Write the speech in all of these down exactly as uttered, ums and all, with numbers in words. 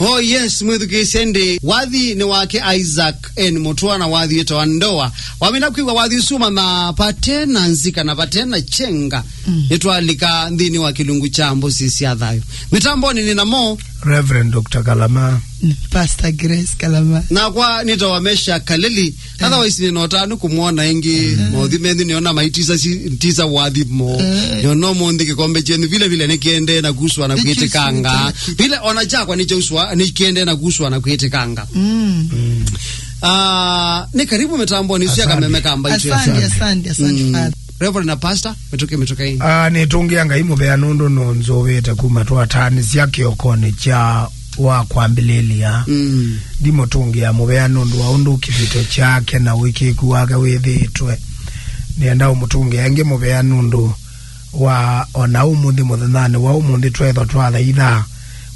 Oh yes, mwĩthukĩĩsye ndĩ. Wathi nĩ wake Isaac N Mũtũa na wathi wĩtawa Ndoa. Wamina kwĩw'a wathi ũsu ũmanya vate na nzika na vate na kyenga. Mm. Nĩtwalika nthĩnĩ wa kĩlungu kya Mbũsĩ sya Thayũ. Mĩtambonĩ nĩ namo Reverend Doctor Kalama. Pastor Grace Kalama. Nakwa nĩtawa Mesha Kaleli. Otherwise, nĩ nota nĩ kũmwona ĩngĩ. Maũthi menyu nĩona maitisa si-, tisa wathi mo. Eh. Nĩona ũmũnthĩ kĩkombe kyenyu vile vile nĩkiendee na kuswa na kwĩtĩkanga. Vile ona kyakwa nĩkyauswa, nĩkiendee na kuswa na kwĩtĩkanga. Mm. Ah, nĩ karibu mĩtambonĩ cia Kameme ka Mbaitũ F M. Asante, asante, asante, Father. Reverend na Pastor, mĩtũkĩ, mĩtũkĩ. Ah, nĩtũngĩa Ngai mũvea nũndũ nũnzũvĩte kuma twataanĩsya kĩokonĩ kya wa kwambĩlĩlya. Mm. Ndimũtũngĩa mũvea nũndũ wa ũndũ kĩthito kyake na ũĩkĩĩku wake wĩthĩĩtwe. Nĩenda ũmũtũngĩa ĩngĩ mũvea nũndũ wa ona ũmũnthĩ mũthenyanĩ wa ũmũnthĩ twethwa twathaitha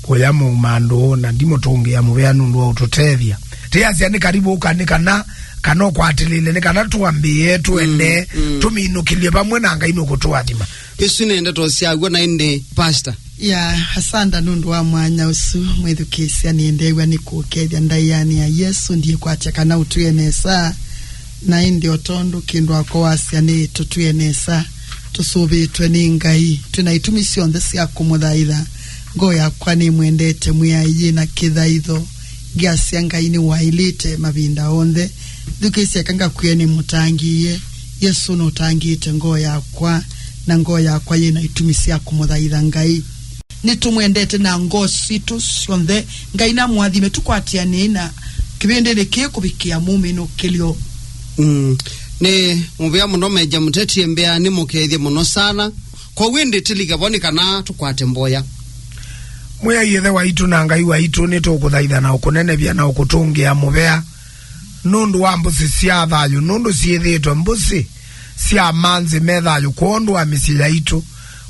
kũya mũumandũ, na ndimũtũngĩa mũvea nũndũ wa ũtũtethya. Tĩasya nĩ karibu ũka nĩ kana, kana ũkwatĩlĩle nĩ kana tũambĩĩe tũende, mm, tũminũkĩlye vamwe na Ngai nũkũtũathima. Isu nĩ ndeto syaw'o na ĩndĩ, Pastor. Ya, asanda nũndũ wa mwanya ũsu, mwĩthukĩĩsya nĩendeew'a nĩ kũkethya ndaĩanĩ ya Yesũ, ndiĩkwatya kana ũtwĩe nesa, na ĩndĩ o tondũ kĩndũ ako wasya nĩ tũtwĩe nesa, tũsũvĩtwe nĩ Ngai, twĩ na itumi syonthe sya kũmũthaitha. Ngoo yakwa nĩmwendete Mwĩai yĩ na kĩthaitho, ngeasya Ngai nĩwaĩlĩte mavinda onthe. Thukĩĩsya eka ngakwĩe nĩmũtangĩĩe. Yesũ nũtangĩĩte ngoo yakwa, na ngoo yakwa yĩ na itumi sya kũmũthaitha Ngai. Nĩtũmwendete na ngoo sitũ syonthe. Ngai namũathime, tũkwatĩanei na kĩvĩndĩnĩ kĩĩ kũvikĩa mũminũkĩlyo. Mm. Nĩ mũvea mũno, Meja Mũteti, mbea nĩmũkethye mũno sana. Kwoou ĩndĩ tĩlike vo nĩ kana tũkwate mboya. Mwĩai Ĩthe waitũ na Ngai waitũ, nĩtũkũthaitha na ũkũnenevya na ũkũtũngĩa mũvea nũndũ wa mbũsĩ sya thayũ, nũndũ syĩthĩĩtwe mbũsĩ sya manzĩ me thayũ kwondũ wa mĩsyĩ yaitũ,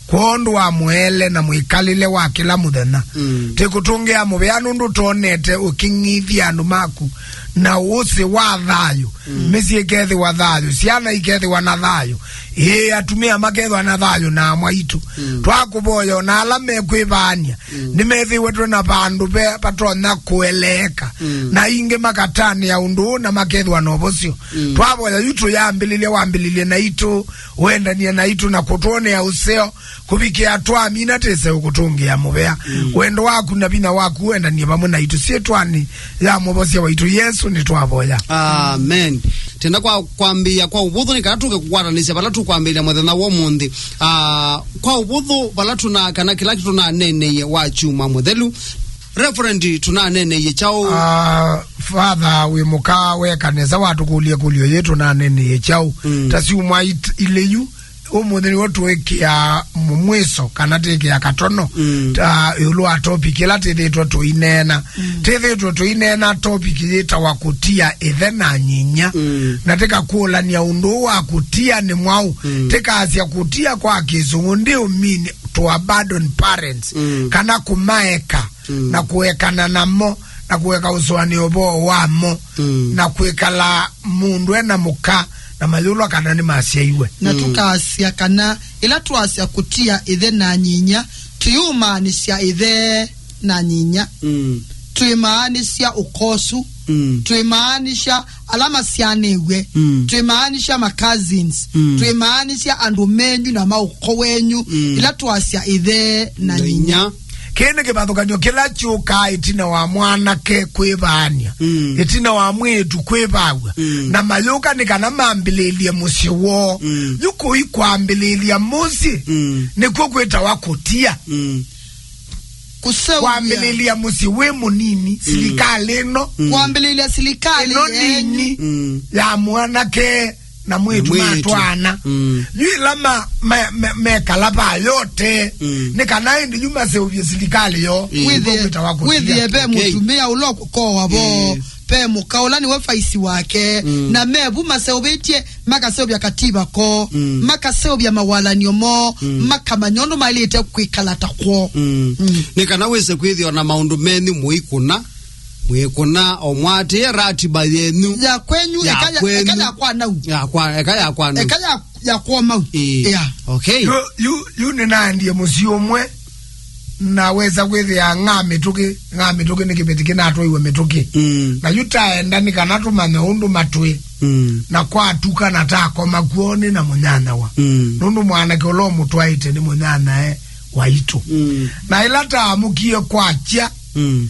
kwondũ wa mũele na mwĩkalĩle wa kĩla mũthenya. Mm. Tĩkũtũngĩa mũvea nũndũ twonete ũkĩng'ithya andũ maku na ũsĩ wa thayũ. Mm. Mĩsyĩ ĩkethĩwa thayũ, syana ikethĩwa na thayũ, ĩĩ, atumĩa makethĩwa na thayũ na amwaitũ. Mm. Twakũvoya ona ala mekwĩvaany'a, mm, nĩmethĩwe twĩ na vandũ ve vatonya kũeleeka, mm, na ingĩ makatanĩa ũndũ ũũ na makethĩwa na ũvosyo. Mm. Twavoya yu tũyambĩlĩlye, wambĩlĩlye naitũ, ũendanie naitũ na kũtwonea ũseo, kũvikĩa twamina tĩse ũkũtũngĩa mũvea. Mm. Wendo waku na vinya waku ũendanie vamwe naitũ syĩtwanĩ ya Mũvosya waitũ Yesũ nĩtwavoya. Amen. Tenda kwa kwambĩĩa kwa ũvũthũ nĩ kana tũke kũkwatanĩsya vala tũkwambĩlya mũthenya wa ũmũnthĩ. Ah, kwa ũvũthũ vala tũna kana kĩla tũnaneeneie wa kyumwa mũthelu. Reverend, tũnaneeneie kyaũ? Ah, Father wĩ mũka weka nesa watũkũlya ĩkũlyo yĩĩ, tũnaneeneie kyaũ? Mm. Ta syumwa it-, ilĩ yu, ũmũnthĩ nĩw'o tũĩkĩa mũ-, mwĩso kana tĩkĩa katono, mm, ta ĩũlũ wa topic ĩla tĩthĩtwe tũineena. Mm. Tĩthĩtwe tũineena topic yĩtawa kũtia ĩthe na nyinya. Mm. Na tĩkakũlany'a ũndũ ũũ wa kũtia nĩ mwaũ. Mm. Tĩkasya kũtia kwa Kĩsũngũ nĩ ũmini to abandon parents, mm, kana kũmaeka, mm, na kũekana namo, na kũeka ũsũanĩa ũvoo wamo, mm, na kwĩkala mũndũ e na mũka na mayũlwa kana nĩmasyaiwe. Na, mm, tũkasya kana ĩla twasya kũtia ĩthe na nyinya, tũyũmaanĩsya ĩthe na nyinya. Mm. Twĩmaanĩsya ũkosu. Mm. Twĩmaanĩsya ala masyaanĩw'e. Mm. Twĩmaanĩsya ma cousins. Mm. Twĩmaanĩsya andũ menyu na maũko wenyu, mm, ĩla twasya ĩthe na nyinya. Kĩĩ nĩ kĩvathũkany'o kĩla kyũkaa ĩtina wa mwanake kwĩvaany'a, mm, ĩtina wa mwĩĩtu kwĩvaw'a, mm, na mayũka nĩ kana mambĩlĩĩlye mũsyĩ woo. Mm. Yu kũi kwambĩlĩĩlya mũsyĩ, mm, nĩkw'o kwĩtawa kũtia. Mm. Kũseũvya. Kwambĩlĩĩlya mũsyĩ wĩ mũnini, mm, silikalĩ ĩno, mm, kwambĩlĩĩlya silikalĩ ĩno yenyu nini, mm, ya mwanake na mwĩĩtu, na mwĩĩtu matwaana. Mm. Yu ĩla ma-, ma-, ma-, mekala va yote, mm, nĩ kana ĩndĩ yu maseũvye silikalĩ yoo. Mm. Wĩthĩe, nĩkw'o kwĩtawa kũtia. Wĩthĩe ve, okay, mũtumĩa ũla ũkũkowa vo, eh, ve mũka ũla nĩwe vaisi wake, mm, na me vu maseũvĩtye, makaseũvya kativa koo, mm, makaseũvya mawalan'yo moo, mm, makamanya ũndũ maĩlĩte kwĩkala ta kwoo. Mm. Mm. Nĩ kana wĩse kwĩthĩwa na maũndũ menyu mũikũna, mwĩkũna o mwatĩĩe ratiba yenyu ya kwenyu, ya eka ya, kwenyu, eka ya kwanau. Ya kwa, eka ya kwanau. Eka ya, ya kwomau. Ĩĩ. Yeah. Okay. Yu, yu, yu nĩnaendie mũsyĩ ũmwe Na wesa kwĩthĩa ng'a mĩtũkĩ, ng'a mĩtũkĩ nĩ kĩveti kĩnatwaiwe mĩtũkĩ. Mm. Na yu taenda nĩ kana tũmanye ũndũ matwĩ. Mm. Na kwatuka na takoma kw'o nĩ na mũnyanyawa. Mm. Nũndũ mwanake ũla ũmũtwaĩte nĩ mũnyanyae waitũ. Mm. Na ĩla taamũkie kwakya, mm,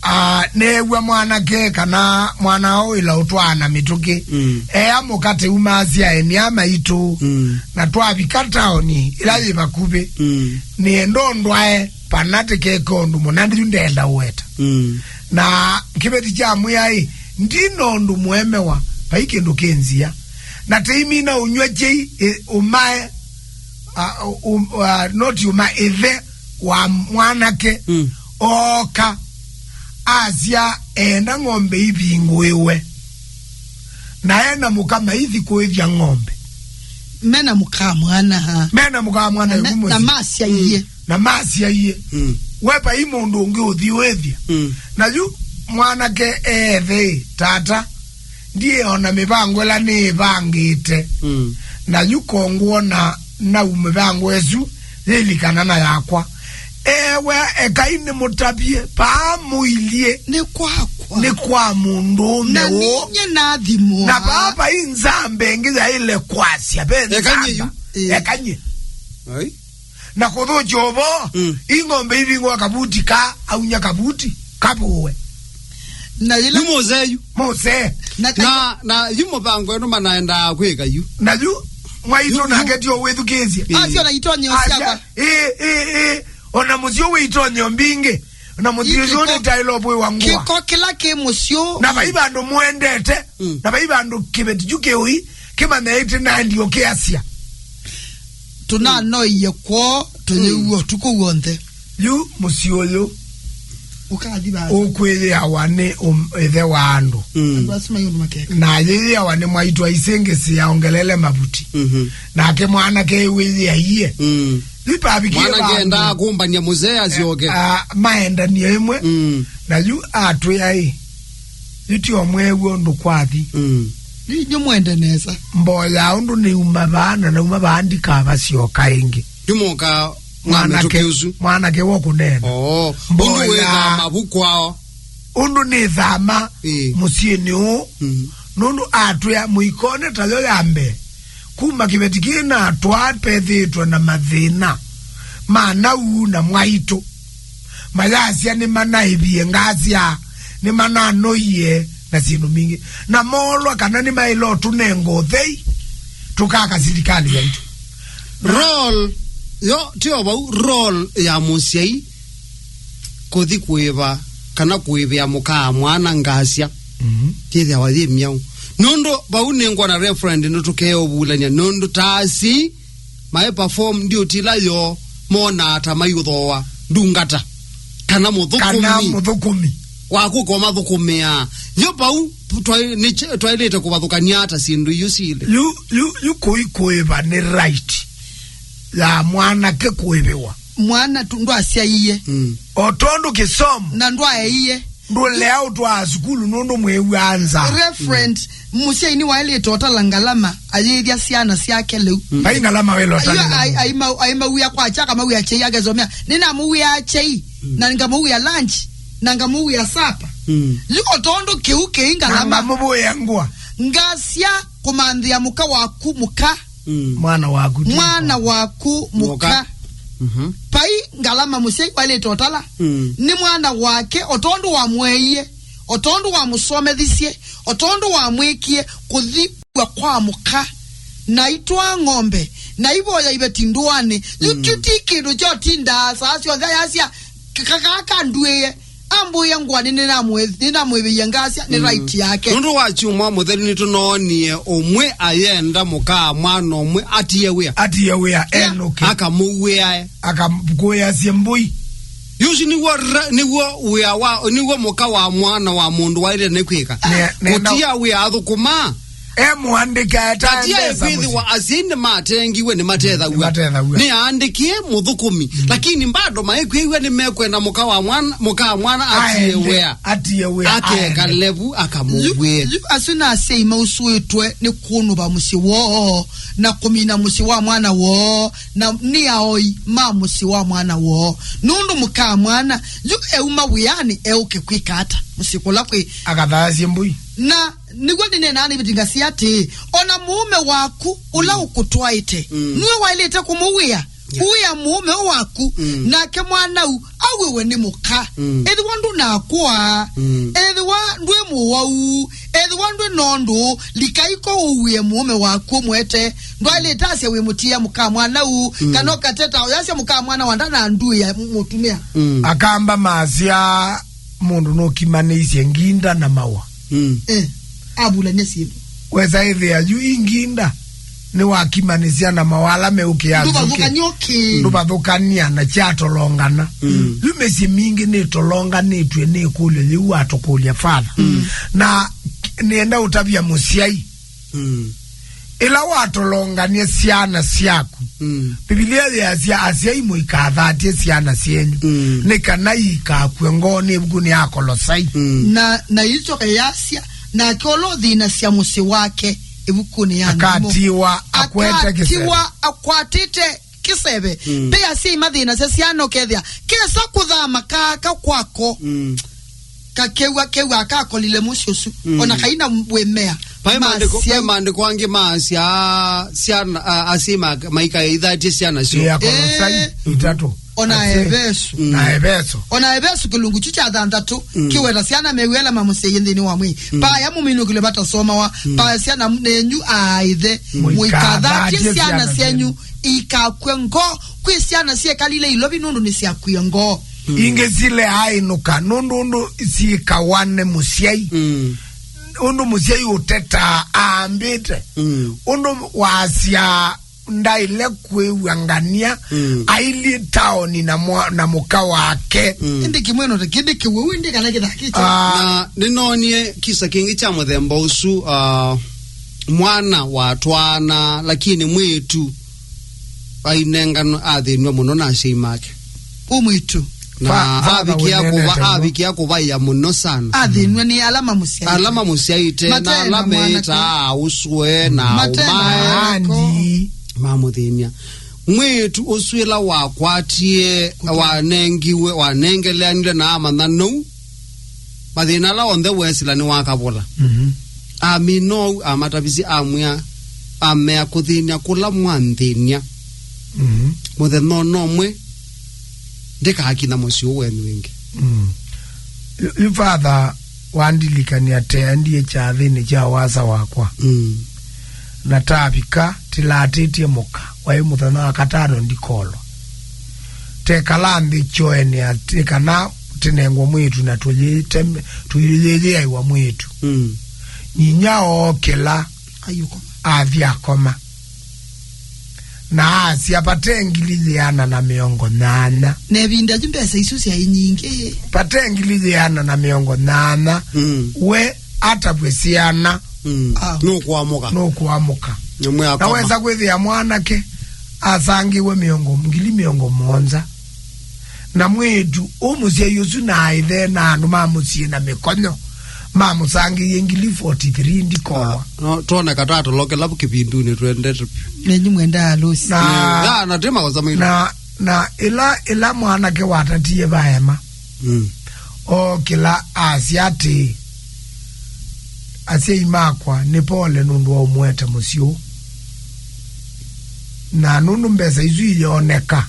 ah, neew'a mwanake kana mwana ũũ ĩla ũtwaana mĩtũkĩ, mm, eamũka tĩu masyae nĩa maitũ. Mm. Na twavika taoni ĩla yĩ vakuvĩ, mm, nĩenda ũndwae pana tĩkeke ũndũ mũna, ndiu ndenda ũweta. Mm. Na kĩveti kya mwĩaĩ, ndina ũndũ mũemewa, vai kĩndũ kĩ nzĩa. Na tĩimina ũnyw'a kyei, ĩ, ũmae, a, ũ-, ũ-, a, not ũma, ĩthe wa mwanake, mm, ooka, asya eenda ng'ombe ivingũĩwe. Na ena mũka maithi kũĩthya ng'ombe. Mena mũka mwana, ha? Mena mũka mwana, na, ĩvu na mũsyĩ. Masyaie. Mm. Na masyaie. Mm. We vai mũndũ ũngĩ ũthi wĩthya. Mm. Na yu mwanake eethe, tata, ndiĩ ona mĩvango ĩla nĩĩvangĩte. Mm. Na yu kongwona nau mĩvango ĩsu yĩlikana na yakwa. Ewe, ekai nĩmũtavye, paa mũilyĩ. Nĩ kwakwa. Nĩ kwa mũndũũme. Na ũũ. Ninyie nathimwa. Na paa vai nzamba ĩngĩ yaĩle kwasya, ve nzamba. Ekany'e yu. Ĩĩ. Ekany'e. Ai. Na kũthũkya ũvoo, mm, ing'ombe ivingũa kavuti ka, aunya kavuti, kavũwe. Na yĩla yu mũsee yu. Mũsee. Na, na yu mũvango ĩno manaendaa kwĩka yu. Na yu mwaitũ yu, nake yu tio wĩthukĩĩsye. Ĩĩ. Asyo na itonyo syakwa. Ĩĩ, ĩĩ, ĩĩ. Ona mũsyĩ wĩ itonyo mbingĩ. Na mũsyĩ ũyũ nĩtaĩle ũvwĩwa ngũa. Kĩko kĩla kĩ mũsyĩ ũũ. Na vai vandũ mũendete, mm, na vai vandũ kĩveti kyu kĩũi, kĩmanyaĩte na ndio kĩasya. Tũnanoie kwoo, tũyĩw'a, mm, ũtukũ w'onthe. Yu mũsyĩ ũyũ ũkathi vasa, ũkwĩyĩawa nĩ ũm-, ĩthe wa andũ. Mm. Andũ asu mai ũndũ makeka. Na ayĩyĩawa nĩ mwaitũ aisĩngĩsĩa ongelele mavuti. Mhm. Nake mwanake wĩyĩaie. Mm. Yu pavikie mwanake vandũ endaa kũmbany'a mũsee asyoke. Ah, maendanie ĩmwe. Mm. Na yu atwĩa ĩ, yu tio mwew'a ũndũ kwathi. Mm. Yu inyu mwende nesa. Mboya ũndũ nĩuma vaa, na nauma vaa ndikavasyoka ĩngĩ. Yu mũka mwanake, mwanake ũsu. Mwanake wo kũneena. Oo. Mboya. Ũndũ wĩthama vu kwao. Ũndũ nĩthama, ĩĩ, mũsyĩnĩ ũũ. Mm. Nũndũ atwĩa mũikone tayo ya mbee. Kuma kĩveti kĩĩ natwaa pethĩĩtwe na mathĩna ma nau na mwaitũ. Mayasya nĩmanaĩvie ngasya, nĩmananoie na syĩndũ mbingĩ. Na moolwa kana nĩmaĩle ũtũnenga ũthei, tũkaka silikalĩ yaitũ. Role, yo, tio vau, role ya mũsyai kũthi kũĩva kana kũĩvĩa mũkaa mwana ngasya, mhm, yĩthĩawa yĩ myaũ. Nũndũ vau nĩngwona referend nũtũkeũvulany'a, nũndũ ta asi maĩ perform duty ila yoo monaa ta maiũthooa ndungata kana mũthũkũmi. Kana mũthũkũmi. Wa kũka ũmathũkũmĩaa. Yo vau twaĩ-, nĩ kye-, twaĩlĩte kũvathũkany'a ata syĩndũ iu syĩlĩ? Yu, yu, yu kũi kũĩva nĩ right ya mwanake kũĩvĩwa. Mwana tu ndwasyaie. Mm. O tondũ kĩsomo. Na ndwaeie. Ndũlea ũtwaa sukulu nũndũ mwĩw'aa nza. Referent, mũsyai nĩwaĩlĩte ũtala ngalama ayĩthya syana syake lĩu. Mm. Vai ngalama wĩla ũtale. Ai-, ai-, aima-, aimawĩa kwakya, akamawĩa kyei, akesomea. Nĩnamũwĩaa kyei, mm, na ngamũwĩa lunch, na ngamũwĩa supper. Mm. Yu o tondũ kĩu kĩi ngalama. Na ngamũvũĩa ngũa. Ngasya kũmanthĩa mũka waku mũka. Mm. Mwana waku ti mwana waku mũka. Mũka. Mhm. Vai ngalama mũsyai waĩlĩte ũtala. Mm. Nĩ mwana wake, o tondũ wamũeie, o tondũ wamũsomethisye, o tondũ wamwĩkie kũthi kwa mũka. Na itwaa ng'ombe, na ivoya iveti ndũanĩ. Yu, mm, kyu ti kĩndũ kyotindaa saa syonthe ayasya, "Ka-, ka-, ka-, kanduĩe." Ambũĩa ngũa nĩ nĩnamwĩ-, nĩnamwĩvĩie ngasya nĩ, mm, right yake. Nũndũ wa kyumwa mũthelu nĩtũnoonie ũmwe ayenda mũkaa mwana ũmwe atie wĩa. Atie wĩa, yeah, enũke. Akamũwĩae. Akamũkũĩasye mbũi. Yu ũsu nĩw'o ra-, nĩw'o wĩa wa, nĩw'o mũka wa mwana wa mũndũ waĩle nĩ kwĩka. Ne-, nenda kũtia wĩa athũkũma. E mũandĩke aetae mbesa mũsyĩ. Atiaĩ kwĩthĩwa asyai nĩmatengiwe, nĩmatethaw'a. Nĩmatethaw'a. Nĩ aandĩkĩe mũthũkũmi. Mm. Lakini bado maikwĩw'a nĩmekwenda mũka wa mwana, mũka wa mwana atie wĩa. Aende, atie wĩa, akekale vu akamũw'ĩe. Yu, yu asu na asyai mausũĩtwe nĩ kũnũva mũsyĩ woo, na kũmina mũsyĩ wa mwana woo, na nĩ aoi ma mũsyĩ wa mwana woo. Nũndũ mũka wa mwana, yu euma wĩanĩ eũke kwĩka ata mũsyĩ kũla kwĩ? Akathayasye mbũi. Na nĩw'o nĩneenaa nĩvĩtingasya atĩĩ, o na mũũme waku ũla ũkũtwaĩte, mm, nue waĩlĩte kũmũwĩa. Yeah. Ũĩa mũũme waku, mm, nake mwanau awĩwe nĩ mũka. Mm. Ethĩwa ndũnakũa, mm, ethĩwa ndwĩ mũwau, ethĩwa ndwĩ nondũ, lika iko ũwĩe mũũme waku ũmwete. Ndwaĩlĩte asya wĩmũtia mũka mwanau, mm, kana ũkateta ũyasya mũka mwana wa ndananduĩa mũtumĩa. Mm. Akamba masya mũndũ nũkimanĩisye nginda na maũa. Mm. Eh, avulany'a syĩndũ. Wesa ĩthĩa yu inginda nĩwakimanĩsya na maũa ala meũkĩa nzũkĩ. Ndũvathũkany'a ũkĩ. Ndũvathũkany'a na kyatolongana. Mm. Yu mĩsyĩ mingĩ nĩtolonganĩtw'e nĩ ĩkũlyo yĩu watũkũlya, Father. Mm. Na nĩenda ũtavya mũsyai. Mm. Ĩla watolongany'a syana syaku, mm, Mbivilia yĩasya, "Asyai mũikathatye syana syenyu, mm, nĩ kana iikakw'e ngoo nĩ ĩvukunĩ ya Akolosai." Mm. Na, na ĩicoka yasya, "Nake ũla ũthĩnasya mũsyĩ wake ĩvukunĩ ya nthimo, akatiwa akwete kĩseve." Akatiwa akwatĩte kĩseve. Mm. Ve asyai mathĩnasya syana ũkethĩa kesa kũthama kaka kwako. Mm. Kakew'a, kew'a akakolile mũsyĩ ũsu. Mm. Ona kaina wĩmea. Vai maandĩko, masya, vai maandĩko angĩ maasya syana, a, asyai ma-, maikaithatye syana syoo. Ĩ, Akolosai, eh, itatũ. Ona Ase-, Evesu. Mm. Na Eveso. Ona Evesu kĩlungu kyu kya thanthatũ, mm, kĩweta syana mew'e ala mamũsyaie nthĩnĩ wa mwĩĩ. Mm. Paya mũminũkĩlyo vatasomawa, mm, paya syana nenyu aaĩthe, mũikathatye syana syenyu, ikakw'e ngoo. Kwĩ syana syekalile ilovi nũndũ nĩsyakw'ie ngoo. Mm. Ingĩ sileaĩnũka nũndũ ũndũ syĩkawa nĩ mũsyai. Mm. Ũndũ mũsyai ũtetaa aambĩte. Mm. Ũndũ wasya ndaĩle kwĩw'a ngania, mm, ailyĩ taoni na mwa-, na mũka wake. Mm. Ĩndĩ kĩmweno ta kĩndĩ kĩw'ũ ĩndĩ kana kĩthakĩte. Ah. Na nĩnoonie kisa kĩngĩ kya mũthemba ũsu, ah, mwana watwaana, lakini mwĩĩtu ainengano athĩnw'a mũno na asyai make. Ũ mwĩĩtu. Na fa-, fa-, avikĩa kũva-, avikĩa kũvaĩa mũno sana. Athĩnw'a nĩ ala mamũsyaĩte. Ala mamũsyaĩte, na ala meĩtaa aũsũe, na aũmae. Andi. Mamũthĩny'a. Mwĩĩtu ũsu ĩla wakwatie, wanengiwe, wanengeleanile na amanya nou, mathĩna ala onthe weesĩla nĩwakavola. Mhm. Amina ũu, amatavisye, amwĩa, amea, "Kũthĩny'a kũla mwanthĩny'a, mhm, mũthenya o na ũmwe ndĩkakina mũsyĩ ũũ wenyu ĩngĩ." Mm. Yu, yu Father wandilikany'a tendie kyathĩnĩ kya wasa wakwa. Mm. Na tavika, tĩlatĩtye mũka. Waĩ mũthenya wa katano ndikolwa. Tekala nthĩ kyoene atĩ kana tĩnengwa mwĩĩtu na tũyĩte-, tũyĩyĩaĩwa mwĩĩtu. Mm. Nyinya ookĩla, ayũkoma, athi akoma. Na asya, "Vate ngili yĩana na mĩongo nyanya." Na ĩvinda yu mbesa isu syaĩ nyingĩ. "Vate ngili yĩana na mĩongo nyanya." Mm. We atavw'e syana. Mm. Ah. Nũkũamũka. Nũkũamũka. Nĩmwe akoma. Na wesa kwĩthĩa mwanake asangĩwe mĩongo, ngili mĩongo mũonza. Na mwĩĩtu ũmũsyai ũsu na aĩthe na andũ ma mũsyĩ na mĩkonyo mamũsangĩie ngili forty-three ndikolwa. Ah, no, twone katatolokela kĩvindunĩ twendete. Nenyu mwendaa Lucy. Na, mm, na, na ti makosa maitũ. Na, na ĩla, ĩla mwanake watatie vaema. Mm. Ookĩla asya atĩĩ, "Asyai makwa, nĩ pole nũndũ wa ũmũete mũsyĩ ũũ. Na nũndũ mbesa isu iyooneka,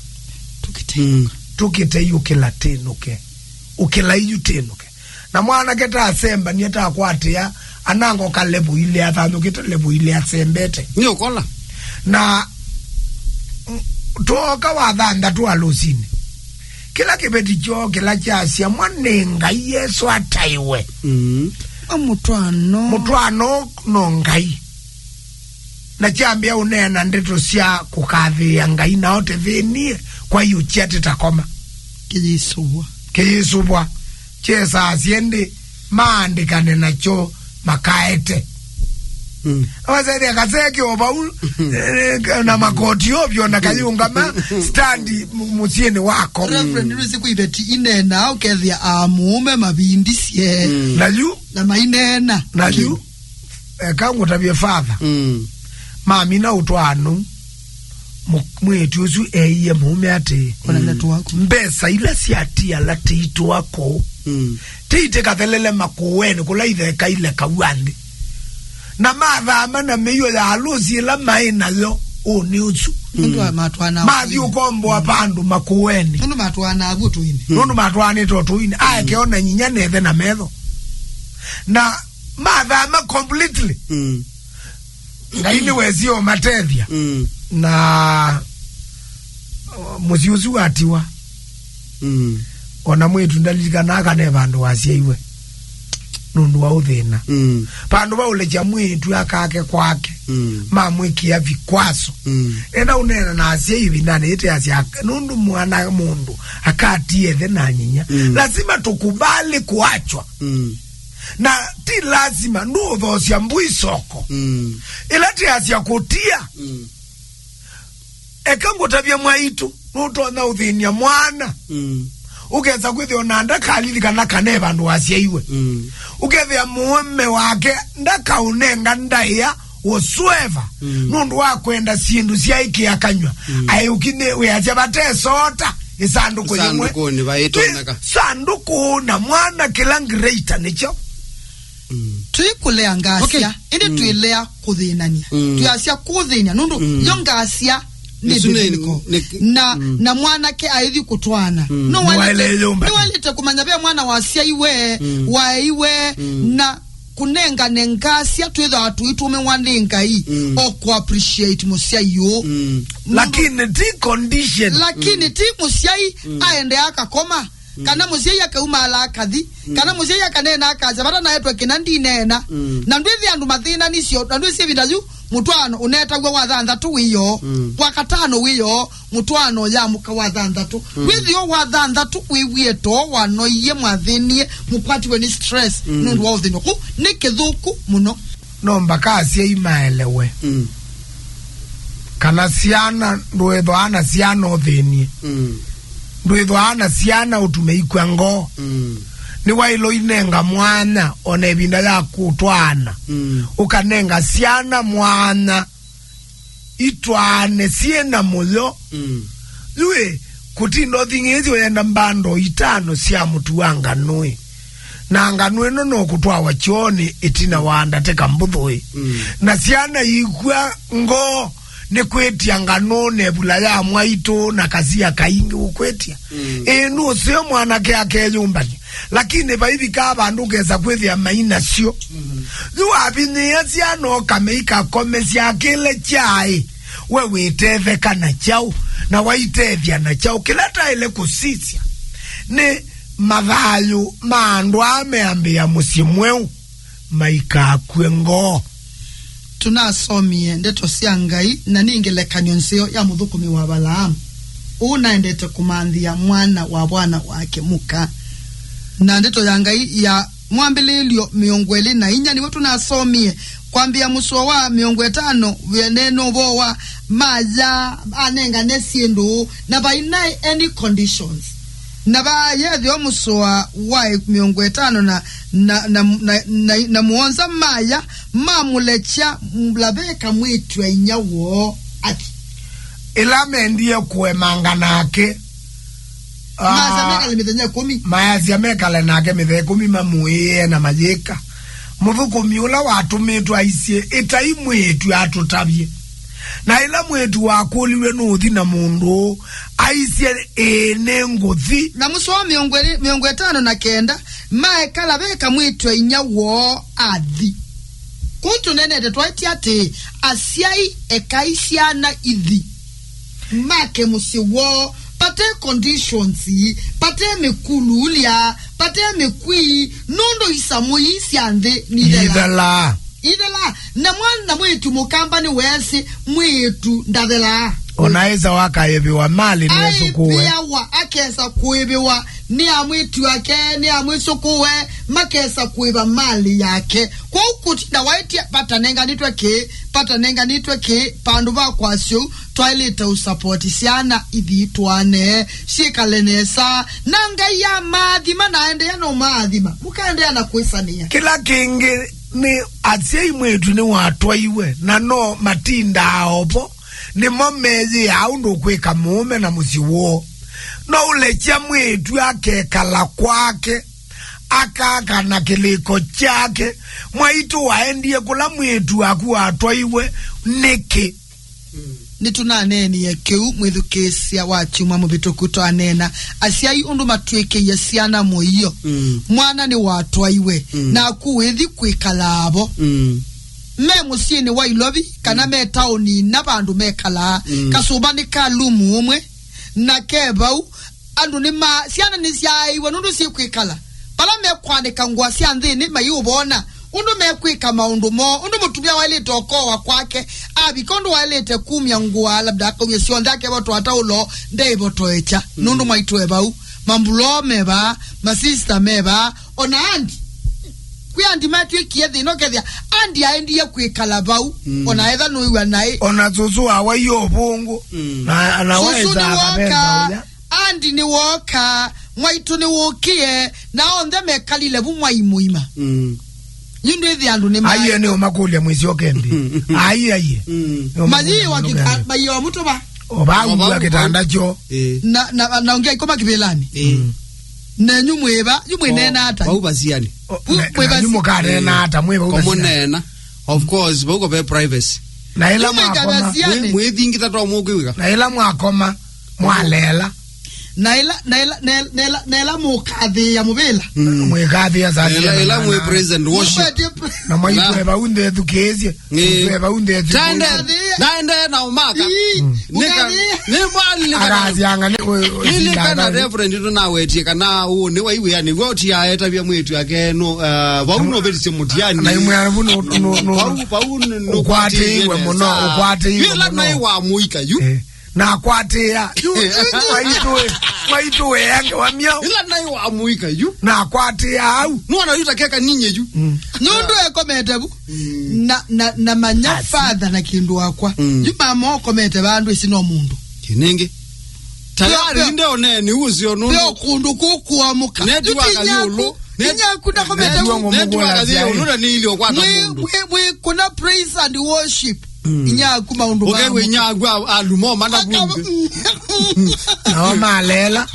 tũkĩte, mm, tũkĩte yu kĩla tĩnũke. Ũkĩla iyu tĩnũke." Na mwanake ta asembanie, ta akwatĩa, anangoka level ilĩ, athanyũkĩte level ilĩ asembete. Nĩ ũkola. Na, mm, twoka wa thanthatũ alũsinĩ, kĩla kĩveti kyoo kĩla kyasyamwa nĩ Ngai Yesũ ataĩwe. Mm. Mũtwaano. Mũtwaano no Ngai. Na kyambĩa ũneena ndeto sya kũkathĩĩa Ngai, nao tethĩnie, kwa hiyo kya tĩtakoma. Kĩyĩsũvwa. Kĩyĩsũvwa. Kyesa syendĩ maandĩkane nakyo makaete. Mm. Awasaidia kaseke o vau, eh, na makoti ovyo na kayũngama stand mu-, mũsyĩnĩ wako. Reverend, nĩwĩsĩ kwĩ iveti ineenaa, ũkethĩa a mũũme mavindisye. Mm. Na yu? Na maineena. Na yu? Eka ngũtavye, Father. Mm. Mamina ũtwaano, mũ-, mwĩĩtu ũsu eeie mũũme atĩĩ, "Ona ndeto waku." Mbesa ila sya tiala tiitũa kũũ. Mm. Tiitikathelele makũũenĩ kũla itheka ilekawa nthĩ. Na mathama na mĩio ya alũsi ĩla maĩ nayo ũnĩ ũsu. Nũndũ wa matwana. Mathi ũkomboa vandũ makũũenĩ. Nũndũ matwana avu tũinĩ. Nũndũ matwaanĩte ũtũinĩ. Aeke ona nyinya nethe na metho. Na mathama completely. Mm. Ngai nĩwesie ũmatethya. Mm. Na, uh, mũsyĩ ũsu watiwa. Mm. Ona mwĩĩtu ndalilikanaa kana e vandũ wasyaiwe nũndũ wa ũthĩna. Mm. Vandũ va ũlekya mwĩĩtu akake kwake, mm, mamwĩkĩa vikwaso. Mm. Enda ũneena na asyai ĩvindanĩ yĩteasya, nũndũ mwana mũndũ akatie ĩthe na nyinya. Mm. Lazima tukubali kuachwa. Mm. Na ti lazima ndũũthoosya mbũi soko. Mm. Ĩla tĩasya kũtia. Mm. Eka ngũtavye mwaitũ, nũtonya ũthĩny'a mwana. Mm. Ũkesa kwĩthĩa ona ndakalilikana kana e vandũ wasyaiwe. Mm. Ũkethĩa mũũme wake ndakaũnenga ndaĩa whatsoever, mm, nũndũ wa kwenda syĩndũ syaĩ kĩakanyw'a. Mm. Aĩ ũkinĩ wĩasya vate sota ĩsandũkũ yĩmwe. Ĩsandũkũnĩ vaitonyeka. Ĩ-, sandũkũ na mwana kĩla greater nĩkyo. Mm. Tũikũlea ngasya, okay, ĩndĩ, mm, twĩlea kũthĩnania. Mm. Twĩasya kũthĩnia, nũndũ, mm, yo ngasya nĩ, isu nĩ biblical. Nĩ, na, mm, na mwanake aithi kũtwaana. Mm. No waĩlĩte, nĩwaĩlĩte kũmanya ve mwana wasyaiwe, mm, waeiwe, mm, na kũnengane ngasya twĩthĩwa tũitũmĩwa nĩ Ngai, mm, o kũ appreciate mũsyai ũũ. Mm. Nũndũ lakini ti condition. Lakini, mm, ti mũsyai, mm, aendea akakoma. Mm. Kana mũsyai akaumaala akathi, mm, kana mũsyai akaneena akasya, "Vata naetwe kĩna ndineena." Mm. Na ndwĩthĩ andũ mathĩnanisyo, na ndwĩsĩ ĩvinda yu mũtwaano ũnetaw'a wa thanthatũ wĩoo, mm, wa katano wĩoo, mũtwaano ya mũka wa thanthatũ. Mm. Wĩthĩo wa thanthatũ wĩw'ĩe too wanoie, mwathĩnie, mũkwatiwe nĩ stress, mm, nũndũ wa ũthĩny'o. Kũu nĩ kĩthũku mũno. No mbaka asyai maelewe, mm, kana syana, ndwĩthwaa na syana ũthĩnie. Mm. Ndwĩthwaa na syana ũtume ikw'a ngoo. Mm. Nĩwaĩlwe inenga mwanya, ona ĩvinda ya kũtwaana. Mm. Ũkanenga syana mwanya itwaane syĩ na mũyo. Mm. Yu ĩ, kũtinda ũthing'ĩĩsya ũyenda mbando itano sya mũtu wa nganũ ĩ, na nganũ ĩno no kũtwawa kyoonĩ ĩtina wa ndatĩka mbũthũ ĩ. Mm. Na syana ikw'a ngoo nĩ kwĩtya nganũ na ĩvula ya mwaitũ na kasia kaingĩ ũkwĩtya. Mm. Ĩ, nũseo mwanake akeyũmbany'a. Lakini vaivikaa vandũ ũkesa kwĩthĩa mai nasyo. Mm-hmm. Yu wavinyĩĩa syana ũkame ikakomesya kĩle kyaĩ, we wĩtetheka na kyaũ, na waitethya na kyaũ? Kĩla taĩle kũsisya nĩ mathayũ ma andũ aa meambĩĩa mũsyĩ mweũ maikakw'e ngoo. Tũnasomie ndeto sya Ngai, na nĩ ngelekany'o nzeo ya mũthũkũmi wa Avalaamu ũũ naendete kũmanthĩa mwana wa vwana wake mũka. Na ndeto ya Ngai ya Mwambĩlĩĩlyo mĩongo ĩlĩ na inya nĩw'o tũnasomie, kwambĩĩa mũsoa wa mĩongo ĩtano, wĩanene ũvoo wa maya anengane syĩndũ, na vainaĩ any conditions. Na vayethĩwa mũsoa wa mĩongo ĩtano na, na, na, na, na, na mũonza maya mamũlekya Laveka mwĩĩtu-a-inyia woo athi. Ĩla mendie kũemanga nake, maasya, ah, mekale mĩthenya ĩkũmi. Maasya mekale nake mĩthenya ĩkũmi mamũĩe na mayĩka. Mũthũkũmi ũla watũmĩtwe aisye, "Ĩtai mwĩĩtu atũtavye." Na ĩla mwĩĩtu wakũlilwe nũũthi na mũndũ ũũ, aisye, "Ĩĩ, nĩngũthi." Na mũsoa mĩongo ĩlĩ, mĩongo ĩtano na kenda, maeka Laveka mwĩĩtu-a-inyia woo athi. Kũu tũneenete twaĩtye atĩĩ, asyai, ekai syana ithi, make mũsyĩ woo, vate conditions, vate mĩkululya, vate mĩkwi, nũndũ isamũ ii sya nthĩ nithelaa. Nithelaa. Ithelaa. Na mwana mwĩĩtu mũkamba nĩweesĩ mwĩĩtu ndathelaa. Ona esa wakaĩvĩwa malĩ nĩ asũkũwe. Aĩvĩawa, akesa kũĩvĩwa nĩ amwĩtu ake, nĩ amwĩsũkũwe, makesa kũĩva malĩ yake. Kwoou kũtinda waĩtye, "Vatanenganĩtwe kĩ, vatanenganĩtwe kĩ," vandũ va kwasya ũu, twaĩlĩte ũsapoti syana ithi twaane, syĩkale nesa. Na Ngai amaathima na aendeea no maathima. Mũkaendeea na kwĩsanĩa. Kĩla kĩngĩ nĩ asyai mwĩĩtu nĩwatwaiwe, na no matindaa o vo, nĩmo meyĩaa ũndũ ũkwĩka mũũme na mũsyĩ woo. No ũlekya mwĩĩtu akekala kwake, akakana kĩlĩko kyake. Mwaitũ waendie kũla mwĩĩtu waku watwaiwe nĩkĩ? Nĩtũnaneenie kĩu mwĩthukĩĩsya wa kyumwa mũvĩtũku twaneena asyai ũndũ matw'ĩkĩie syana mũio. Mm. Mwana nĩwatwaiwe, mm, naku wĩthi kwĩkalaa vo. Mm. Me mũsyĩnĩ wa Ilovi kana, mm, me taũni ina vandũ mekalaa. Mm. Kasũva nĩ ka lumu ũmwe na ke vau. Andũ nĩma, syana nĩsyaaĩiwe nũndũ syĩkwĩkala vala mekwanĩka ngũa sya nthĩnĩ maiũvona ũndũ mekwĩka maũndũ moo, ũndũ mũtumĩa waĩlĩte ũkooa kwake, avika ũndũ waĩlĩte kumya ngũa, labda akaumya syonthe, akevotwa taulo, ndeĩvotoekya, mm, nũndũ mwaitũ e vau, mambuloo me vaa, masista me vaa, ona andi. Kwĩ andi matw'ĩkie thĩna ũkethĩa andi aendie kwĩkala vau, mm, ona etha nũĩw'a naĩ. Ona sũsũ awa iyo ũvũngũ. Mm. Na, na sũsũ waĩsa nĩwooka, akavenda ũya. Andi nĩwooka, mwaitũ nĩwũkie, na onthe mekalile vu mwai mũima. Mm. Yu ndwĩthĩa andũ nĩ ma- Aiye nĩ ũmakũlya mwĩsyoke ndi. Aiye, aiye. Mm. Nĩ ũmakũlya. Mayiwa mũno kĩta-, kĩanda. Mayiwa mũtũva. O vau. O vau, vau kĩtanda kyo. Eh. Na, na, na ũngĩ aikoma kĩvĩlanĩ. Eh. Mm. Nenyu mwĩva, yu mwĩneena ata? Vau vasiani. O, vu-, na, mwĩva na yu si- mũkaneena ata, mwĩva vasiani. Komuneena. Of course, vau kove privacy. Na ĩla yu mwĩka mwakoma. Vasiani. Mwĩ-, mwĩthingitha twa mũkwĩw'ĩka. Na ĩla mwakoma, mwalela. Na ĩla, na ĩla, na ĩla, na ĩla, na ĩla mũkathĩĩa mũvĩla. Mm. Mwĩkathĩa saa ĩla, ĩla mwĩ praise and worship. Mũkwetye pre- Na mwaitũ e vau nthĩ ethukĩĩsye. Ĩĩ. Mwaitũ e vau nthĩ ethukĩĩsye. Taende, taende na ũmaka. Ii, nika-, mũkathĩĩa. Nĩ mwa lilikana. Akasyanga nĩ kũ-, lilikana lilikana. Reverend, tũnawetie kana ũũ nĩ waiwĩa nĩw'o ti aetavya mwĩĩtu ake no, uh, vau no vetisye mũtiani. Na imwe vau no, no, no. Vau, vau no, no ũkwatĩiwe mũno, ũkwatĩiwe mũno. Ĩla naĩ wa mũika yu. Eh. Na akwatĩa. Yu, mwaitũ we, mwaitũ we, ange wa myaũ. Ĩla naĩ wa mũika yu. Na akwatĩa au. Nũona yu takeka ninye yu. Mm. Nũndũ ekomete vu. Mm. Na, na, na manya father na kĩndũ wakwa. Mm. Yu mama okomete vandũ ĩsi no mũndũ. Kĩnenge. Tayari peo, peo. Nde oneni ũsio nũndũ. Peo kũndũ kũkũamũka. Network ĩũlũ. Inyaku ndakomete. Network ĩũlũ na nĩ ilio kwata mũndũ. Mwi, mwi, mwi, kuna praise and worship. Mm. Inyaku maũndũ ma. Ũkew'a inyaku a-, alumo mana bunge. Nao malela.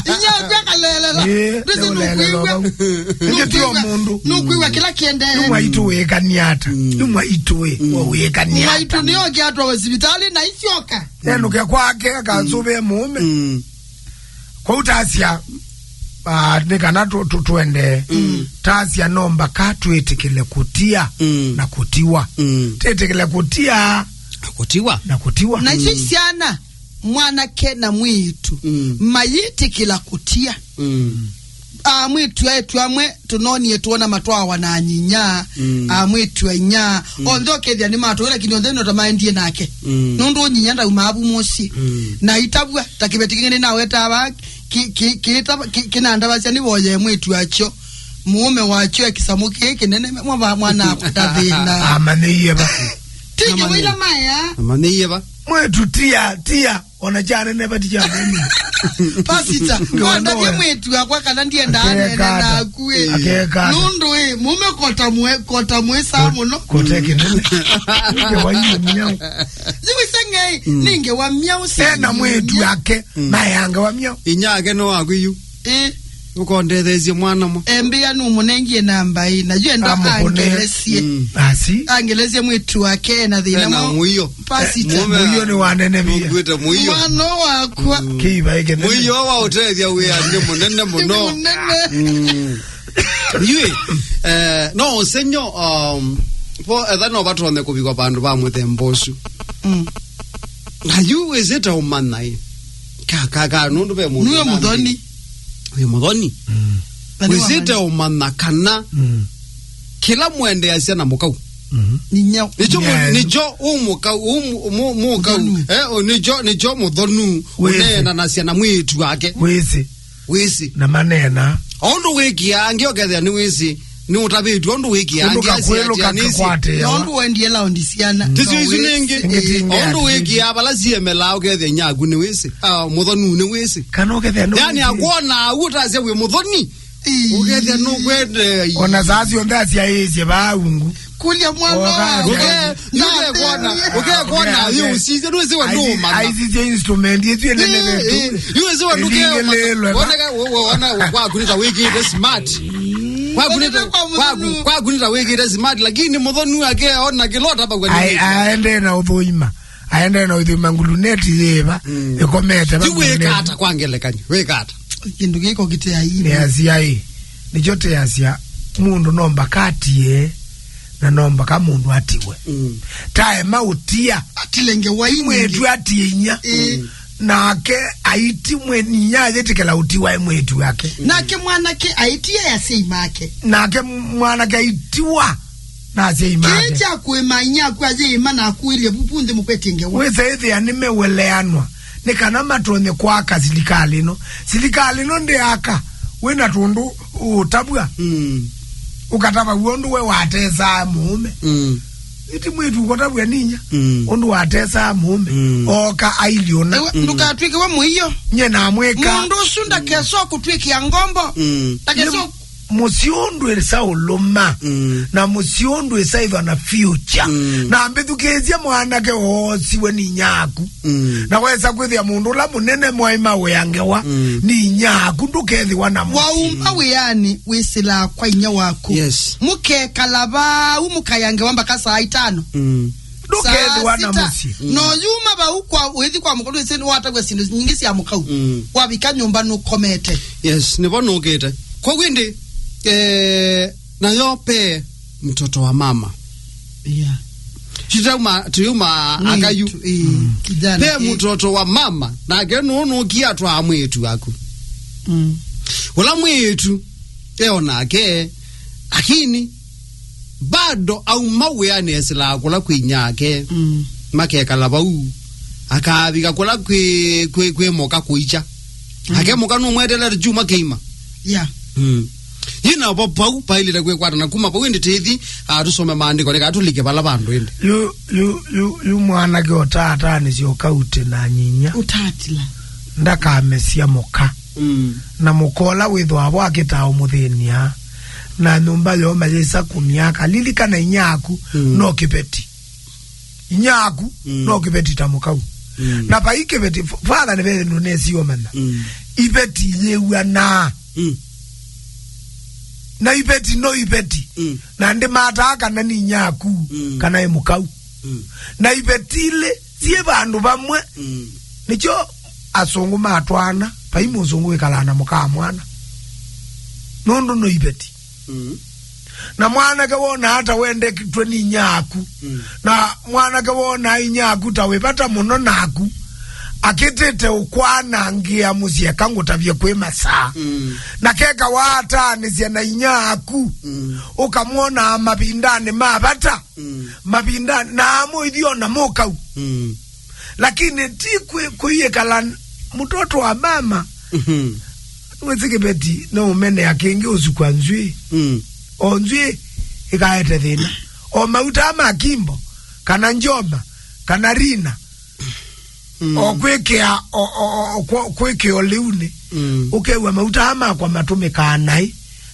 Inyaku akalelela. Eh, ndũsi nũlelela nũkwĩw'a. Vau. Nũkwĩw'a. Nũkwĩw'a kĩla kĩendee. Nĩ mwaitũ wĩkania ata? Mm. Nĩ mwaitũ wĩ, mm, wĩkania ata? Mwaitũ nĩoke atwawe sivitalĩ na isyoka. Nenũke kwake, akasũvĩe mũũme. Mm. Kwoou tasya, ah, nĩ kana tũ-, tũ-, tũendee. Mm. Tasya no mbaka twĩtĩkĩle kũtia, mm, na kũtiwa. Mm. Twĩtĩkĩle kũtia. Na kũtiwa. Na kũtiwa. Na isu, mm, syana, mwanake na mwĩĩtu, mm, mayĩtĩkĩla kũtia. Mm. Amwĩtu aĩtu amwe tũnonie twona matwawa na nyinya, mm, amwĩtu ainya, mm, onthe ũkethĩa nĩmatũĩ, lakini onthe nota maendie nake. Mm. Nũndũ nyinya ndaumaa vu mũsyĩ. Mm. Na itavw'a, ta kĩveti kĩngĩ nĩnawetaa vaa, ki-, ki-, kĩtava-, ki-, kĩnandavasya nĩvoye mwĩtu akyo. Mũũme wakyo e kĩsamũ kĩĩ kĩnene, mwa-, mwanakwa ta thĩna. Amanyĩie va? Tingi wĩla maya. Amanyĩie va? Mwĩtu tia, tia. Ona kyanene vati kya mũndũ. Pasita, ndio wandavye ndoya. Mwĩtu wakwa kana ndienda anene naku ĩ. Akeka ata? Nũndũ ĩ, mũme kota mwe, kota mwĩsa mũno. Kote kĩnene. Nĩngewa iye mĩao. Ziwisengei, mm, nĩngewa mĩao. Ena mwĩtu ake, mm, naye angewa mĩao. Inya ake no waku yu. Ĩ. Ũkondetheesye mwana mo. Embĩa nũmũnengie namba ĩ, na yu enda amũkũnĩe. Angelesie. Mm. Asi. Angelesie mwĩtu wake na thĩna. Ena mo. Mũio. Pasita. Mũme. Mũio nĩ wanenevie. Nũkwĩte mũio. Mwana wakwa. Mm. Kĩiva ĩkĩ nene. Mũio wa ũtethya wĩa nĩ mũnene mũno. Nĩ mũnene. Mm. Yui, eh, no ũsenyo, um, po etha no vatonye kũvikwa vandũ va mũthemba ũsu. Mm. Na yu wĩsĩte ũmanya ĩ. Ka, ka, ka, nũndũ ve mũndũ. Nĩwe mũthoni. Wĩ mũthoni. Mm. Na nĩ wĩsĩte wamanya. Ũmanya kana, mm, kĩla mwendeasya na mũkau. Nĩkyo mũthoni. Nĩkyo ũmũkau, ũmũ-, mũ-, mũkau. Mũthonu. Eh, o, nĩkyo, nĩkyo mũthonu. Wĩsĩ. Ũneenanasya na mwĩĩtu wake. Wĩsĩ. Wĩsĩ. Na maneena. O ũndũ wĩkĩaa angĩ ũkethĩa nĩwĩsĩ, nĩũtavĩtw'e ũndũ wĩkĩaa angĩ. Ũndũ kakwĩlũ asyakya nĩsĩ. Kakwatĩawa. Na ũndũ wendie laundi syana. Tisyo isu nĩngĩ. Ĩngĩ ti. O ũndũ wĩkĩaa vala siemelaa ũkethĩa nyaku nĩwĩsĩ. Ah, mũthonu nĩwĩsĩ. Kana ũkethĩa nĩwĩsĩ. Yani akwona au ũtasya wĩ mũthoni. Ii. Ũkethĩa nũkwendea. Ona saa syonthe asyaĩĩsye vaa ungu. Kũlya mwana. Ũke-, ũke-, ũkekona, ũkekona, yu ũsisye, ndwĩsĩ we ndũũmanya. Aisisye instrument ĩsu ĩnene vetu. Yu ũsĩ we ndũkeo. Ĩthingĩlĩĩlwe va. Woneka, we, we, wona kwaku nĩ ta wĩkĩte smart. Kwaku nĩ ta, kwaku, kwaku nĩ ta wĩkĩte smart, lakini mũthoni wake ona kĩla ũtavaw'a nĩ. Ai, aendee na ũthũima. Aendee na ũthũima nguluneti yĩva, ĩkomete va nguluneti. Yu wĩka ata kwa ngelekany'o? Wĩka ata? Kĩndũ kĩko kĩteaima. Nĩasya ĩ, nĩkyo teasya, mũndũ no mbaka atie, na no mbaka mũndũ atiwe. Mm. Taema ũtia. Atilenge waini. Mwĩĩtu atie inya. Ĩ. Mm. Nake aiti mwe-, inya ayĩtĩkĩla ũtiwa e mwĩĩtu wake. Nake mwanake aitie asyai make. Nake mwanake aitiwa na asyai make. Kĩĩ kya kũĩma inya aku ayĩĩma na akuĩlye vuvu nthĩ mũkwetye ngewa. Wĩsa ĩthĩa nĩmeweleanwa nĩ kana matonye kwaka silikalĩ ĩno. Silikalĩ ĩno ndĩaka wĩ na tũndũ ũũtavw'a. Mm. Ũkatavaw'a ũndũ we watesaa mũũme. Mm. Ĩti mwĩĩtu ũkotavw'a nĩ inya. Mm. Ũndũ watesaa mũũme. Mm. Ooka ailyũna. Ewe, mm, ndũkatw'ĩke we mũio. Nye namwĩka. Mũndũ ũsu ndakesa kũtw'ĩkĩa ngombo. Mm. Ndakesa. Mũsyĩ ũndũ ĩsa ũlũma, mm, na mũsyĩ ũndũ ĩsa ĩthwa na future. Mm. Na mbĩthukĩĩsye mwanake woosiwe nĩ inya aku. Mm. Na wesa kwĩthĩa mũndũ ũla mũnene mwaĩ mawĩa ngewa, mm, nĩ inya aku, ndũkethĩwa na mũsyĩ. Wauma wĩanĩ wĩsĩlaa kwa inya waku. Yes. Mũkekala vau mũkaya ngewa mpaka saa itano. Mm. Ndũkethĩwa na mũsyĩ. Saa sita. Mm. No yuma vau kwa, ũithi kwa mũkau, ndwĩsĩ watavw'a syĩndũ nyingĩ sya mũkau. Mm. Wavika nyũmba nũkomete. Yes, nĩvo nũkĩte. Kwoou ĩndĩ, eh, nayo pe mtoto wa mama. Yeah. Tutauma, tuyuma akayu. Mwĩĩtu, eh, mm, kijana, pe eh, mtoto wa mama, nake nũnũkia twaa mwĩĩtu waku. Mm. Ũla mwĩĩtu, e o nake, lakini bado auma wĩanĩ esĩlaa kũla kwĩ inyake. Mm. Makekala vau. Akavika kũla kwĩ, kwĩ, kwĩ mũka kũikya. Mm. Ake mũka nũmweteelete kyumwa kĩima. Yeah. Mm. Yĩna vo vau paĩlĩte kwĩkwatana kuma vau ĩndĩ tĩthi, ah, tũsome maandĩko nĩ kana tũlike vala vandũ ĩndĩ. Yu, yu, yu, yu mwanake ũtaatanĩsya ũkauti na nyinya. Ũtatila. Ndakamesya mũka. Mm. Na mũka ũla wĩthĩawa vo akĩtaa ũmũthĩny'a, na nyũmba yoo mayĩsa kũmyaka. Lilikana inya aku, mm, no kĩveti. Inya aku, mm, no kĩveti ta mũkau. Mm. Na vai kĩveti, f-, father nĩ ve ndũnesi ũmanya. Mm. Iveti yĩw'anaa. Mm. Na iveti no iveti. Mm. Na ndĩmataa kana nĩ inya aku, mm, kana ĩ mũkau. Mm. Na iveti ilĩ syĩ vandũ vamwe. Mm. Nĩkyo asũngũ matwaana, vai mũsũngũ wĩkalaa na mũka wa mwana. Nũndũ no iveti. Mm. Na mwanake wonaa ta wendetwe nĩ inya aku. Mm. Na mwanake wonaa inya aku ta wĩ vata mũno naku. Akĩtĩte ũkwanangĩa mũsyĩ eka ngũtavye kwĩ masaa. Mm. Na keka waataanĩsya na inya aku. Mm. Ũkamwonaa mavindanĩ ma vata. Mm. Mavinda na amũithi ona mũkau. Mm. Lakini ti kwĩ-, kwĩyĩkala n-, mtoto wa mama. Mhm. Wĩsĩ kĩveti no ũmenea kĩngĩ ũsukwa nzw'ĩ. Mm. O nzw'ĩ ĩkaete thĩna. O mauta ma kimbo, kana njoma, kana rina. Mm. O kwĩkĩa, o, o, o, o, kwĩkĩa ũlĩunĩ. Mm. Ũkew'a mauta aa makwa matũmĩkaa naĩ.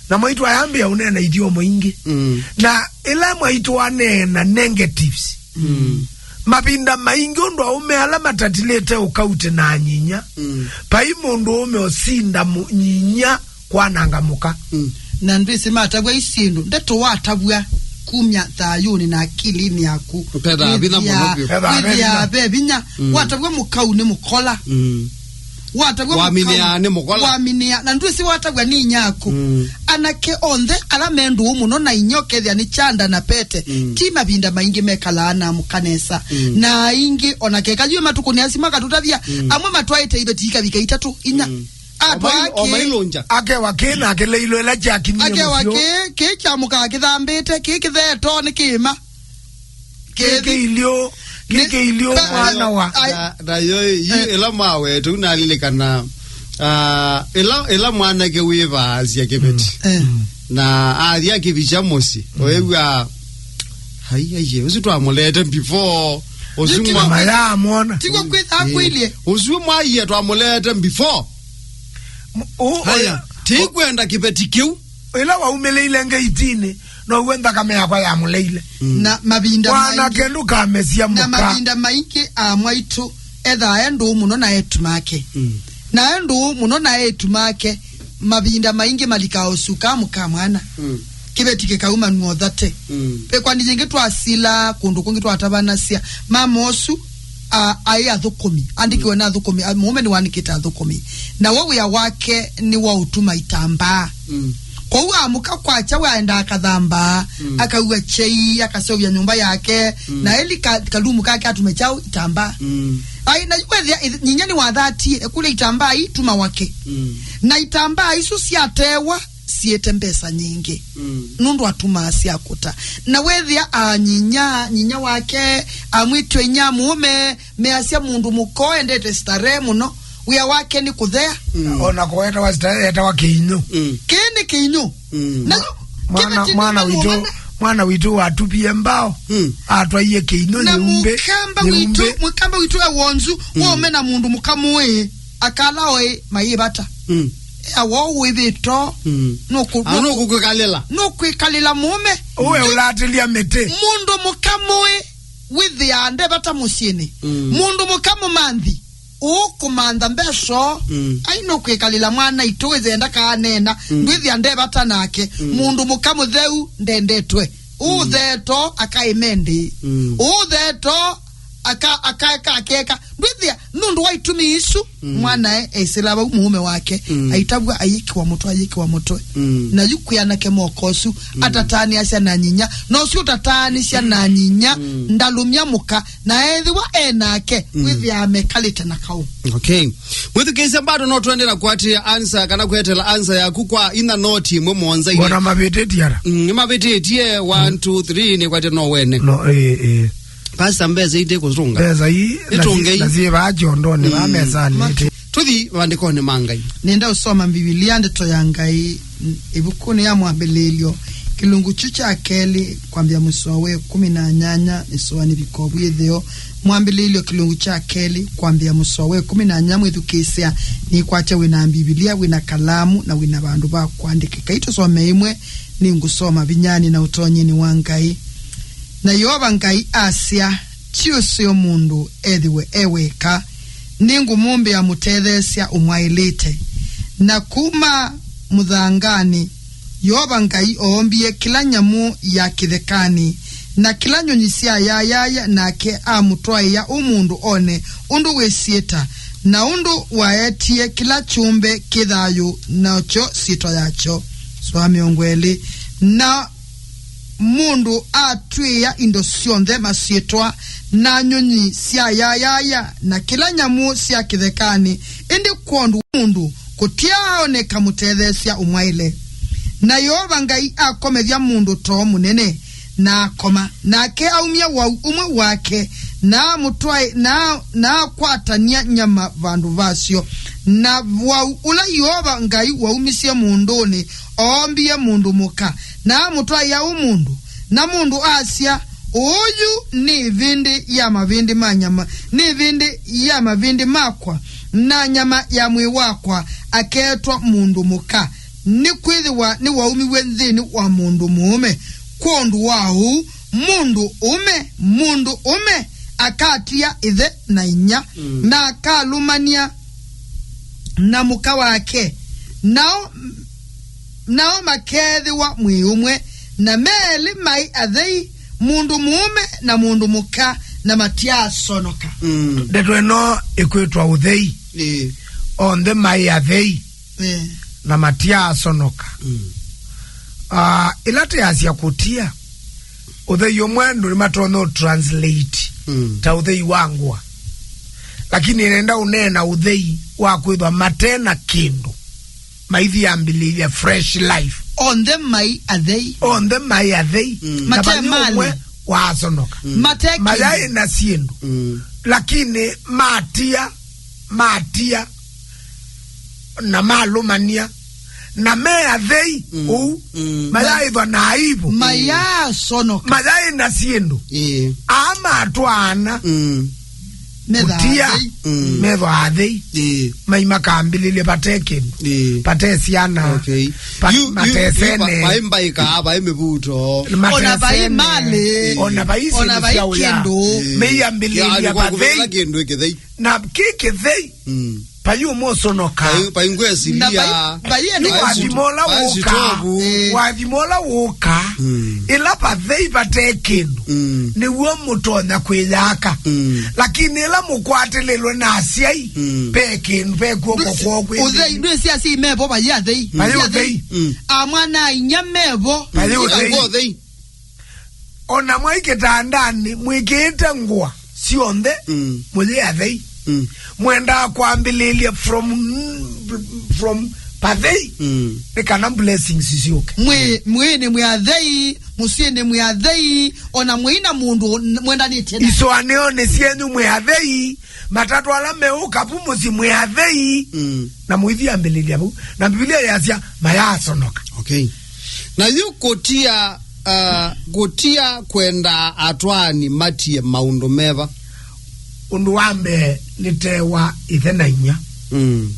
Na mwaitũ ayambĩa ũneena ithyomo ingĩ. Mm. Na ĩla mwaitũ aneena negatives, mm, mavinda maingĩ ũndũ aũme ala matatilĩte ũkauti na nyinya, mm, vai mũndũ ũme ũsinda mũ-, nyinya kwananga mũka. Mm. Na ndwĩsĩ matavw'a isyĩndũ, ndeto watavw'a kumya thayũnĩ na akilinĩ yaku. Pethaa vinya mũno vyũ. Pethaa ve vinya. Wĩthĩaa ve vinya. Mm. Watavw'a mũkau nĩ mũkola. Mm. Watavw'a mũkau. Waminĩa nĩ mũkola. Waminĩa, na ndwĩsĩ watavw'a nĩ inya aku. Mm. Anake onthe ala me ndũũ mũno na inya ũkethĩa nĩ kyanda na pete, mm, ti mavinda maingĩ mekalaa na mũka nesa. Mm. Na aingĩ, ona keka yu matukũ nĩ asu makatũtavya, mm, amwe matwaĩte iveti ikavika itatũ, inya. Mm. Atwaa kĩ. Akewa kĩ na akĩleilwe ĩla kyakinyie mũsyĩ. Akewa kĩ, kĩ kya mũka kĩthambĩte, kĩ kĩtheto nĩ kĩĩma. Kĩkĩilyo, kĩkĩilyo mwana wa. Na, na yo, yu ĩla mwawetũ, nalilikana, ah, ĩla, ĩla mwanake wĩvaasya kĩveti. Eh. Na athi akĩvikya mũsyĩ, oew'a, "Ai, aiye, ũsu twamũlete before." Ũsu mwa- mayamwona. Tiko kwĩtha kwĩlye. Ũsu mwaie twamũlete before. Haya, tikwenda kĩveti kĩu. Ĩla waumĩlĩile ngeitinĩ, now'o nthakame yakwa yamũleile. Na mavinda maingĩ, ndũkamesya na mũka. Mavinda maingĩ, a mwaitũ ethaa e ndũũ mũno na eĩtu make. Na e ndũũ mũno na eĩtu make, mavinda maingĩ malikaa ũsuka mũka mwana. Kĩveti kĩkauma nuothate. Ve kwani yĩngĩ twasila kũndũ kũngĩ twatavanasya. Mama ũsu, a, aĩ athũkũmi, andĩkiwe na athũkũmi, a, mũũme nĩwanĩkĩte athũkũmi. Na we wĩa wake nĩ wa ũtuma itambaa. Kwoou amũka kwakya, we aendaa akathambaa, akaua kyei, akaseũvya nyũmba yake, na eli ka, kalumu kake atume kyaũ itambaa. Ai, na yu wethĩa, ith-, nyinya nĩwathatie, ekũlya itambaa ii tuma wake. Na itambaa isu syatewa, siĩte mbesa nyingĩ. Nũndũ atumaa sya kũta. Na wethĩa, a, nyinya, nyinya wake, amwĩtw'e inyia mũũme, measya mũndũ mũka ũendete starehe mũno, wĩa wake nĩ kũthea. O na kũetawa starehe, etawa kĩinyũ. Kĩĩ nĩ kĩinyũ. Na mwana, kĩveti mwana nĩ witũ, mũũme. Mwana witũ watupie mbao, atwaie kĩinyũ. Na yĩumbe, mũkamba witũ, yĩumbe. Mũkamba witũ e wonzu, waume na mũndũ mũka mũĩ, akala oĩ mayĩvata. Eawa wĩvĩto, nũkũ-, nũkũkwĩkalĩla. Nũkwĩkalĩla mũũme. Ũwe ũlatĩlya mĩtĩ. Mũndũ mũka mũĩ wĩthĩaa nde vata mũsyĩnĩ. Mũndũ mũka mũmanthi, ũkũmantha mbesoo. Ai, nũkwĩkalĩla mwana itũ wĩthĩa ndakaneena, ndwĩthĩa nde vata nake. Mũndũ mũka mũtheu ndendetwe. Ũtheeto akaĩmendĩ. Ũtheeto aka-, akaeka akeka. Ndwĩthĩa, nũndũ wa itumi isu, mwanae eisĩla vau mũũme wake, aitavw'a ayĩkĩwa mũtwe, ayĩkĩwa mũtwe. Na yu kwĩ anake moka ũsu, atataanĩasya na nyinya, na ũsu ũtataanĩsya na nyinya, ndalũmya mũka, na ethĩwa e nake, wĩthĩaa mekalĩte na kaũ. Okay. Mwĩthukĩĩsya, bado no twende na kũatĩĩa answer, kana kwetela answer yaku kwa ina noti ĩmwe mũonza ile. Wana mavĩtĩtie ara? Mm, nĩmavĩtĩtie, one, two, three, nĩkwatya no wene. No, ĩĩ, ĩĩ. Pastor, mbesa ite kũtunga. Mbesa ii, na si-, nĩtũngei. Na syĩ vaa kyondonĩ, vaa mesanĩ, ĩtĩ. Tũthi maandĩkonĩ ma Ngai. Nĩenda ũsoma Mbivilia, ndeto ya Ngai, n-, ĩvukunĩ ya Mwambĩlĩĩlyo, kĩlungu kyu kya kelĩ, kwambĩa mũsoa wa ĩkũmi na nyanya, nĩsoa nĩvika ũvu ĩtheo. Mwambĩlĩĩlyo, kĩlungu kya kelĩ, kwambĩa mũsoa wa ĩkũmi na nyanya, mwĩthukĩĩsya, nĩkwatya wĩ na Mbivilia, wĩ na kalamu, na wĩ na vandũ va kũandĩkĩka. Itũsome ĩmwe, nĩngũsoma vinyanĩ na ũtonyinĩ wa Ngai. Na Yeova Ngai asya, ti ũseo mũndũ ethĩwe e weka, nĩngũmũmbĩa mũtetheesya ũmwaĩlĩte. Na kuma mũthanganĩ, Yeova Ngai oombie kĩla nyamũ ya kĩthekanĩ, na kĩla nyũnyi sya yayaya, nake amũtwaĩa ũmũndũ one ũndũ wĩsyĩta, na ũndũ waetie kĩla kyũmbe kĩ thayũ nakyo syĩtwa yakyo. Sũa mĩongo ĩlĩ. Na mũndũ atw'ĩĩa indo syonthe masyĩtwa, na nyũnyi sya yayaya, na kĩla nyamũ sya kĩthekanĩ, ĩndĩ kwondũ wa mũndũ kũtyaoneka mũtetheesya ũmwaĩle. Na Yeova Ngai akomethya mũndũ too mũnene, na akoma, nake aumya wau ũmwe wake, na amũtwaĩ-, na, na akwatany'a nyama vandũ vasyo. Na wau ũla Yeova Ngai waumisye mũndũnĩ, oombie mũndũ mũka, na amũtwaĩa ũmũndũ. Na mũndũ asya, "Ũyu nĩ ĩvĩndĩ ya mavĩndĩ ma nyama, nĩ ĩvĩndĩ ya mavĩndĩ makwa, na nyama ya mwĩĩ wakwa," akeetwa mũndũ mũka, nĩkwĩthĩwa nĩwaumiw'e nthĩnĩ wa mũndũ mũũme. Kwondũ wa ũu, mũndũ ũme, mũndũ ũme akatia ĩthe na inyia, mm, na akalũmany'a na mũka wake, nao, nao makeethĩwa mwĩĩ ũmwe. Na me elĩ maĩ athei, mũndũ mũũme na mũndũ mũka, na matyaasonoka. Mm. Ndeto ĩno ĩkwĩtwa ũthei. Ĩĩ. Onthe maĩ athei. Eh. Na matyaasonoka. Mm. Ah, ĩla tĩasya kũtia, ũthei ũmwe andũ nĩmatonya ũ translate, mm, ta ũthei wa ngũa. Lakini nenda ũneena ũthei wa kwĩthwa mate na kĩndũ, maithi ambĩlĩĩlya fresh life. Onthe mai athei. Onthe mai athei. Mm. Na mate vai ũmwe malĩ. waasonoka. Mm. Mateki. Mayaĩ na syĩndũ. Mm. Lakini matia, matia, na malũmania, na me athei. Mm. Ũu, mm, mayaĩthwa na aibu. Mayasonoka. Mayaĩ na syĩndũ. Ĩĩ. Aa matwaana. Mm. Metha mũtia, athei. Mm. Methwa athei. Ĩĩ. Mai makambĩlĩlya vate kĩndũ. Ĩĩ. Vate syana. Okay. Pa-, yu, yu, matesene. Yu, va-, vai mbaĩkaa, vai mĩvuto. Ona vai matesene. Malĩ. Ona vai syĩndũ sya ũya. Ona vai kĩndũ. Ĩĩ. Meiyambĩlĩlya. Yaani, kwa vathei. Kũvĩla kĩndũ ĩkĩthei. Na kĩ kĩthei. Mm. Vai ũmũsonoka. Vai, vai ngwesilia. Na vai, vai ene. Yu wathimo ũla wũka. Vai sitovu. Eh. Wathimo ũla wũka. Mm. Ĩla vathei vate kĩndũ. Mm. Nĩw'o mũtonya kwĩyaka. Mm. Lakini ĩla mũkwatĩlĩlwe na asyai, mm, ve kĩndũ, ve kw'oko kwoo kwĩ. Ũthei, ndwĩsĩ asyai mevo vai athei. Vai ũthei. Mm. A mwana a inyia mevo. Vai ũthei. Vai ũthei. Ona mwai kĩtandanĩ mwĩkĩĩte ngũa syonthe, mm, mũyĩ athei. Mm. Mwendaa kwambĩlĩlya from, from pathei, mm, nĩ kana blessings syũke. Mwĩ, mwĩĩnĩ mwĩ athei, mũsyĩnĩ mwĩ athei, ona mwĩi na mũndũ n-, mwendanĩtye na. Isũanĩonĩ syenyu mwĩ athei, matatũ ala meũka vu mũsyĩ mwĩ athei, mm, na mũithi ambĩlĩlya vau. Na Mbivilia yasya, mayaasonoka. Okay. Na yu kũtia, uh, kũtia kwenda atwaani matie maũndũ meva? Ũndũ wa mbee nĩ te wa ĩthe na inyia. Mm.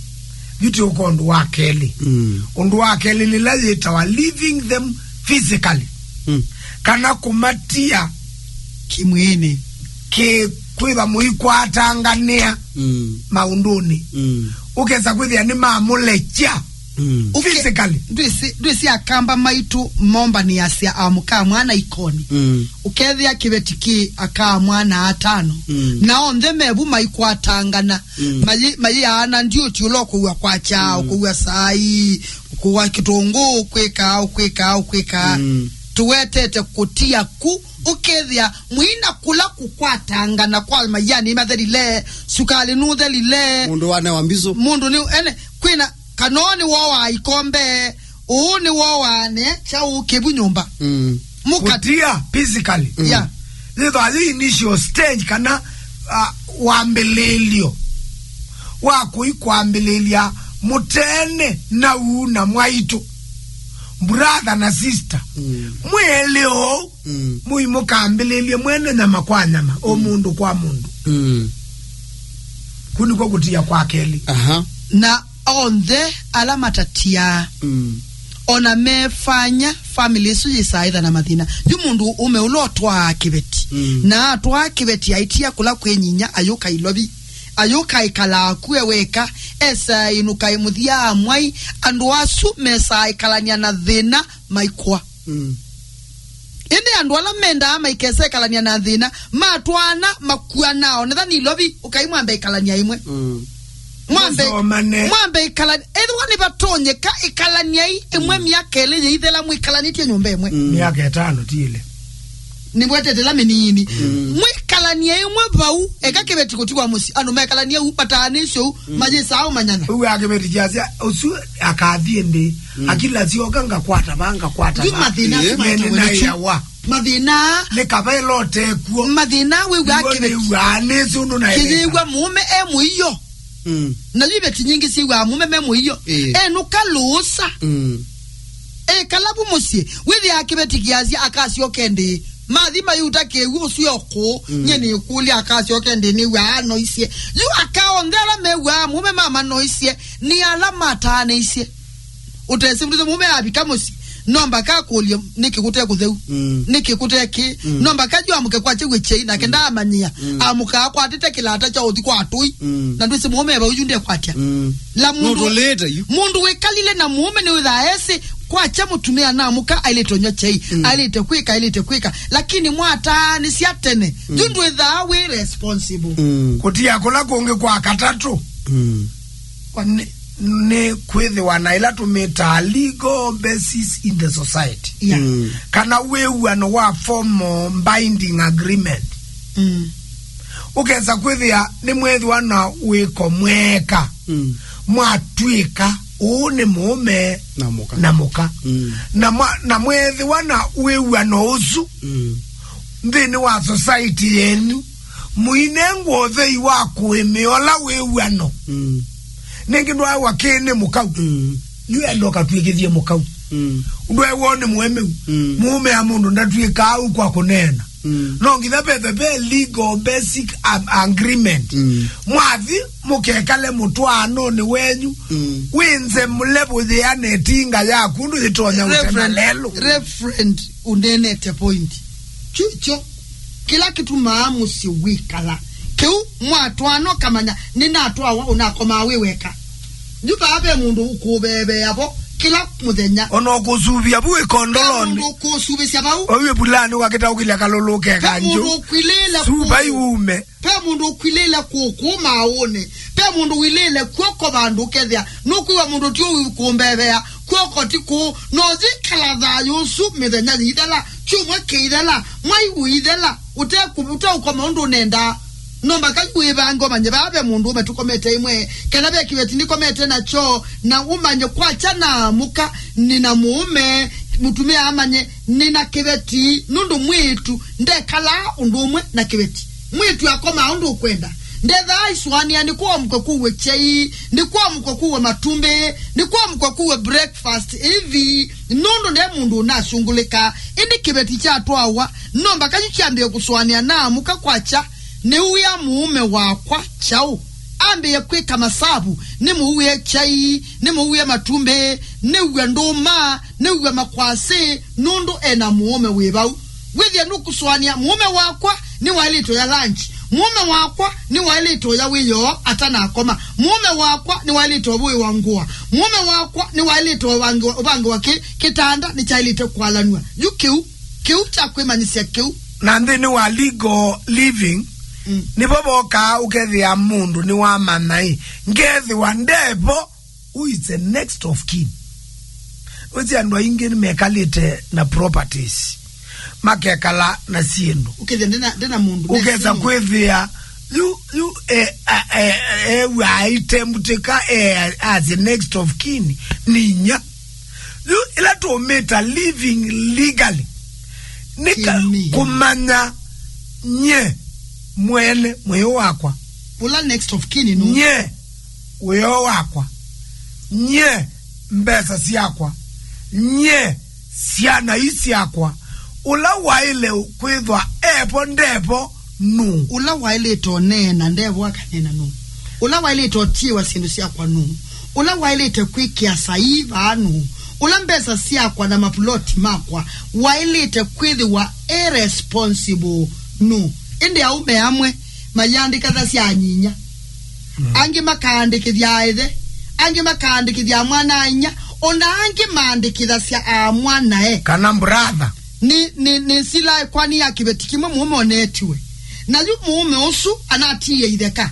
Yu ti ũka ũndũ wa kelĩ. Mm. Ũndũ wa kelĩ nĩla yĩtawa leaving them physically. Mm. Kana kũmatia kĩmwĩĩnĩ. Kĩ-, kwĩva mũikwatanganĩa, mm, maũndũnĩ. Mm. Ũkesa kwĩthĩa nĩ mamũlekya. Mm. Physically. Ndwĩsĩ, ndwĩsĩ akamba maitũ mombanĩasya amũka mwana ikoni. Mm. Ũkethĩa kĩveti kĩ aka mwana atano. Mm. Na onthe mevu maikwatangana. Mm. Mayi-, mayiaana ndiũti ũla ũkũw'a kwakya, mm, ũkũw'a sai, ũkũw'a kĩtũngũ, ũkwĩka, ũkwĩka, ũkwĩka. Mm. Tũwetete kũtia ku, ũkethĩa mwina kũla kũkwatangana kwa maiani mathelile, sukalĩ nũthelile. Mũndũ wanewa mbiso. Mũndũ nĩ, ene, kwĩna, kana ũũ nĩ woo wa ikombe, ũũ nĩ woo wa ne, kyaũ kĩvu nyũmba. Mm. Mũka- Kũtia physically. Mm. Yeah. Yĩthwa yĩ initial stage kana, uh, wambĩlĩĩlyo wa kũi kwambĩlĩlya mũteene na uu na mwaitũ, brother na sister. Mm. Mwĩlĩ ũũ, mm, mũi mũkambĩlĩlye mwene nyama kwa nyama, o, mm, mũndũ kwa mũndũ. Mm. Kũ nĩkw'o kũtia kwa kelĩ. Aha. Na onthe ala matatiaa, mm, ona mefanya family ĩsu yĩsaa ĩtha na mathĩna. Yu mũndũ ũme ũla ũtwaa kĩveti, mm, na atwaa kĩveti aitia kũla kwĩ nyinya, ayũka ilovi, ayũka ĩkalaa kue weka, esaa ĩnũka ĩmũthia amwai, andũ asu mesaa ĩkalany'a na thĩna maikwa. Mm. Ĩndĩ andũ ala mendaa maikesa ĩkalany'a na thĩna, matwaana, makuanaa, onetha nĩ ilovi, ũkai mwambe ĩkalany'a ĩmwe. Mm. Mwambe, mũsomane, mwambe ĩkalany'a, ethĩwa nĩvatonyeka, ĩkalany'ai ĩmwe, mm, myaka ĩlĩ yĩithela mwĩkalanĩtye nyũmba ĩmwe. Mm. Myaka ĩtano ti ĩlĩ. Nĩwetete ĩla mĩnini. Mm. Mwĩkalany'e ĩmwe vau, eka kĩveti kũtiwa mũsyĩ, andũ mekalany'e u, mataanĩsye u, mm, mayĩsaa ũmanyana. Ũu akĩveti kyasya, ũsu akathi ĩndĩ, mm, akila syoka ngakwata va, ngakwata va. Yu mathĩna, ĩĩ, asu maetawe nĩ kyu. Mathĩna. Nĩ kava ĩlote kw'o. Mathĩna wĩw'aa kĩveti. Nĩw'aa nĩsĩ ũndũ naeleka. Kĩyĩw'a mũũme e mũio. Mm. Na yu iveti nyingĩ syĩw'aa mũũme me mũio. Ĩĩ. Enũka lũũsa. Mm. Ekala vu mũsyĩ. Wĩthĩaa kĩveti kĩasya akasyoke ndĩĩ. Mathi mayuta kĩw'ũ ũsu e ũkũũ. Mm. Nyie nĩkũlya akasyoke ndĩĩ nĩw'aa anoisye. Yu aka onthe ala mew'aa mũũme mamanoisye nĩ ala mataanĩisye. Ũtesĩ mũndũ mũme avika mũsyĩ, no mbaka akũlye, "Nĩkĩ kũte kũtheu? Mm. Nĩkĩ kũte kĩ?" Mm. No mbaka yu amũke kwa kyew'e kyei, nake, mm, ndaamanyĩa. Mm. Amũkaa akwatĩte kĩlata kya ũthi kwa atũi. Mm. Na ndwĩsĩ mũũme vau yu ndekwatya. Mm. La mũndũ, nũtũlĩte yu. Mũndũ wĩkalile na mũũme nĩwĩthaa esĩ kwakya mũtumĩa namũka ailĩte ũnywa kyei, mm, ailĩte kwĩka, ailĩte kwĩka. Lakini mwataanĩsya tene, mm, yu ndwĩthaa wĩ responsible. Mm. Kũtia kũla kũngĩ kwa katatũ. Mm. Kwa nĩ, nĩ kwĩthĩwa na ĩla tũmĩtaa legal basis in the society. Yeah. Mm. Kana wĩw'ano wa formal binding agreement. Mm. Ũkesa kwĩthĩa nĩmwethĩwa na wĩko mweka. Mm. Mwatw'ĩka ũũ nĩ mũũme na mũka. Na mũka. Mm. Na mwa-, na mwethĩwa na wĩw'ano ũsu. Mm. nthĩnĩ wa society yenyu, mũinengwa ũthei wa kũĩmĩa ũla wĩw'ano. Mm. Nĩngĩ ndwaĩwa kĩĩ nĩ mũkau. Mm. Yu enda ũkatw'ĩkĩthye mũkau. Mm. Ndwaĩwa nĩ mũemeu. Mm. Mũũme ya mũndũ ndatw'ĩkaa ũu kwa kũneena. Mm. No nginya vethe ve legal basic a-, agreement. Mm. Mwathi mũkekale mũtwaanonĩ wenyu. Mm. Wĩnze mũle vũyĩane ĩtinga yaku ũndũ yĩtonya ũtema Reverend, lelũ. Reverend, ũnenete point. Kyukyo, kĩla kĩtumaa mũsyĩ wĩkala. Kĩu mwatwaana ũkamanya, nĩnatwawa ũnakomaa wĩ weka. Yu vaa ve mũndũ ũkũveveea vo kĩla mũthenya. Ona ũkũsuvia vu ĩkondolonĩ. Ve mũndũ ũkũsuvĩsya vau. Vau ĩvulanĩ wakĩtaũkĩlya kalũlũ ke kanjũ. Ve mũndũ ũkwilĩĩle suva kũũ. Iume. Ve mũndũ ũkwilĩĩle kũkũ maaũnĩ. Ve mũndũ ũilĩĩle kw'oko vandũ ũkethĩa nũkwĩw'a mũndũ ti ũu kũmbevea kw'oko ti kũũ. No yĩkala thayũ ũsu mĩthenya yĩithela, kyumwa kĩithela, mwai ũithela, ũte kũ-, ũteũkoma ũndũ ũnendaa. No mbaka yu wĩvange ũmanye vaa ve mũndũ ũme tũkomete ĩmwe, kana ve kĩveti nĩkomete nakyo, na ũmanye kwakya naamũka, nĩ na mũũme, mũtumĩa amanye, nĩ na kĩveti, nũndũ mwĩĩtu ndekalaa ũndũ ũmwe na kĩveti. Mwĩĩtu akomaa ũndũ ũkwenda. Ndethaa aisũanĩa nĩ kwamũka kuwe kyai, nĩ kwamũka kuwe matumbĩ, nĩ kwamũka kuwe breakfast, ĩthi, nũndũ nde mũndũ ũnasungũlĩka. Ĩndĩ kĩveti kyatwawa, no mbaka yu kyambĩe kũsũanĩa naamũka kwakya, nĩwĩa mũũme wakwa kyaũ? Ambĩe kwĩka masavu, nĩmũwie kyai, nĩmũwie matumbĩ, nĩw'e ndũma, nĩw'e makwasĩ, nũndũ ena mũũme wĩ vau. Wĩthĩe nũkũsũanĩa, mũũme wakwa nĩwaĩlĩte ũya lunch, mũũme wakwa nĩwaĩlĩte ũya wĩoo atanakoma, mũũme wakwa nĩwaĩlĩte ũvũĩwa ngũa, mũũme wakwa nĩwaĩlĩte ũvangĩwa, ũvangĩwa kĩ, kĩtanda nĩkyaĩlĩte kwalanw'a. Yu kĩu, kĩu kya kwĩmanyĩsya kĩu. Na nthĩnĩ wa legal living, mm, nĩvo vokaa ũkethĩa mũndũ nĩwamanya ĩ, ngethĩwa ndevo, who is the next of kin? Wĩsĩ andũ aingĩ nĩmekalĩte na properties, makekala na syĩndũ. Ũkethĩa ndena, ndena mũndũ, ũkesa kwĩthĩa yu, yu, eh, a, eh, eh, ew'a aitembũtĩka, eh, as the next of kin nĩ inya. Yu ĩla tũmĩta living legally nĩ ka-, kũmanya nye mwene mwĩĩ wakwa. Ũla next of kin nũ? Nye wĩoo wakwa, nye mbesa syakwa, nye syana ii syakwa, ũla waĩle kwĩthwa evo ndevo nũũ? Ũla waĩlĩte ũneena ndevo akaneena nũũ? Ũla waĩlĩte ũtiĩwa syĩndũ syakwa nũũ? Ũla waĩlĩte kwĩkĩa saii vaa nũũ? Ũla mbesa syakwa na mapuloti makwa waĩlĩte kwĩthĩwa e responsible nũũ? Ĩndĩ aũme amwe mayĩandĩkasya anyinya. Mm. Angĩ makaandĩkĩthya aĩthe, angĩ makaandĩkĩthya mwana-a-inyia, o na angĩ maandĩkĩthasya aamwanae. Kana brother. Nĩ, nĩ, nĩ sila kwani ya kĩveti kĩmwe mũũme ũneetiwe. Na yu mũũme ũsu anatiie itheka.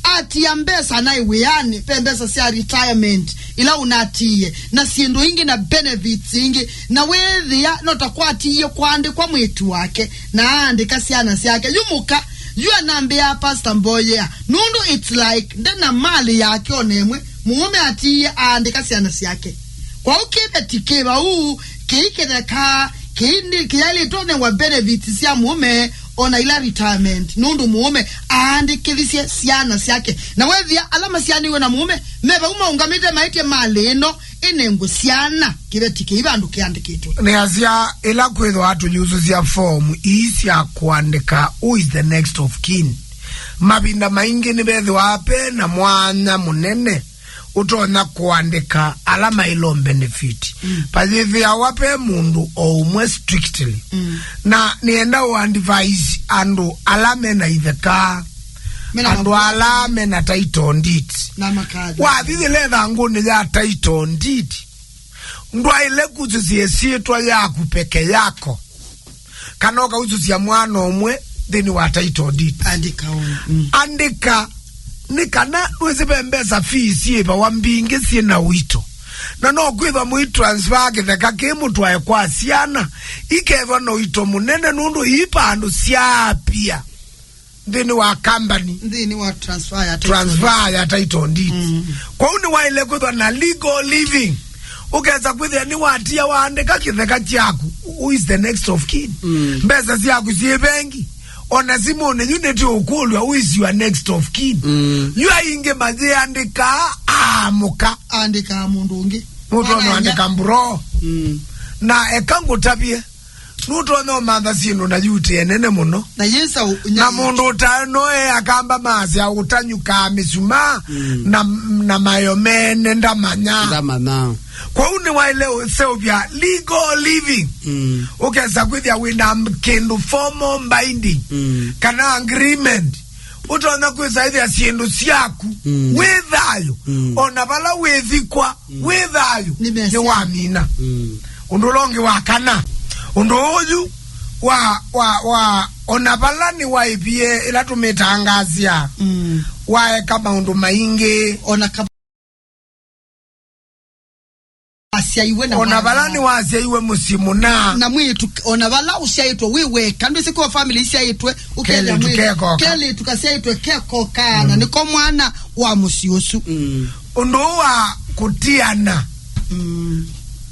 Atia mbesa anaĩ wĩanĩ, ve mbesa sya retirement ila ũnatiie, na syĩndũ ingĩ na benefits ingĩ, na wĩthĩa no ta kwatiie kwaandĩkwa mwĩĩtu wake, na aandĩka syana syake. Yu mũka, yu anambĩaa Pastor Mboyea, nũndũ it's like ndena mali yake o na ĩmwe, mũũme atiie aandĩka syana syake. Kwoou kĩveti kĩ vau, kĩikĩthekaa, kĩi nĩ kĩyaĩlĩtwe ũnewa benefits sya mũũme, o na ila retirement, nũndũ mũũme aandĩkĩthisye syana syake. Na wethĩa ala masyaanĩw'e na mũũme me vau maũngamĩte maĩtye malĩ ĩno ĩnengwe syana, kĩveti kĩi vandũ kĩandĩkĩtwe. Nĩasya ĩla kwĩthwa tũyusũsya foomu ii sya kũandĩka who is the next of kin, mavinda maingĩ nĩvethĩwa ve na mwanya mũnene ũtonya kũandĩka ala maĩle benefit. Mm. Vayĩthĩawa ve mũndũ o ũmwe strictly. Mm. Na nĩenda ũ advise andũ ala mena itheka, mena andũ mavoti, ala mena title deed. Na makathi. Wathi yĩla ĩthangũnĩ ya title deed, ndwaĩle kusũsya ĩsyĩtwa yaku peke yako. Kana ũkausũsya mwana ũmwe nthĩnĩ wa title deed. Andĩka ũũ. Mm. Andĩka nĩ kana ndwĩsĩ ve mbesa fees syĩvawa mbingĩ syĩ na ũito. Na no kwĩthwa mũi transfer kĩtheka kĩĩ mũtwae kwa syana, ikethwa na ũito mũnene nũndũ ii vandũ syaapia nthĩnĩ wa company. Nthĩnĩ wa transfer ya title. Transfer ya title deed. Mm. Kwoou nĩwaĩle kwĩthwa na legal living. Ũkesa kwĩthĩa nĩwatia waandĩka kĩtheka kyaku. Who is the next of kin? Mm. Mbesa syaku syĩ vengi. Ona simũnĩ yu nĩtũũkũlw'a, who is your next of kin? Mm. Yu aingĩ mayĩandĩkaa amũka. Andĩkaa mũndũ ũngĩ. Mũndũ ũndũ andĩka mbro. Mm. Na eka ngũtavye. Nũtonya ũmantha syĩndũ na yutĩ nene mũno. Na yĩsa ũ-, na mũndũ ũtanoe akamba masya ũtanyukaa mĩsumaa. Mm. Na, na mayo mene ndamanya. Ndamanya. Kwoou nĩwaĩle ũseũvya legal living. Mm. Ũkesa kwĩthĩa wĩna kĩndũ formal binding. Mm. Kana agreement. Ũtonya kwĩsa ĩthĩa syĩndũ syaku. Mm. Wĩ thayũ. Mm. Ona vala wĩthikwa. Mm. Wĩ thayũ. Nĩ mesa. Nĩwamina. Mm. Ũndũ ũla ũngĩ wa kana. Ũndũ ũyũ wa, wa, wa, ona vala nĩwaĩvie ĩla tũmĩtangaasya. Mm. Waeka maũndũ maingĩ. Ona ka-, asyaiwe na ona vala mwana. Nĩwasyaiwe mũsyĩ mũna. Na mwĩĩtu, ona vala ũsyaĩtwe wĩ weka, ndwĩsĩ kwa family isyaĩtwe, ũkethĩa kelĩtu mwĩĩtu kekoka. Kelĩtu kasyaĩtwe kekoka, na, mm, nĩko mwana wa mũsyĩ ũsu. Mm. Ũndũ ũũ wa kũtiana. Mm.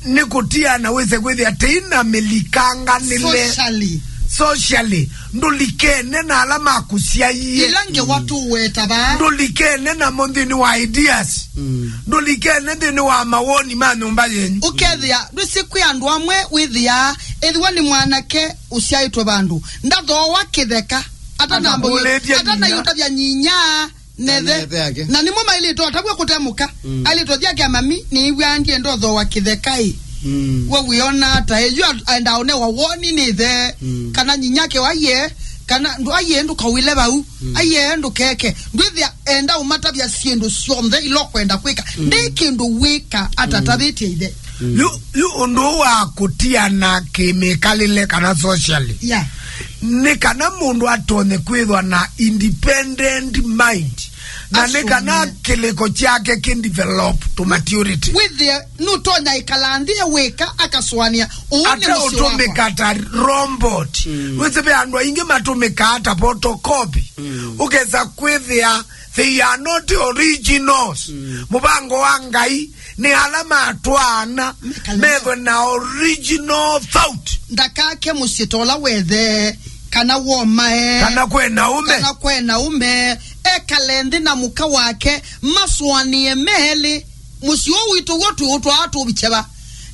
Nĩ kũtiana wĩse kwĩthĩa tĩi na mĩlikanganĩle. Socially. Socially. Ndũlikene na ala makũsyaie. Ila ngewa tũweta vaa. Ndũlikene namo nthĩnĩ wa ideas. Mm. Ndũlikene nthĩnĩ wa mawoni ma nyũmba yenyu. Ũkethĩa, ndwĩsĩ kwĩ andũ amwe wĩthĩaa, ethĩwa nĩ mwanake ũsyaĩtwe vandũ, ndathooa kĩtheka, atanambũie, atanambũlĩtye nyinya. Atanaiũtavya nyinya. Nethe. Nethe yake. Na nĩmo mailĩte o taw'o kũtemũka. Mm. Ailĩte o thiake mami, nĩĩw'aa ndienda ũthooa kĩthekai. Mm. We wĩona ata? Yu aenda onewa woni nĩ ithe. Mm. Kana nyinyake waiye, kana ndũ aiye ndũkawile vau. Mm. Aiye ndũkeke. Ndwĩthĩa enda ũmatavya syĩndũ syonthe ila ũkwenda kwĩka. Mm. Ndĩ kĩndũ wĩka atatavĩtye ithe. Mm. Yu, yu ũndũ wa kũtiana kĩmĩkalĩle kana socially. Yeah. Nĩ kana mũndũ atonye kwĩthwa na independent mind. Na nĩ kana asũmie. Kĩlĩko kyake kĩ develop to maturity. Wĩthĩe nũtonya ĩkala nthĩ wĩka akasũanĩa. Ũũ nĩ ate mũsyĩ wakwa. Ũtũmĩka ta robot. Mm. Wĩsĩ ve andũ aingĩ matũmĩkaa ta photocopy. Mm. Ũkesa kwĩthĩa they are not originals. Mm. Mũvango wa Ngai nĩ ala matwaana methwe na original thought. Ndakake mũsyĩ ta ũla wethe, kana womae, kana kwena ũme. Kana kwena ũme, ekale nthĩ na mũka wake, masũanĩe melĩ. Mũsyĩ ũũ witũ w'o twĩũtwaa tũvikye va?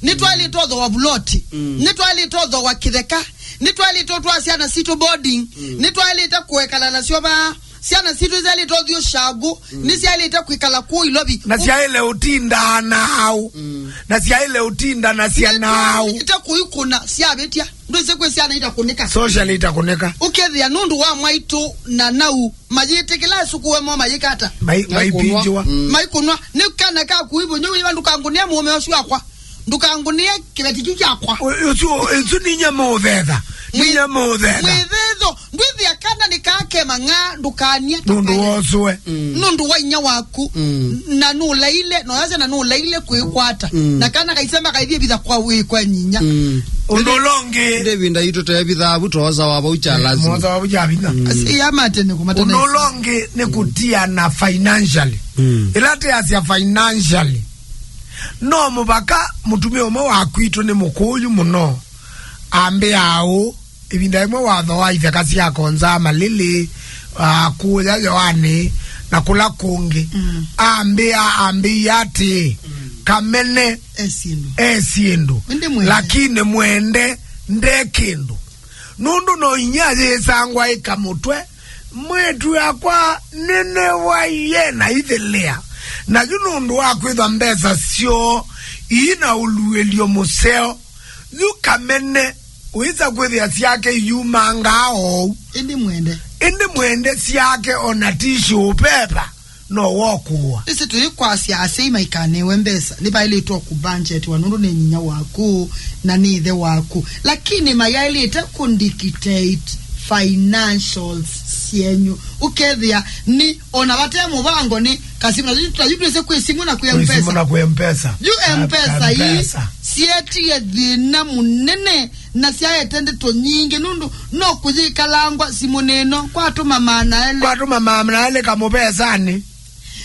Nĩtwaĩlĩte ũthooa vuloti. Mm. Nĩtwaĩlĩte ũthooa kĩtheka. Nĩtwaĩlĩte ũtwaa syana sitũ boarding. Mm. Nĩtwaĩlĩte kũekala nasyo vaa. Syana sitũ syaĩlĩte ũthiũ shagũ, mm, nĩsyaĩlĩte kwĩkala kũu ilovi. Na syaĩle ũtindaa na aũ. Mm. Na syaĩle ũtindanasya na aũ. Nĩtwaĩlĩte kũikũna syavĩtya. Ndwĩsĩ kwĩ syana itakũnĩka. Socially itakũnĩka. Ũkethĩa nũndũ wa mwaitũ na nau mayĩtĩkĩla asukuwe mo mayĩkata. Mai-, maipinjiwa. Mm. Maikũnwa. Nĩ kana kaku ivũnyũ iva ndũkangũnĩa mũũme ũsu wakwa. Ndũkangũnĩe kĩveti kĩu kyakwa. Ũ-, ũsu, ũsu ninya mũũthetha. Ninya mũũthetha. Mwĩthĩtho, ndwĩthĩa kana nĩ kaa ke mang'aa, ndũkanie. Nũndũ wosũe. Mm. Nũndũ wa inya waku. Mm. Na nũlaile, noyasya na nũlaile kwĩkwata. Mm. Na kana kaisema kaithie vitha kwa wĩ kwa nyinya. Mm. Ũndũ ũla ũngĩ. Ndĩ vinda itũ tevithaa vu twosa wa vau cha lazima. Mwosa wa vau cha vitha. Mm. Asi ya matene kũmatana. Ũndũ ũla ũngĩ nĩ kũtia na financially. Mm. Ĩla teasya financially. No mũvaka mũtumĩa ũmwe wa kwitũ nĩ mũkũũ yu mũno ambĩaa ũũ, ĩvinda yĩmwe watho wa itheka sya konzaa malĩlĩ, ah, kũya Yoani, na kũla kũngĩ. Mm. Ambĩa, ambĩie atĩĩ, mm, kamene e syĩndũ. E syĩndũ. Ĩndĩ mwende. Lakini mwende nde kĩndũ. Nũndũ no inyia yĩsangwa ĩkamũtwe, mwĩĩtu wakwa nĩnĩwaie na ithĩlĩa. Na yu nũndũ wa kwĩthwa mbesa syoo ii na ũluĩlyo mũseo, yu kamene ũisa kwĩthĩa syake iyumangaa oou. Ĩndĩ mwende. Ĩndĩ mwende syake ona ti syũveva. No wokũwa. Ĩsĩ tũyĩkwasya asyai maikanĩwe mbesa, nĩvaĩlĩtwe kũbanjetiwa nũndũ nĩ nyinya waku na nĩ ĩthe waku. Lakini mayaĩlĩte kũdictate financials syenyu. Ũkethĩa nĩ ona vate mũvango nĩ kasimu, na yu, na yu twĩsĩ kwĩ simũ na kwĩ M-Pesa. Kwĩ simũ na kwĩ M-Pesa. Yu M-Pesa ii M-Pesa. Syetie thĩna mũnene. Na syaete ndeto nyingĩ, nũndũ no kũyĩkalangwa simũnĩ ĩno, kwatũma maana elĩ. Kwatũma maana elĩ kamũvesanĩ.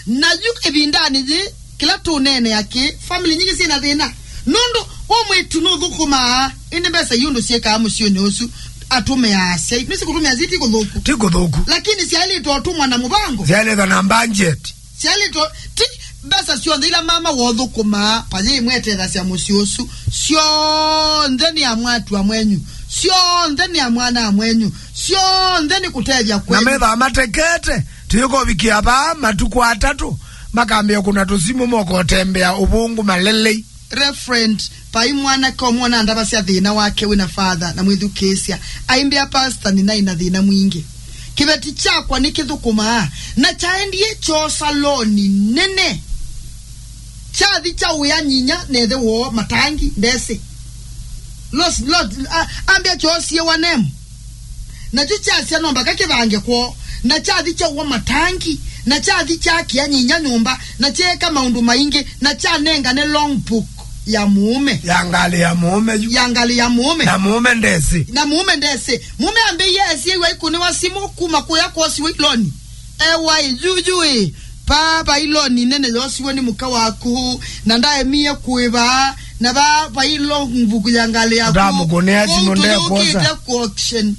Na yu ĩvindanĩ yĩĩ, kĩla tũneenea kĩ, family nyingĩ syĩ na thĩna. Nũndũ O mwĩĩtu nũthũkũmaa, ĩndĩ mbesa iũ ndũsyĩkaa mũsyĩnĩ ũsu, atũmĩaa asyai. Nĩsĩ kũtũmĩa syai ti kũthũku. Ti kũthũku. Lakini syaĩlĩte ũtũmwa na mũvango. Syaĩlĩte na budget. Syaĩlĩte, ti mbesa syonthe ila mama wothũkũmaa, vayĩ ĩmwe ĩtethasya mũsyĩ ũsu. Syonthe nĩ ya mwatwa mwenyu. Syonthe nĩ ya mwana mwenyu. Syonthe nĩ kũtethya na kwenyu. Methaa matekete, tũyĩkovikĩa vaa matukũ atatũ, makambĩa kũna tũsimũ mokotembea ũvũngũ malelei. Reverend vai mwanake ũmwe ũnandavasya thĩna wake wĩ na father na mwĩthukĩĩsya. Aimbĩa, "Pastor, nĩnaĩ na thĩna mwingĩ. Kĩveti kyakwa nĩkĩthũkũmaa, na kyaendie kyoosa loni nene. Kyathi kyaũĩa nyinya na ĩthe woo matangi, ndesĩ." Los-, lot-, a-, ambĩa kyoosie wanemu. Nakyo kyasya no mbaka kĩvange kwoo, na kyathi kyaua matangi, na kyathi kyakĩa nyinya nyũmba, na kyeeka maũndũ maingĩ, na kyanengane logbook ya mũũme. Ya ngalĩ ya mũũme yu. Ya ngalĩ ya mũũme. Na mũũme ndesĩ. Na mũũme ndesĩ. Mũũme ambĩie esie iwa ikũnĩwa simũ kuma kũya kwosiwe iloni. Ewa ĩ, yuyu ĩ, pa, pa iloni nene yosiwe nĩ mũka waku, na ndaemie kũĩva, na va, va ilo mvuku ya ngalĩ yaku. Ndamũkũnĩa simũ, kũu ndekwosa. Tũyũkĩte ku auction.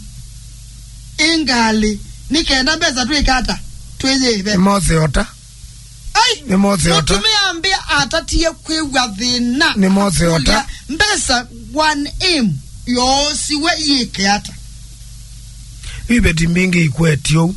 Ĩ ngalĩ, nĩ kenda mbesa twĩka ata? Twĩyĩve. Nĩ mose ota. Ai! Nĩ mose ota. Mũtumĩa ambĩa atatie kwĩw'a thĩna. Nĩ mose ota. Akũlya, mbesa one M yoosiwe yĩke ata? Iveti mbingĩ ikwetye ũu.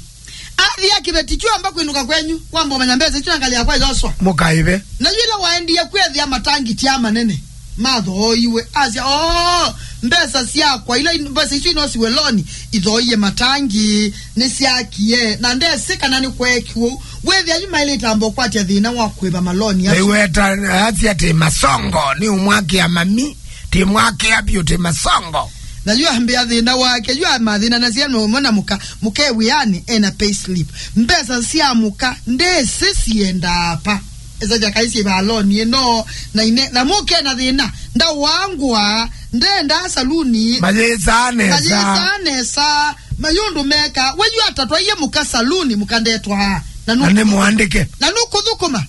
Athia kĩveti kyu amba kwĩnũka kwenyu, wamba ũmanya mbesa isu na ngalĩ yakwa yoswa. Mũkaĩve. Na yu ĩla waendie kwĩthĩa matangi tya manene mathooiwe, asya, "Oo, mbesa syakwa, ila in-, mbesa isu inosiwe loni, ithooie matangi, nĩsyakie, na ndesĩ kana nĩkweekiwe ũu." Wĩthĩa yu maĩlĩte amba ũkwatya thĩna wa kũĩva maloni asu. Nĩweta, asya atĩ masongo, nĩ ũmwakĩa mami. Ti mwakĩa vyũ, ti masongo. Na yu ambĩa thĩna wake, yu amathĩnanasya no mwana mũka, mũka e wĩanĩ, ena payslip. Mbesa sya mũka, ndesĩ siendaa pa. Esa jakaisye ivaloni ĩno, na ine, na mũka ena thĩna, ndawangwa, ndendaa saluni. Mayĩsaa nesa. Mayĩsaa nesa, mayũndũ meka. We yu atatwaie mũka saluni, mũka ndetwaa. Na nũ-, na nĩ mũandĩke. Na nũkũthũkũma.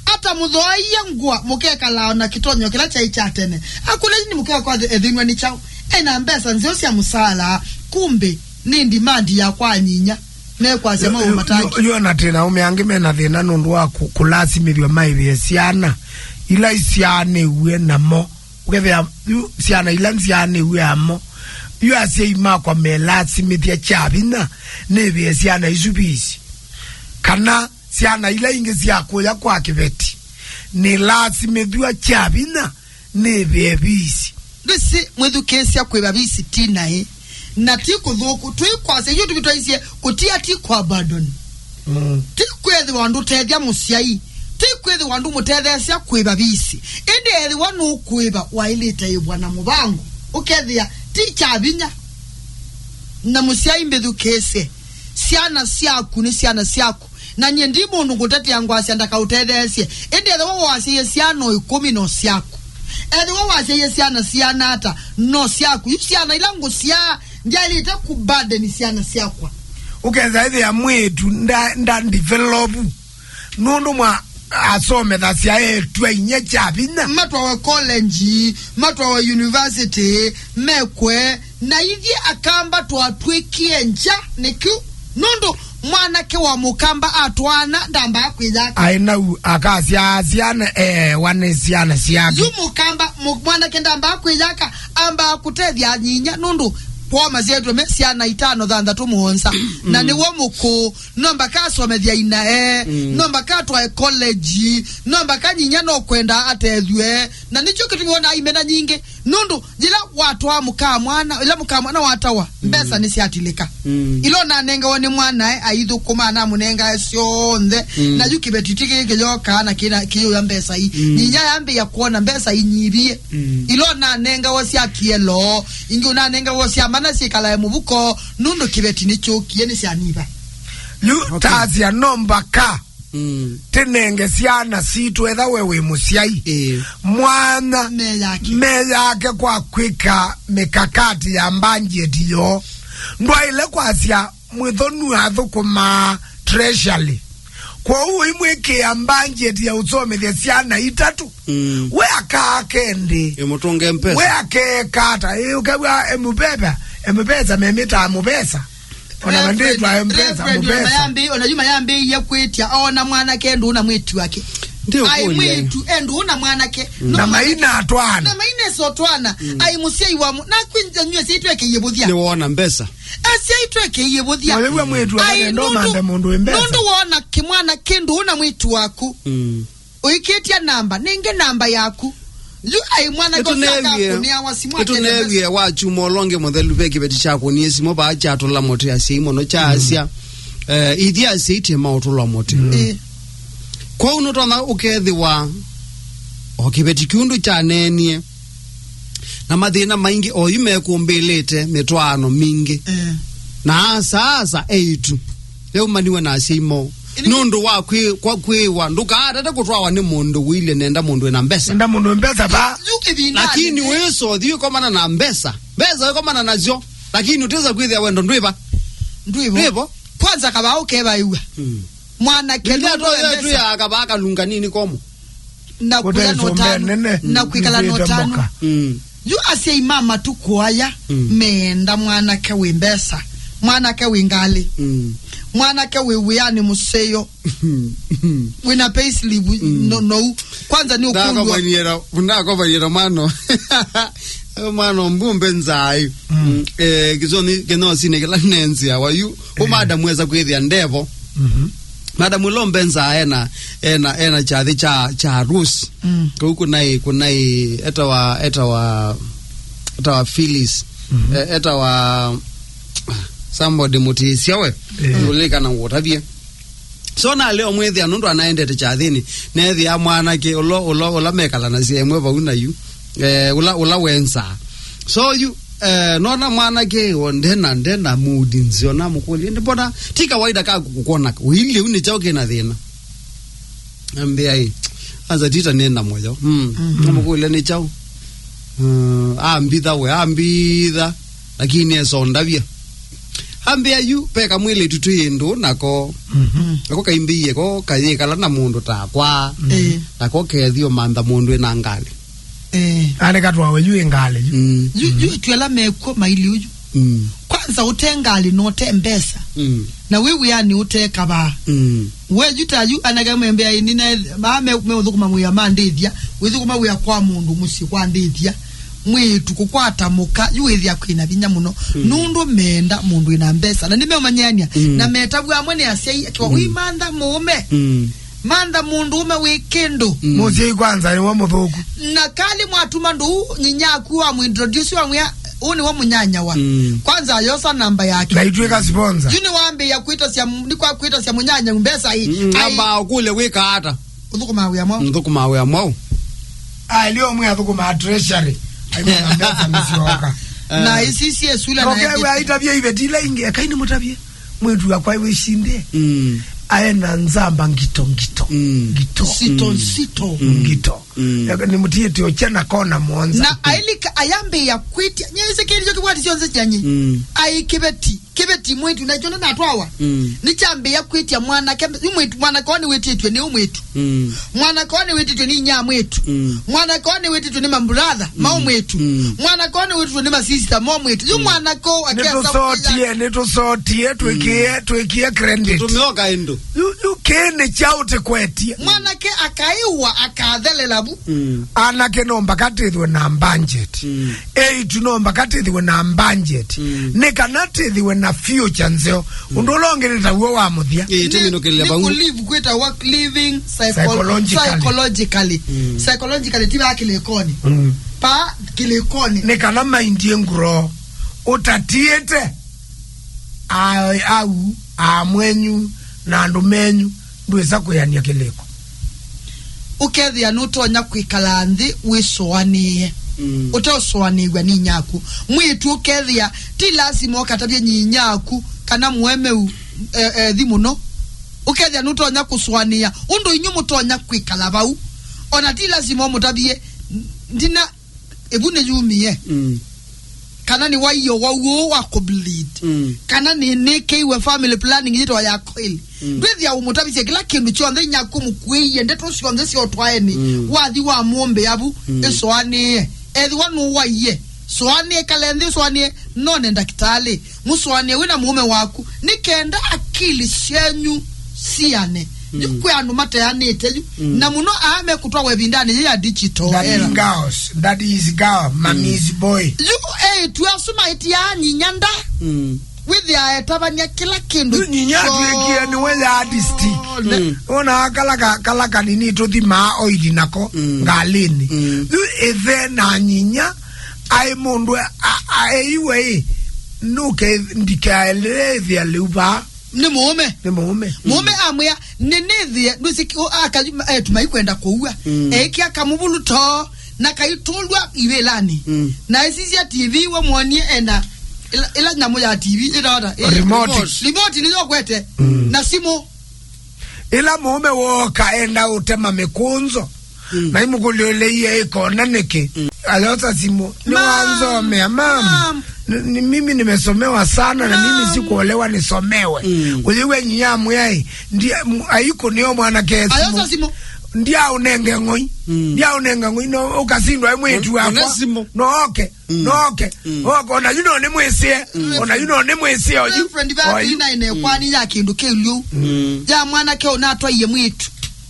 Atamũthooie ngũa, mũkekalaa o na kĩtonyo kĩla kyaĩ kya tene. Akũlya, "Nĩ mũkekwa ethĩnw'a nĩ kyaũ? Ena mbesa nzeo sya mũsaala, kumbe nĩ ndimandi ya kwa nyinya." Mekwasya maũũ matangi. Yu, yu, yu ona twĩ na aũme angĩ mena thĩna nũndũ wa kũ-, kũlasimĩthw'a maĩvĩe syana ila isyaanĩw'e namo. Ũkethĩa yu syana ila nzyaanĩw'e amo, yu asyai makwa melasimĩthya kya vinya nĩvĩe syana isu visi. Kana syana ila ingĩ sya kũya kwa kĩveti, nĩlasimĩthw'a kya vinya nĩvĩe visi. Ndĩsĩ mwĩthukĩĩsya kwĩva visi ti naĩ, na ti kũthũku. Tũikwasya, yu tũvĩ twaisye kũtia ti kũ abandon. Mm. Ti kwĩthĩwa ndũtethya mũsyai, ti kwĩthĩwa ndũmũtetheesya kwĩva visi. Ĩndĩ ethĩwa nũkwĩva, waĩlĩte ĩvwa na mũvango. Ũkethĩa ti kya vinya. Na mũsyai mbĩthukĩĩsye, syana syaku nĩ syana syaku. Na nyie ndi mũndũ ngũtetea ngwasya ndakaũtetheesye. Ĩndĩ ethĩwa wasyaie syana o ĩkũmi no syaku. Ethĩwa wasyaie syana siana ata no syaku. Yu syana ila ngũsyaa ndyaĩlĩte kũbadeni syana syakwa. Ũkethĩa ĩthĩa mwĩĩtu nda, nda develop nũndũ mwa asomethasya eĩtu a inyia kya vinya. Matwawe college, matwawe university, mekwe, na ithyĩ akamba twatw'ĩkie ngya nĩkĩ? Nũndũ mwanake wa mũkamba atwaana ndambaa kwĩyaka. Aĩ nau akasyaa syana eewa nĩ syana syake. Yu mũkamba, mũ-, mwanake ndambaa kwĩyaka, ambaa kũtethya nyinya nũndũ kwoo masyaĩtwe me syana itano, thanthatũ, mũonza. Na nĩwe mũkũũ, no mbaka asomethya inae, mm, no mbaka atwae college, no mbaka nyinya no kwenda atethw'e. Na nĩkyo kĩtumi wona aimena nyingĩ, nũndũ yĩla watwaa mũka mwana, ĩla mũka mwana watawa, mm, mbesa nĩsyatilĩka. Mm. Ila ũnanengawa nĩ mwanae aithũkũma, anamũnengae syonthe. Mm. Na yu kĩveti ti kĩĩ kĩyokaa na kĩna, kĩyũya mbesa ii. Mm. Nyinya yambĩĩa kwona mbesa inyivie. Mm. Ila ũnanengawa sya kĩelo, ingĩ ũnanengawa sya mana syĩkalae mũvuko, nũndũ kĩveti nĩkyũkie, nĩsyanyiva. Yu, okay, tasya no mbaka, mm, tĩnenge syana sitũ, etha we wĩ mũsyai, ĩĩ, mwanya meyake, meyake kwa kwĩka mĩkakati ya mbanjeti yoo. Ndwaĩle kwasya mwĩthonu athũkũmaa treasury. Kwoou ũimwĩkĩa mbanjeti ya ũsomethya syana itatũ. Mm. We akaake ndĩ. Ĩmũtũnge mpesa. We akeeka ata? Ĩ, ũkew'a M-Pesa, M-Pesa memĩtaa mũvesa. Ona Reverend, mandĩtwa M-Pesa, Reverend, ona mũvesa. Mayambĩ-, ona yu mayambĩĩie kwĩtya, ona mwanake ndũ na mwĩtu wake. Ndio. Ai kweli, ai. Mwĩtu, e ndũ na mwanake. Na maina atwana. Na maina esa atwana. Mm. Ai mũsyai wa mu-, na kwinja nyue sitweke yebũthia. Nĩ wona mbesa. Asyai tweke iyĩvũthya. Mwĩw'a mwĩĩtu. Ai, akale nũndũ, ndomanthe mũndũ wĩ mbesa. Nũndũ wona kĩmwana kĩndũ na mwĩĩtu waku. Mm. Ũikĩtya namba, nenge namba yaku. Yu ai mwana nĩtũneewie, akakũnĩa wa simu akete nĩtũneewie mbesa. Wa chuma ũla ũngĩ mũthelu ve kĩveti kyakũnie simũ vaa kyatũla mũtĩ asyai mũno kyaasya. Mm. Eh, ithi asyai tĩ maũtũla mũtĩ. Mm. Eh. Kwoou nũtonya ũkethĩwa o kĩveti kĩu ndũ kyaneenie. Na mathĩna maingĩ oyu mekũmbĩlĩte mĩtwaano mingĩ. Eh. Na asa asa eĩtu eumaniwe na asyai moo. Ini- nũndũ wa kwĩ-, kwa kwĩwa ndũkaatate kũtwawa nĩ mũndũ ũilye nenda mũndũ ena mbesa. Nenda mũndũ mbesa pa. Yu kĩvindanĩ. Lakini wĩsothi ũkomana na mbesa. Mbesa ũkomana nasyo. Lakini ũtesa kwĩthĩa wendo ndwĩva. Ndwĩvo. Ndwĩvo. Kwanza kava ũkeva iwa. Mm. Mwanake nĩndatoya mbesa. Twĩaka vaa kalunga nini komo. Na kwĩla no tano. Nene. Na kwĩkala no tano. Mm. Yu asyai ma matukũ aya, mm, meenda mwanake wĩ mbesa, mwanake wĩ ngalĩ, mm, mwanake wĩ wĩanĩ mũseo, wĩna payslip, mm, no, nou. Kwanza nĩ ũkũlwa. Ndakovanyĩra, ndakovanyĩra mwana. Mwana mbumbe nzai. Mm. Mm, eh, kĩsoni kĩnosinĩ kĩla nenzi awa yu. Eh. Ũmadamu esa kwĩthĩa ndevo. Mhm. Madam Lombenza ena, ena, ena kyathĩ kya, kya harusi. Mm. Kũu kũnaĩ, kũnaĩ, etawa, etawa, etawa Phyllis. Mhm. E-, etawa somebody mũtĩsya we. Eh. Ndũlĩkana ngũtavye. So naleo mwĩthĩa nũndũ anaendete kyathĩnĩ, nethĩa mwanake ũla, ũla, ũla mekalanasya ĩmwe vau na yu. Eh, ũla, ũla wensaa. So yu, eh, nona mwanake wo ndena, ndena mood nzeo, namũkũlya, "Ndi mbona, ti kawaida ka kũkwona, ũilye u nĩ kyaũ kĩna thĩna?" Ambĩa, "Ĩ, aza tita nĩna mũyo." Mm. Mhm. Namũkũlya, "Nĩ kyaũ?" Mm, ambitha we, ambitha, lakini esondavya. Ambĩa yu, ve kamwĩlĩtu twĩ ndũ nako. Mhm. Nako kaimbĩie ko kayĩkala na mũndũ takwa. Mhm. Eh. Nako kethio mantha mũndũ ena ngalĩ. Eh. Aleka twawe yu ĩ ngalĩ yu. Mm. Yu, yu, mm, twela mekwo maili uyu. Mm. Kwanza ũte ngalĩ na ũte mbesa. Mm. Na wĩ wĩanĩ ũte kavaa. Mm. We yu ta yu anake membea ini na maa me, me ũthũkũma wĩa mandĩthya. Wĩthũkũma wĩa kwa mũndũ mũsyĩ kwa ndĩthya. Mwĩĩtu kũkwata mũka, yu wĩthĩa kwĩna vinya mũno. Mm. Nũndũ meenda mũndũ wĩna mbesa. Na nĩmeũmanyĩany'a. Mm. Na metavw'a amwe nĩ asyai, akiwa, mm, wĩmantha mũũme. Mm. Mantha mũndũ ũme wĩ kĩndũ. Mm. Mũsyai kwanza nĩwe mũthũku. Na kalĩ mwatuma ndũu nyinyaku wa mũintroduce wa mwĩa, "Ũũ nĩwe mũnyanyawa." Mm. Kwanza ayosa namba yake. Na itwĩka sponsor. Yu nĩwambĩĩa kwĩtasya, nĩ kwa kwĩtasya mũnyanyau mbesa ĩ. Mm, ai. Amba ũkũlye wĩka ata? Ũthũkũmaa wĩa mwaũ? Nthũkũmaa wĩa mwaũ? Aĩ, leo mwe athũkũmaa treasury. Aimana mbesa nĩsyoka. Na isi syesula na ũkew'a aitavye iveti ila ingĩ, ekai nĩmũtavye. Mwĩĩtu wakwa wĩshinde. Mm. Aena nzamba ngito, ngito. Mm. Ngito. Sito, mm, sito. Mm. Ngito. Mm. Eka nĩmũtiĩte ũkya na kona mũonza. Na ailika ayambĩĩa kwĩtya. Nyĩsĩkĩlyo kĩvwati syonthe syanyi. Mm. Ai kĩveti. Kĩveti mwĩĩtu nakyo ndatwawa. Mm. Nĩkyambĩĩa kwĩtya mwanake, yu mwĩĩtu, mwanake wa nĩwĩtĩtwe nĩ ũ mwĩĩtu. Mm. Mwanake wa nĩwĩtĩtwe nĩ inya mwĩĩtu. Mm. Mwanake wa nĩwĩtĩtwe nĩ mambrother, mm, ma ũ mwĩĩtu. Mm. Mwanake wa nĩwĩtĩtwe nĩ masista ma ũ mwĩĩtu. Yu, mm, mwanake ũũ akesa nĩtũsotie, nĩtũsotie, twĩkie, mm, twĩkie credit. Tũtũmĩoka ĩndũ. Yu, yu kĩĩ nĩ kyaũ tĩkwetie? Mwanake akaiwa akathelela vu. Mm. Anake no mbaka tĩthwe na budget. Mm. Eitu no mbaka tĩthĩwe na budget. Mm. Nĩ kana tĩthĩwe na future nzeo. Mm. Ũndũ ũla ũngĩ nĩ taw'o wa mũthya. Ĩĩ, tĩminũkĩlĩle vau. Nĩ kũlive kwĩtawa living psycholo-, psychologically. Psychologically. Mm. Psychologically, ti va kĩlĩkonĩ. Mm. Pa kĩlĩkonĩ. Nĩ kana mind ĩ grow. Ũtatiĩte a-, au, amwenyu, na andũ menyu, ndwĩsa kwĩanĩa kĩlĩko. Ũkethĩa nũtonya kwĩkala nthĩ wĩsũanĩe, mm, ũteũsũanĩw'a nĩ nyaku. Mwĩĩtu ũkethĩa ti lasima ũkatavye nyinyaku kana mũemeu, e, ethi mũno. Ũkethĩa nũtonya kũsũanĩa ũndũ inyu mũtonya kwĩkala vau. Ona ti lasima ũmũtavye, ndina, ĩvu nĩyumie. Mm. kana nĩwaiwe ũwau ũũ wa kũbleed, mm, kana nĩ, nĩkĩiwe family planning yĩtawa ya coil. Mm. Ndwĩthĩa ũmũtavisye kĩla kĩndũ kyonthe, inyia kũmũkuĩie ndeto syonthe sya ũtwaeni, mm, wathi wa mũmbĩ avu, mm, ĩsũanĩe. Ethĩwa nũwaie, sũanĩe, kale nthĩ ũsũanĩe, none ndakĩtalĩ. Mũsũanĩe wĩ na mũũme waku, nĩ kenda akili syenyu siane. Mm. Yu kwĩ andũ mateanĩte yu, mm, na mũno aa mekũtwawa ĩvindanĩ yĩ ya digital era. Daddy girls, daddy is girl, mommy is boy. Yu eĩtu asu maĩtiaa nyinya nda. Mm. Wĩthĩaa etavany'a kĩla kĩndũ. Yu nyinya atw'ĩkie nĩwe ya artistic. Mm. Wona kala ka, kala kanini tũthimaa oili nako, mm, ngalĩnĩ. Mm. Yu ĩthe na nyinya aĩ mũndũ a, a, aiwe ĩ, nũke ndikaeleethĩa lĩu vaa. Nĩ mũũme. Nĩ mũũme. Mũũme amwĩa, "Nĩnĩthĩe, ndwĩsĩ kĩ-, ũ-, aka-, eĩtu maikwenda kũua." Mm. Eĩkĩa kamũvuluto, na kaitũlw'a ivĩlanĩ. Mm. Na aisisya T V wamwonie ena ĩla, ĩla nyamũ ya T V, ĩtawa ata? Ĩ-, remote. Remote nĩyo ũkwete. Mm. Na simũ. Ĩla mũũme wooka enda ũtema mĩkũnzo, mm, na imũkũlĩũlĩie ĩkona nĩkĩ? Mm. Ayosa simũ. Ma'am. Nĩwanzomea, ma'am. Ma'am. Ni, ni, mimi nimesomewa sana na mimi, ma'am, sikuolewa nisomewe. Mm. Ũyĩw'e nyinya amwĩai, ndia, m-, aikũnĩo mwanake simũ. Ayosa simũ. Ndiaũnenge ng'oi. Mm. Ndiaũnenge ng'oi, no ũkasindwa mwĩĩtu wakwa. One simũ. No oke. Mm. No oke. Mm. Oke, ona yu no nĩmwĩsĩe. Mm. Ona yu no nĩmwĩsĩe oyu. Reverend, oyu. Ina ĩnekwani ya kĩndũ kĩu lyu. Mm. Ya mwanake ũnatwaie mwĩĩtu.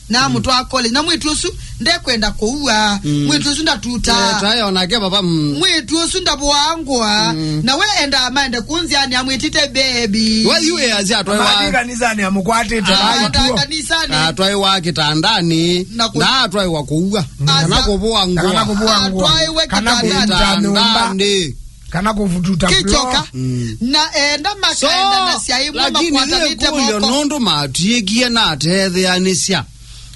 Na amũtwaa college. Na mwĩĩtu ũsu ndekwenda kũua. Mm. Mwĩĩtu ũsu ndatutaa. Eh, tayo nake baba, mm. Mwĩĩtu ũsu ndavũaa ngũa. Mm. Na we endaa maende kũnzĩanĩ amwĩtĩte baby. We yu easya atwaĩwa. Mathi kanisanĩ amũkwatĩte. Ah, aenda kanisanĩ. Atwaĩwa kĩtandanĩ. Na kũ- na atwaĩwa kũua. Kana kũvũa ngũa. Kana kũvũa ngũa. Atwaĩwe kĩtandanĩ. Kana kũvuta nyũmba. Kĩtandanĩ. Kana kũvututa kĩkyoka. Mm. Na enda makaenda na syai mwe lakini makwatanĩte moko. Nũndũ matw'ĩkie na atetheanĩsya.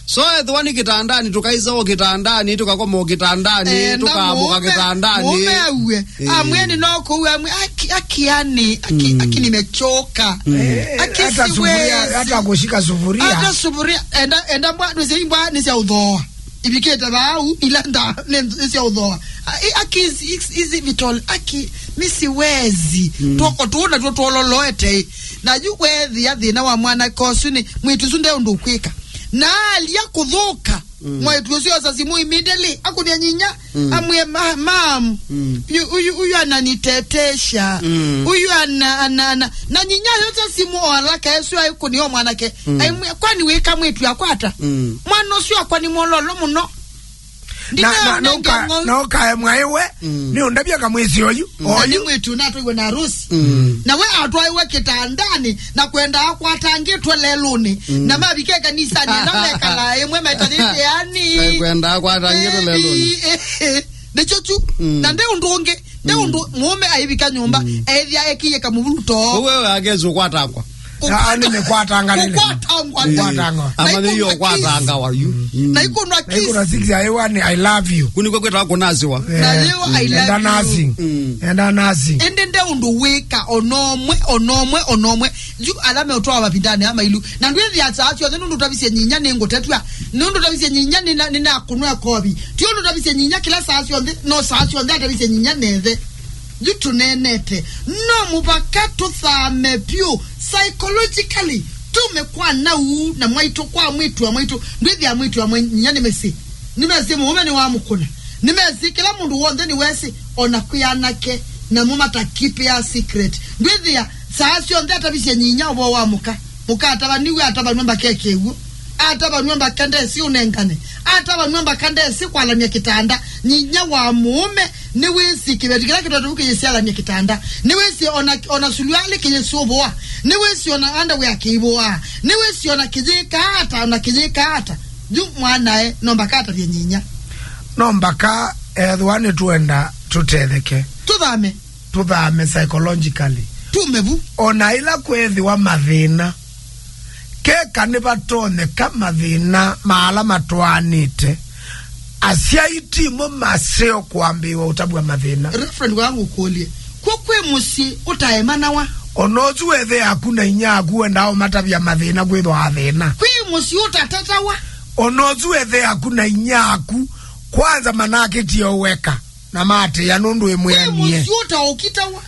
So ethĩwa nĩ kĩtandanĩ, tũkaisa o kĩtandanĩ, tũkakoma o kĩtandanĩ, tũkaamũka kĩtandanĩ. Mũme aue. Eh. Amwĩeni no kũu, amwe, "Aki, aki yani, aki, mm, aki nimechoka." Mm. Eh, aki hata sufuria, siwezi. Hata kushika sufuria. Hata sufuria, enda, enda mbwa, nĩsya imbwa, nĩsya ũthooa. Ivikĩte vau, ila nda, nĩ, nĩ sya ũthooa. A, i, aki, is, is, is it all? Aki, mi siwezi. Mm. Twoko tuu natuo twololoete. Na yu wethĩa thĩna wa mwanake ũsu nĩ, mwĩĩtu ũsu nde ũndũ ũkwĩka. Na alia kũthũka. Mm. Mwĩĩtu ũsu osa simũ immediately, akũnĩa nyinya, mm, amwĩe, "Ma-, ma'am, mm, yu-, uyu, uyu ananitetesha. Mm. Uyu ana, ana, ana." Na nyinya yosa simũ o haraka, esu aikũnĩa o mwanake. Mm. Aimwĩa, "Kwani wĩka mwĩĩtu akwata? Mm. Mwana ũsu akwa nĩ mwololo mũno." Na, na, na ũka-, na ũkae mwaĩ we, mm, nĩ ũndavya kamwĩsĩ oyu, mm, na oyu. Nĩ mwĩĩtu natwaiwe na harusi. Mm. Na we atwaiwe kĩtandanĩ, na kwenda akwatangĩtwe lelũnĩ. Mm. Na mavike kanisanĩ, na mekala ĩmwe metanĩte yani. Na kwenda akwatangĩtwe lelũnĩ. Baby, eh, eh. Nĩkyo tu. Mm. Na nde ũndũ ũngĩ, nde, mm, ũndũ mũũme aivika nyũmba, mm, ethĩa ekie kamũvuluto. Ũwe akesũ kwatakwa. Ah, nĩmekwatanga nene. Kũkwatangwa. Kwatangwa. Ama nĩ yo kwatanga wa yu. Mm. Na ikunwa kiss. Na ikunwa six ya ewa ni I love you. Kuni kwa kweta kunasiwa. Eh, na leo I love you. Enda nursing. Mm. Enda nursing. Ende nde ũndũ wĩka onomwe, onomwe, onomwe. Yu ala meũtwawa mavindani ama ilu. Na ndwĩthĩa saa syonthe nũndũ ũtavisye nyinya nĩngũtetw'a. Nũndũ ũtavisye nyinya nĩna, nĩnakũnwa ekovi. Ti ũndũ ũtavisye nyinya kĩla saa syonthe, no saa syonthe atavisye nyinya nethe. Yu tũneenete, no mũvaka tũthame vyũ psychologically, tume kwa nau na mwaitũ, kwa mwĩĩtu wa mwaitũ. Ndwĩthĩa mwĩĩtu wa mwa-, nyinya nĩmesĩ, nĩmesĩ mũũme nĩwamũkũna, nĩmesĩ kĩla mũndũ w'onthe nĩwesĩ, o na kwĩ anake, namo matakipĩa secret. Ndwĩthĩa saa syonthe atavisye nyinya ũvoo wa mũka. Mũka atava nĩw'o atavanw'a mbaka eke w'o. Atavanw'a mbaka ndesĩ ũnengane. Atavanw'a mbaka ndesĩ kwalamya kĩtanda. Nyinya wa mũũme nĩwĩsĩ kĩveti kĩla kĩtote kĩyĩsĩ alamya kĩtanda. Nĩwĩsĩ ona, ona suluali kĩyĩsĩ ũvũa. Nĩwĩsĩ ona underwear kĩivũaa. Nĩwĩsĩ ona kĩyĩkaa ata, ona kĩyĩkaa ata. Yu mwanae no mbaka atavye nyinya. No mbaka ethĩwa nĩtwenda tũtetheke. Tũthame. Tũthame psychologically. Tume vu. O na ĩla kwethĩwa mathĩna, keka nĩvatonyeka mathĩna ma ala matwaanĩte, asyai timo maseo kwambĩĩwa ũtavw'a mathĩna. Reverend wangu kũlye, kw'o kwĩ mũsyĩ ũtaemanawa? O na ũsu ethĩa aku na inyia aku wendaa ũmatavya mathĩna kwĩthwa athĩna. Kwĩ mũsyĩ ũtatetawa? O na ũsu ethĩa aku na inyia aku kwanza manakĩtie ũweka. na matĩa nũndũ ĩmwĩanie. Mũsyĩ ũtaũkitawa.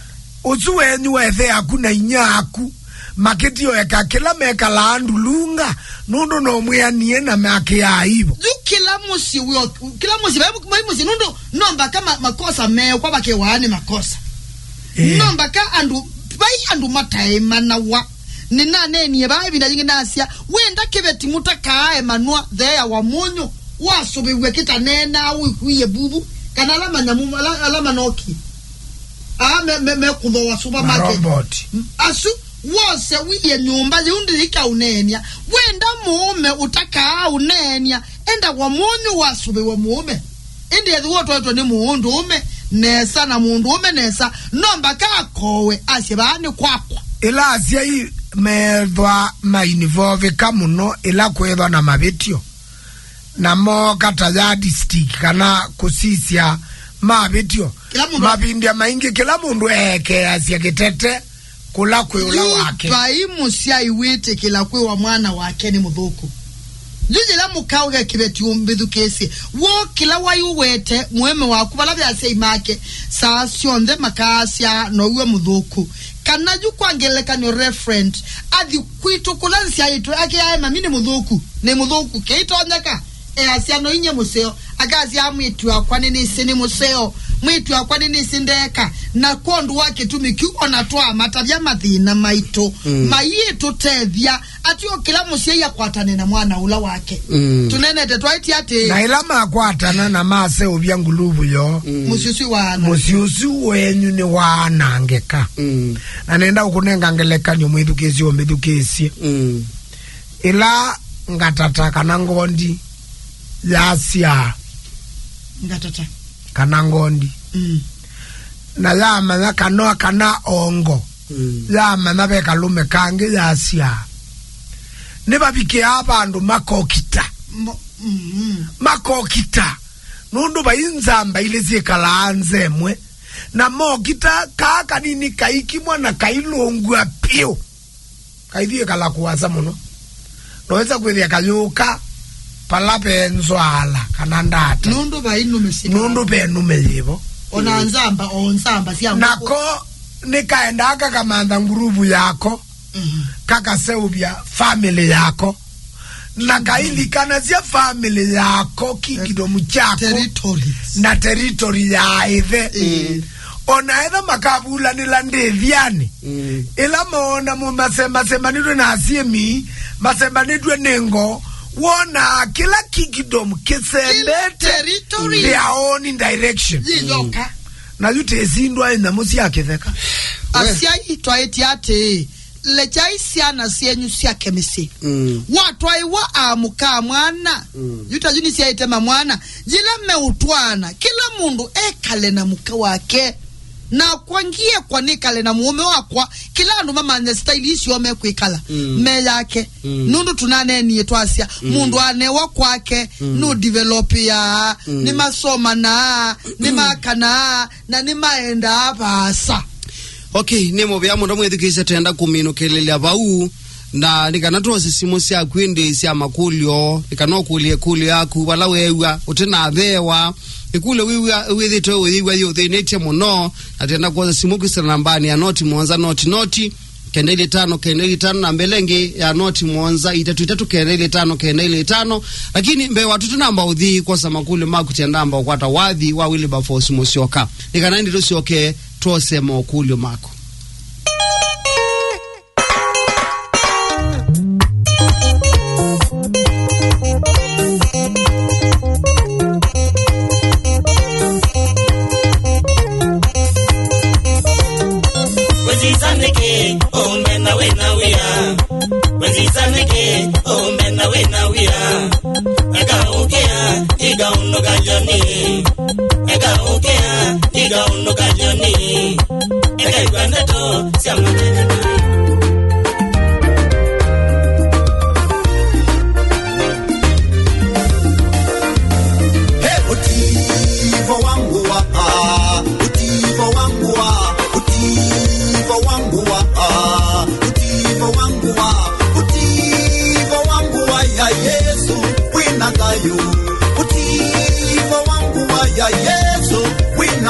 Ũsu wenyu wa ĩthe yaku na inyia aku makĩtioeka kĩla mekalaa ndulunga, nũndũ no mwĩanie na makĩaa ivo. Yu kĩla mũsyĩ wĩ o-, kĩla mũsyĩ, vai, vai mũsyĩ, nũndũ no mbaka ma-, makosa meekwa vakĩwaa nĩ makosa. Eh. No mbaka andũ, vai andũ mataemanawa. Nĩnaneenie vaa ĩvinda yĩngĩ nasya, wenda kĩveti mũtakaaemanwa theea wa mũnyũ, wasũvĩw'e kĩtaneenaa ũikuie vuvu, kana ala manyamũ ala, ala manokie. Aa me, me, mekũthooa supermarket. Maroboti. M-, asu, wose wĩe nyũmba yĩu ndĩikaũneenia. Wenda mũũme ũtakaaũneenia, enda kwa mũnyũ wasũvĩwe mũũme. Ĩndĩ ethĩwa ũtwaĩtwe nĩ mũndũũme nesa na mũndũũme nesa, no mbaka akowe asye, "Vaa nĩ kwakwa." Ĩla asyai meethwa mainivovĩka mũno ĩla kwĩthwa na mavĩtyo, na mooka ta yardstick kana kũsisya mavĩtyo, kĩla mũndũ mavĩndya maingĩ kĩla mũndũ eekeeasya kĩtete kũla kwĩ ũla wake. Yu vai mũsyai wĩtĩkĩla kwĩwa mwana wake nĩ mũthũku. Yu yĩla mũka ũke kĩveti ũmbĩthukĩĩsye, woo kĩla wai ũwete mũũme waku vala ve asyai make, saa syonthe makaasya now'o mũthũku. Kana yu kwa ngelekany'o, Reverend, athi kwitũ kũla nsyaĩtwe, akĩae mami nĩ mũthũku, nĩ mũthũku, kĩitonyeka. Easya no inyie mũseo, akasya, "Mwĩĩtu wakwa nĩnĩsĩ nĩ mũseo, mwĩĩtu wakwa nĩnĩsĩ ndeeka." Na kwondũ wa kĩtumi kĩu, ona twamatavya mathĩna maitũ, mm, maiĩtũtethya. Atĩ o kĩla mũsyai akwatane na mwana ũla wake. Mm. Tũneenete twaĩtye atĩ na ĩla makwatana na maseũvya nguluvu yoo, mm, mũsyĩ ũsu waana-, mũsyĩ ũsu wenyu nĩwaanangĩka. Mm. Na nenda ũkũnenga ngelekany'o mwĩthukĩĩsye ũmbĩthukĩĩsye. Mm. Ĩla ngatata kana ngondi yasyaa. Ngatata. Kana ngondi. Mm. Na yamanya kana, kana ongo. Mm. Yamanya ve kalũme kangĩ yasyaa. Nĩvavikĩaa vandũ makokita. Mo-, mm, mm. Makokita. Nũndũ vai nzamba ilĩ syĩkalaa nza ĩmwe. Na mokita kaa kanini kaikimwa na kailũngw'a piũ. Kaithiĩ kala kũasa mũno. Noĩsa kwĩthĩa kayũka pala ve nzwala kana ndata. Nũndũ vai nũme sina. Nũndũ ve nũme yĩvo. Ona nzamba, o nzamba sya ngũkũ. Nako nĩkaendaa kakamantha nguruvu yako, mhm, kakaseũvya family yako. Na kailikanasya family yako, kingdom kyako, territories, na territory ya ĩthe. Mm. Ona etha makavulanĩla ndĩthyanĩ, mm, ĩla moona mũ-, masembasembaniw'e na asyĩmi, masembanĩtw'e nĩ ngo, wonaa kĩla kingdom kĩsembete, kĩla territory, their own direction. Yĩyoka. Mm. Na yu tĩsindwa ĩ nyamũ sya kĩtheka. Asyai twaĩtye atĩĩ, lekyai syana syenyu syake mĩsyĩ. Mm. Watwaĩwa amũka mwana, mm, yu ta yu nĩsyaĩte mamwana, yĩla meũtwaana, kĩla mũndũ ekale na mũka wake. Nakwa ngiekwa nĩkale na mũũme wakwa, kĩla andũ mamanye style icio mekwĩkala, mm, me yake. Mm. Nũndũ tũnaneenie twasya, mm, mũndũ anewa kwake, mm, nũdevelopĩaa, mm, nĩmasomanaa, nĩmakanaa, na nĩmaendaa vaasa. Okay, nĩ mũvea mũno mwĩthukĩĩsya, twenda kũminũkĩlĩlya vau, na nĩ kana twose simũ syaku ĩndĩ sya makũlyo, nĩ kana ũkũlye ĩkũlyo yaku vala weew'a ũte na theewa. Ĩkũlyo wĩw'a, wĩthĩtwe ũyĩw'a yĩũthĩnĩtye mũno, na twenda kwosa simũ kwĩsĩla nambanĩ ya noti mũonza noti noti, kenda ilĩ tano, kenda ilĩ tano, na mbele ĩngĩ ya noti mũonza itatũ itatũ, kenda ilĩ tano, kenda ilĩ tano. Lakini mbee wa tũtanamba ũthi kwosa makũlyo maku, twendamba ũkwata wathi wa Wilberforce Mũsyoka. Nĩ kana ĩndĩ tũsyoke twose makũlyo maku. Wĩsisa nĩkĩ ũũmena wĩna wĩa? Wĩsisa nĩkĩ ũũmena wĩna wĩa? Eka ũkĩa, iga ũndũ kajoni. Eka ũkĩa, iga ũndũ kajoni. Eka igwa ndeto sya mathĩna. Hey, utivo wangu wa, ah, utivo wangu wa, utivo wangu wa, ah, utivo wangu wa, utivo wangu wa ya Yesu, wina thayu. Utivo wangu wa ya Yesu, wina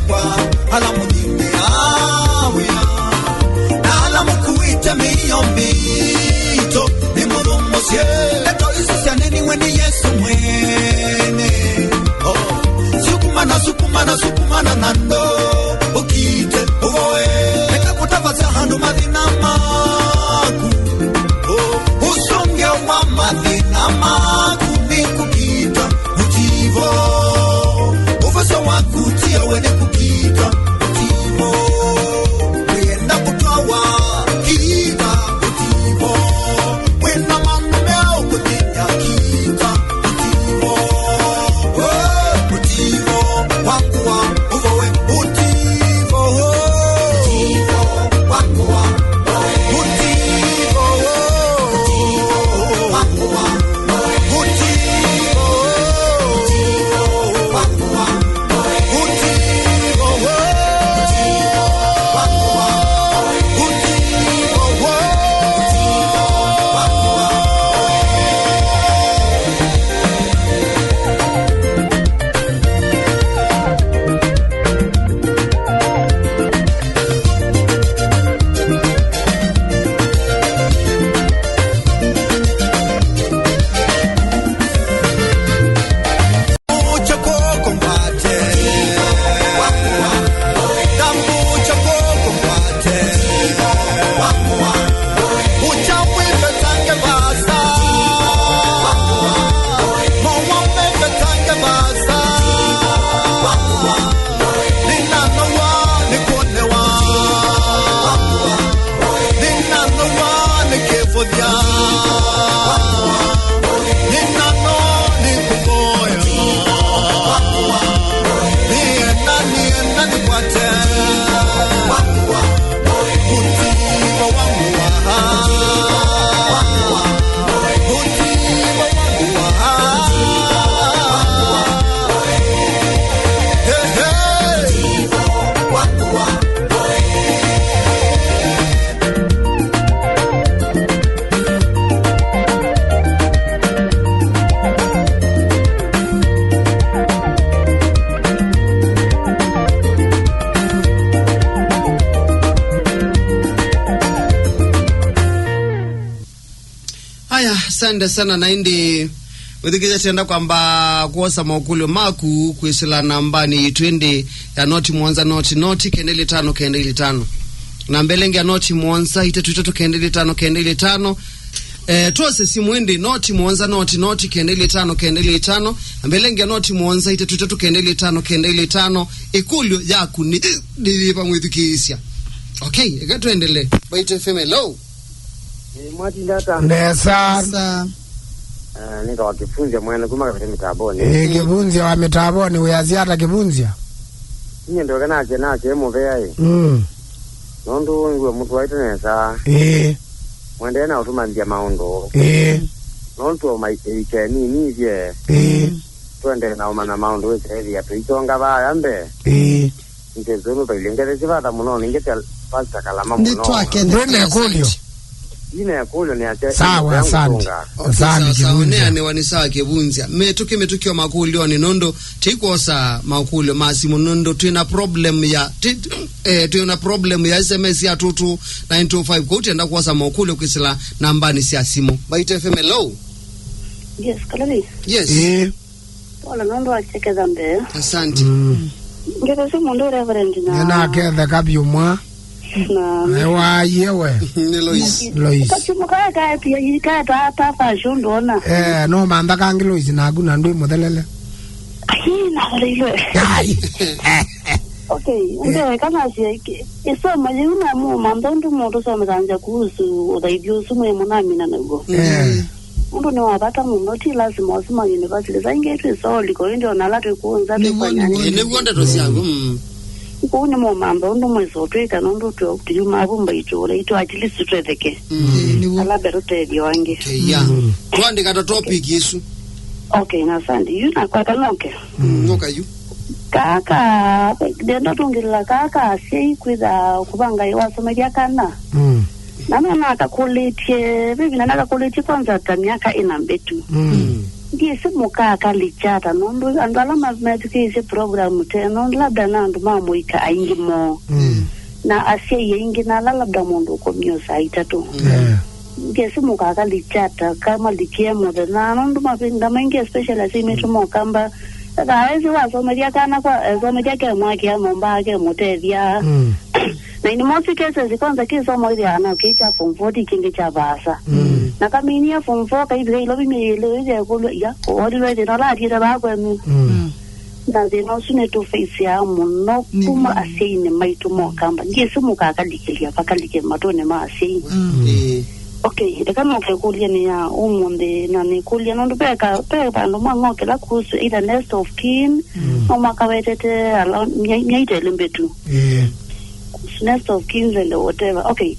Kwa ala mũthimĩaa wĩa, na ala mũkuĩte mĩio mĩito, nĩmũthũmũsye. Ndeto isu syaneniwe nĩ Yesũ mwene. Oh. Sukumana, sukumana, sukumana na ndo, ũkite, ũvoe. Eka kũtavasya andũ mathĩna maku. Oh. Ũsũngĩo wa mathĩna maku nĩ kũkita. Ũtivo, ũvoso waku ti awe nĩ kũkita. Ũtivo, wĩenda kũtwawa, kĩta. Ũtivo, wĩna maũndũ meũ kũthĩnya, kĩta. Ũtivo, oh, ũtivo, wakwa, ũvoe, ũtivo, oh. Ũtivo, wakwa, ũvoe. Ũtivo, oh. Ũtivo, wakwa, Aya, asante sana na indi wĩthukĩĩsya, tenda kwamba kwosa maũkũlyo maku kwĩsĩla nambani yitũ ĩndĩ ya noti mũonza noti noti kenda ilĩ tano kenda ilĩ tano. Namba ĩngĩ ya noti mũonza itatũ itatũ kenda ilĩ tano kenda ilĩ tano. Eh, twose simũ ĩndĩ, noti mũonza noti noti kenda ilĩ tano kenda ilĩ tano. Namba ĩngĩ ya noti mũonza itatũ itatũ kenda ilĩ tano kenda ilĩ tano. Ĩkũlyo yaku nĩ, nĩ yĩva mwĩthukĩĩsya? Okay, eka tũendele. Mbaitũ F M, hello. Eh, mwatinda ata? Nesa. Sa. Eh, nĩtawa Kĩvunzya mwene kuma Kavete Mĩtambonĩ. Eh, Kĩvunzya wa Mĩtambonĩ, wĩasya ata Kĩvunzya? Inyie ndoke nake, nake mũvea ĩ. Mm. Nũndũ ngwe mũtwaĩte nesa. Eh. Mwendelee na ũtũmanthia maũndũ. Eh. Nũndũ tũmaike nini ivye. Eh. Tũendee na ũmanya maũndũ wĩsethĩa tũikyonga vaya mbee. Eh. Nĩkĩsũnũ vailye ngethe sivata mũno, nĩngĩte Pastor Kalama mũno. Nĩtwakene. Ndwĩna ĩkũlyo? Ina ĩkũlyo nĩ ate. Sawa, asante. Asante, sawa, sawa. Kĩvunzya. Nĩanĩwa nĩ sawa Kĩvunzya. Mĩtũkĩ mĩtũkĩ o makũlyonĩ nũndũ tĩikwosa makũlyo ma simũ nũndũ twĩna problem ya, tĩ, eh, twĩna problem ya S M S ya two two nine two five. Kwoou tĩenda kwosa makũlyo kwĩsĩla nambanĩ sya simũ. Mbaitũ F M, hello. Yes, Kalali. Yes. Eh. Pole nũndũ wa kyeketha mbee. Asante. Mm. Ngeto sya mũndũ Reverend na nĩnaketheka vyũ mwa. Na nĩ waie we. Nĩ Lois. Lois. Kachimo kaya kaya pia yikaya ta ta fashion ndona. Eh, no mantha kangi Lois naku na ndwĩ mũthelele. Ai, na leilwe. Ai. Okay, ndio kana sie isomo yuna mu mantha ndũ mũndũ somethanja kuhusu ũthaithi ũsu mwe mũnamina naguo. Eh. Ũndũ nĩ wa vata mũno, ti lasima ũsoma university. Saa ingĩ twĩ solid, kwa hiyo ndio nala twĩkũnza. Nĩw'o, twĩkwanya nĩw'o, nĩ nĩw'o ndeto syaku, mm. Kũu nĩ mũmantha ũndũ mwĩsĩ ũtwĩka nũndũ tũ-, tũyuma vumba itũũra itũ, at least twetheke. Mm. Ĩĩ, nĩw'o. Ala mbere ũtethyo wangĩ. Kĩya. Mm. Twandĩka ta topic isu. Okay, na asante. Yu na kwa kanoke. Mm, noka yu. Kaka, ndenda tũngĩlĩla kaka asyai kwĩtha kũvanga wasomethya kana. Mm. Na no nakakũlĩtye, vivi na nakakũlĩtye kwanza ta myaka ĩna mbĩtu. Mm. Ndyĩsĩ mũka akalikyata, nũndũ andũ ala ma-, methukĩĩsye program teno, labda na andũ ma mũika aingĩ moo. Mm. Na asyai aingĩ, na ala labda mũndũ ũkomie saa itatũ. Yeah. Ndyĩsĩ mũka akalikyata, kamalikĩe mũthenya, nũndũ mavinda maingĩ, especially asyai maitũ mokamba, thaa ĩsĩ wasomethya kana kwa, esomethya ke mwakĩa nyũmba ake mũtethya. Mm. Na in most cases, kwanza kĩsomo ĩthĩawa no kĩ kya form four, ti kĩngĩ kya vaasa. Mm. Na kaminia form four, kaivika ilovi myei ĩlĩ, ĩthĩa ĩkũlw'a, ya, ũwolilwe thĩna ũla atiĩte vaa kwenu. Mm. Na thĩna ũsu nĩtũfaceaa mũno kuma asyai-inĩ maitũ mokamba. Ndyĩsĩ mũkakalikĩlya vakalike matũnĩ ma asyai. Mm. Ĩĩ. Okay, eka noke kũlya nĩ ya ũmũnthĩ, na nĩkũlya nũndũ ve ka-, ve vandũ mang'okela kuhusu either next of kin, no makawetete ala, mya-, myaita ĩlĩ mbĩtu. Ĩĩ. Next of kin and whatever. Okay.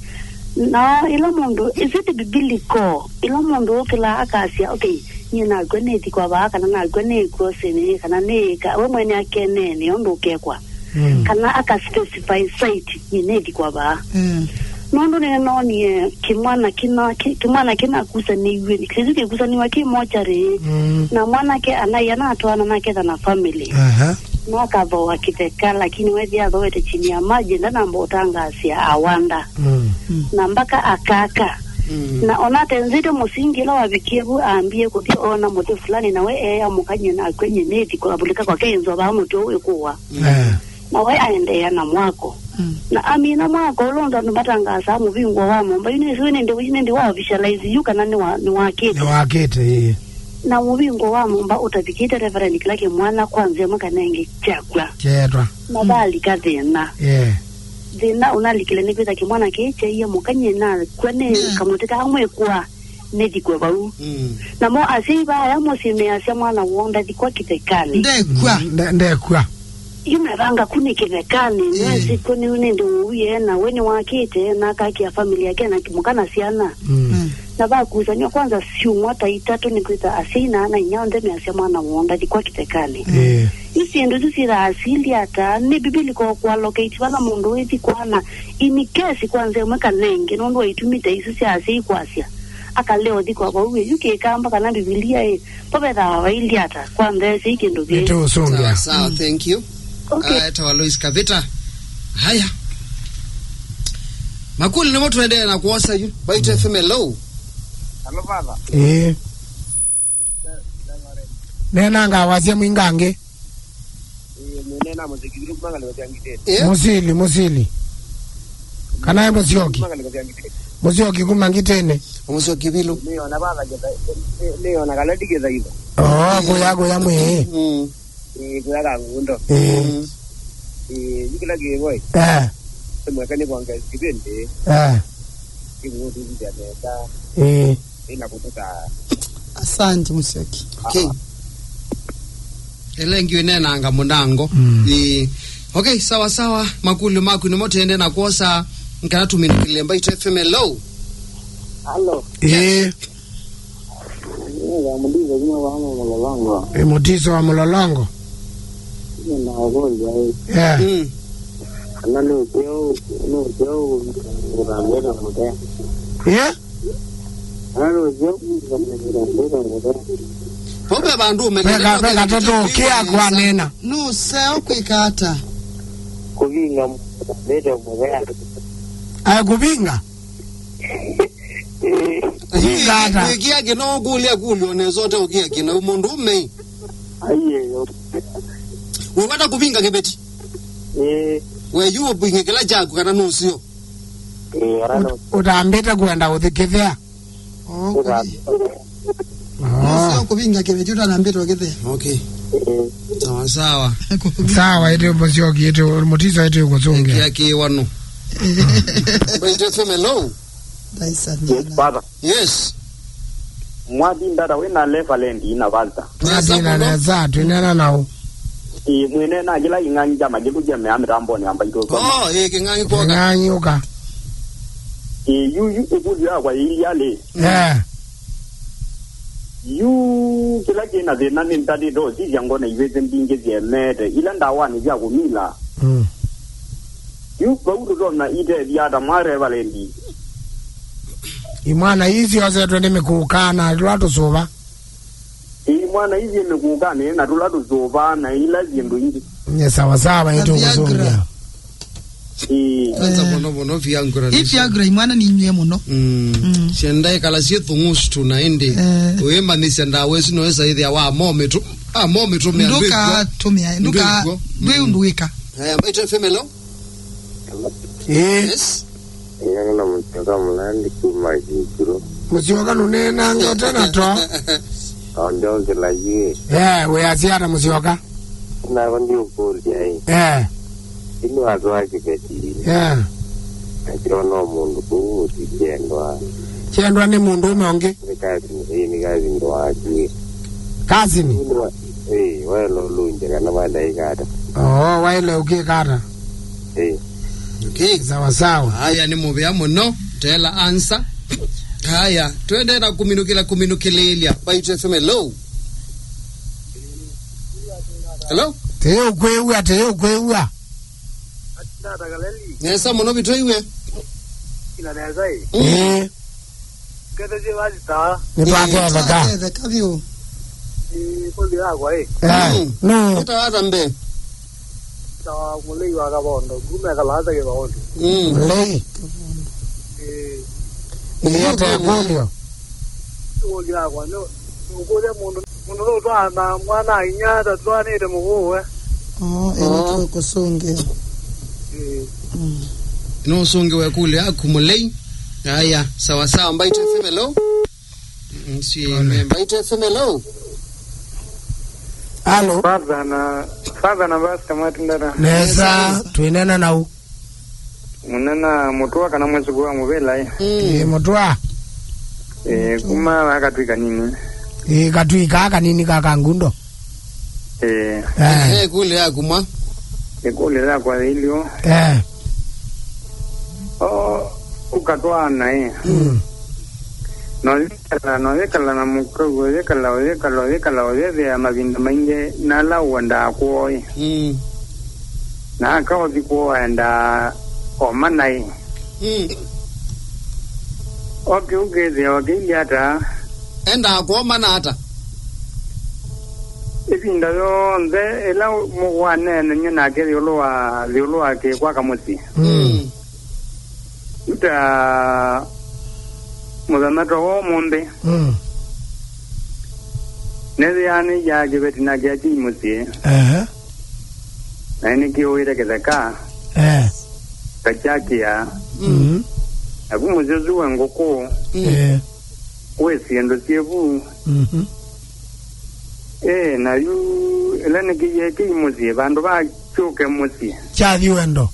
Na ĩla mũndũ, is it biblical? Ĩla mũndũ ũkĩlaa akasya, okay, nyie nakw'a nĩthikwa vaa, kana nakw'a nĩkw'o sĩnĩ, kana nĩĩka, we mwene akeneenea ũndũ ũkekwa. Mm. Kana aka specify site, nyie nĩthikwa vaa. Mm. Nũndũ nĩnoonie kĩmwana kĩna, kĩ-, kĩmwana kĩnakusanĩiw'e, kĩsu kĩkusanĩw'a kĩ mochari, mm, na mwanake anaia natwaana naketha na family. Aha. Makathoa kĩtheka, lakini wethĩa athoete chini ya maji, ndanamba ũtangaasya awanda. Mm. Mm. Na mpaka akaka. Mm. Na ona atenzĩte mũsingi ĩla wavikie vu, ambie kũthi ona mũtĩ fulani, na we eamũka nyie nakw'a nyie nĩthi kũavulĩka kwake ĩnzova mũtĩ ũũ ĩkũwa. Mm. Eh. Na we aendeea na mwako. Mm. Na amina mwako ũla ũndũ andũ matangaasaa mũvingũa wa nyũmba, yu nĩsĩ nĩndĩ, nĩndĩ wa officialize yu kana nĩwa-, nĩwakĩte. Nĩwakĩte, ĩĩ. Na mũvingũa wa nyũmba ũtavikĩte Reverend kĩla kĩmwana kwa nzĩa ĩmwe kana ĩngĩ kyakw'a. Kyetwa. Na valika thĩna. Yeah. Thĩna ũnalikile nĩ kwĩtha kĩmwana kĩĩ kyaie mũka nyie nakw'a nĩ kamũtĩ kaa mwĩkũa. Nĩthikwe vau. Mm. Namo asyai vaya mũsyĩ measya mwana woo ndathikwa kĩthekanĩ. Ndekw'a. Mm, nde-, ndekw'a. Yu mevanga kũ nĩ kĩthekanĩ, ĩĩ, nĩwĩsĩ kũ nĩu nĩndĩ ũu ye, na we nĩwakĩte, na akakia family yake na mũka na syana. Mm. Mm. Na vakusanywa kwanza syumwa ta itatũ nĩkwĩtha asyai na ana inya onthe measya mwana woo ndathikwa kĩthekanĩ. Ĩĩ. Yu syĩndũ isu syĩthaa asili ata, nĩ biblical kũ allocate vala mũndũ wĩthikwa na in case kwanza ĩmwe kana ĩngĩ, nũndũ wa itumi ta isu sya asyai kwasya. Akalea ũthi kwa vau ĩyu kĩkamba kana Mbivilia ĩ, po vethaa vailyĩ ata kwa nthesĩ kĩndũ kĩĩ. Nĩtũũsũngĩa. Sawa, sawa, thank you. Okay. Ah, etawa Lois Kavita. Haya. Makuli nĩmo tũendee na kwosa yu. Baitũ F M, hello. Hello, Father. Ĩĩ. Nenanga wasya mwingangĩ. Ĩĩ, mwĩnena mũthikithiru kuma ngalĩko sya Ngitĩnĩ. Eh? Mũsili, mũsili. Kana e mũsyoki? Kuma ngalĩko sya Ngitĩnĩ. Mũsyoki kuma Ngitĩnĩ. Mũsyoki vilu. Nĩona vava ngetha, nĩ-, nĩona kala ndikĩthaitha. Oh, kũya, kũya mwĩĩ. Mm. Ĩĩ, kũya kangundo. Ĩĩ. Mm. Ĩĩ, yu kĩla kĩvo ĩ. Eh. Nĩmweka nĩ kwanga kĩvĩndĩ. Eh. Kĩmũtũthithya nesa. Ĩĩ. Ĩna kũtũtaa. Asante, Mũsyoki. Okay. Ĩla ĩngĩ ĩnenanga mũnango. Mm. Ĩĩ. Okay, sawa sawa. Makũlyo maku nĩmo tũendee na kwosa, kana tũminũkĩlĩle Mbaitũ F M. Hello. Hello. Ĩĩ. Nĩga mũtiso kuma vaa Mũlolongo. Ĩ mũtiso wa Mũlolongo? Nĩna ũkũlyo ĩ. Yeah. Mm. Kana nũseo, nũseo ũthambĩte mũthee. Yeah? Kana nũseo ũthambĩte mũthee. Vau ve vandũ ũmanyĩte. Veka, veka tũtũ kĩa kwanena. Nũseo kwĩka ata? Kũvinga mũthambĩte mũthee. Aya kũvinga? Kũvinga ata? Wĩkĩa kĩna ũkũlya kũlyo nesa ũte ũkĩa kĩna mũndũ ũme. Aiye. Wĩwata kũvinga kĩveti? Ĩĩ. We yu ũvinge kĩla kyaku kana nũseo? Ĩĩ, ora nũ. Ũtambĩte kwenda ũthi kĩthea? Oh, ũtambĩte. Oh. Nũseo kũvinga kĩveti ũtanambĩte ũkĩthea. Okay. Ĩĩ. Sawa sawa. Sawa, ĩte ũmũsyoki, ĩte mũtiso, ĩte ũkũsũngĩa. Ĩkĩa kĩwano. Mbaitũ F M, hello. Yes, Father. Yes. Mwathi ndata wĩ na Reverend na Pastor. Nesa. Mwathi na mũno. Nesa, twĩnena nao. Ĩ, mwĩne na kĩla kĩng'ang'i kya makĩlũ kya mea mĩtambonĩ ya Mbaitũ F M. Oh, ĩ, kĩng'ang'i kwoka. Kĩng'ang'i ũka. Ĩ, yu, yu, ĩkũlyo yakwa yĩilyĩ alĩ. Eh. Yu, kĩla kĩ na thĩna nĩ ndatĩte ũsisya ngona ivĩsĩ mbingĩ syemete, ila ndawanĩ sya kũmila. Mm. Yu, vau tũtonya itethya ata mwa Reverend? Imwana ii syosetwe nĩ mĩkũka na tũla tũsũva. Ĩĩ, mwana ithyĩ mĩkũkanĩ na tũla tũsũvaa na ila syĩndũ ingĩ. Nĩ sawa sawa, na ĩtũkũsũngĩa. Viagra. Ĩĩ. Kwanza, eh, mũno mũno Viagra. Ĩ nĩsyo. Viagra imwana ninywie mũno. Mm. Mm. Syenda ikala syĩ thung'ustu na ĩndĩ. Eh. Ũyĩmanyĩsya ndawa ĩsu no ĩsa ĩthĩa wa momĩtu. Ah, momĩtũmĩa ndũka-, tũmĩa, ndũka-, ndwĩkw'o. Ndwĩ ũndũ wĩka. Aya, Mbaitũ F M, hello? Ĩĩ. Yes. Ĩnyana na Mũsyoka Mũlandi kuma Kĩkuru. Mũsyoka nũneenanga ũtena twa. Onde okĩla yue. Eh, wĩasya ata Mũsyoka? Nako ndiũkũlya ĩ. Eh. Ĩndĩ watwaa kĩveti. Eh. Nakyo no mũndũ kũu ũtikyendwa. Kyendwa nĩ mũndũ ũme ũngĩ? Nĩ cousin, ĩĩ, nĩ cousin waku ĩ. Cousin? Ĩĩ, waĩle ũlũngye kana waĩle ĩka ata. Oo, waĩle ũkĩka ata? Ĩĩ. Okay. Sawa sawa. Haya, nĩ mũvea mũno. Tela ansa. Haya, twende na kũminũkĩla, kũminũkĩlĩĩlya. Mbaitũ F M, hello? Hello? Tĩyĩ ũkwĩw'a, tĩyĩ ũkwĩw'a. Nesa mũno, vitũ iwe. Ina nesa ĩ. Mm. Ĩĩ. Kete je basi ta. Nĩtwaketheka. Nĩtwaketheka vyũ. Ĩ, kũlyo yakwa ĩ. Eh, mm, no. Ĩtawa ata mbe? Ta Mũlei wa Kavondo, kuma Kalata Kĩvaondi. Mm. Mũlei. Ĩ. Ĩĩ, ĩyete kũlyo. Kũlyo yakwa, no. Ũkũlya mũndũ, mũndũ nũtwaana mwana inya tatwanĩte mũkũũwe. Oo, ĩno tũkũsũngĩa. Ĩĩ. Mm. No ũsũngĩwe kũlyo yaku Mũlei. Aya, sawa sawa, Mbaitũ F M, hello? Mm, si, Mbaitũ F M, hello? Alo. Father na, Father na Pastor Martin Dada. Nesa, twĩnena nau. Mũnena Mũtũa kana mwĩsũku wa Mũvĩla, ĩ? Mm. Ĩ, Mũtũa. Ĩ, kuma Katui Kanini. Ĩ, Katui kaa kanini ka Kangundo. Ĩ. Eh. Eh, kũlyo yaku mwa. Ĩ, kũlyo yakwa ilio. Eh. O, ũkatwaana, ĩ. Mm. No ũyĩkala, no ũyĩkala na mũkau, ũyĩkala, ũyĩkala, ũyĩkala, ũyĩthĩa mavinda maingĩ na ala ũendaa kwoo, ĩ. Mm. Na akaũthi kwoo aendaa o mana ĩ. Mm. O kĩu kĩthĩawa kĩilyĩ ata? Endaa kwoo mana ata? Ĩvinda yonthe ĩla mũ-, waneenany'a nake ĩũlũ wa, ĩũlũ wa kĩkwaka mũsyĩ. Mm. Mm. Yu ta mũthenya ta wa ũmũnthĩ. Mm. Nĩthĩaa nĩyaa kĩveti na kĩakĩi mũsyĩ. Ehe. Na nĩkĩũĩte kĩtheka. Eh. Kakyakĩa. Mm. Navu mũsyĩ ũsu wĩ ngũkũ. Mm. Eh. Wĩ syĩndũ syĩ vu. Mhm. Eh, na yu ĩla nĩkĩie kĩi mũsyĩ, vandũ va kyũke mũsyĩ. Kyathi wendo.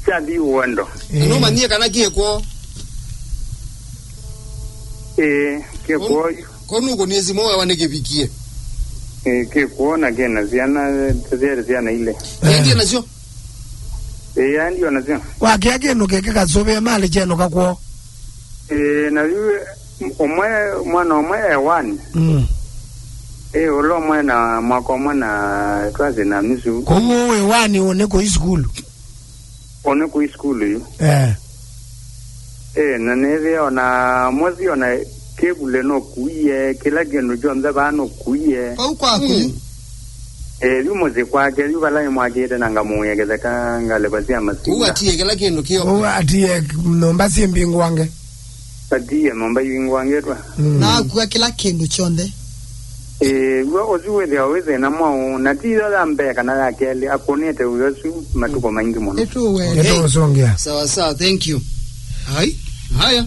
Kyathi wendo. Eh. Nũmanyie kana kĩ kwoo? Eh, kĩ kwoo. Ko nũkũnie simũ wewa nĩkĩvikie. Eh, kĩ kwoo na kĩna syana, syana ile. Eh. Ndie nasyo. Ĩĩ, ndio nasyo. Wakĩa kĩndũ kĩkĩ kasũvĩe malĩ kyenũka kwoo. Ĩĩ, na yu ũmwe, mwana ũmwe e one. Mm. Ĩĩ, ũla ũmwe na mwaka ũmwe na twasĩ na nusu. Kwoou wĩ one ũnĩ kũi sukulu? Ũnĩ kũi sukulu yu. Eh. Ĩĩ, na nĩthĩa ona mũsyĩ ona kĩvule nũkuie, kĩla kĩndũ kyonthe vaa nũkuie. Vau kwaku? Mm. Ĩĩ, yu mũsyĩ kwake, yu vala nĩmwakĩte na ngamũĩa kĩtheka ngalĩko sya masinga. Kũu atie kĩla kĩndũ kĩo. Kũu atie nyũmba syĩ mbingũange. Atie nyũmba ivingũangĩtwe. Mm. Na akua kĩla kĩndũ kyonthe. Ĩĩ, w'o ũsu wĩthĩawa wĩ thĩna mwaũ, na ti yo ya mbee kana ya kelĩ, akũnĩte ũyo ũsu matukũ maingĩ mũno. Nĩtũũwene. Nĩtũũsũngĩa. Sawa sawa, thank you. Ai, haya.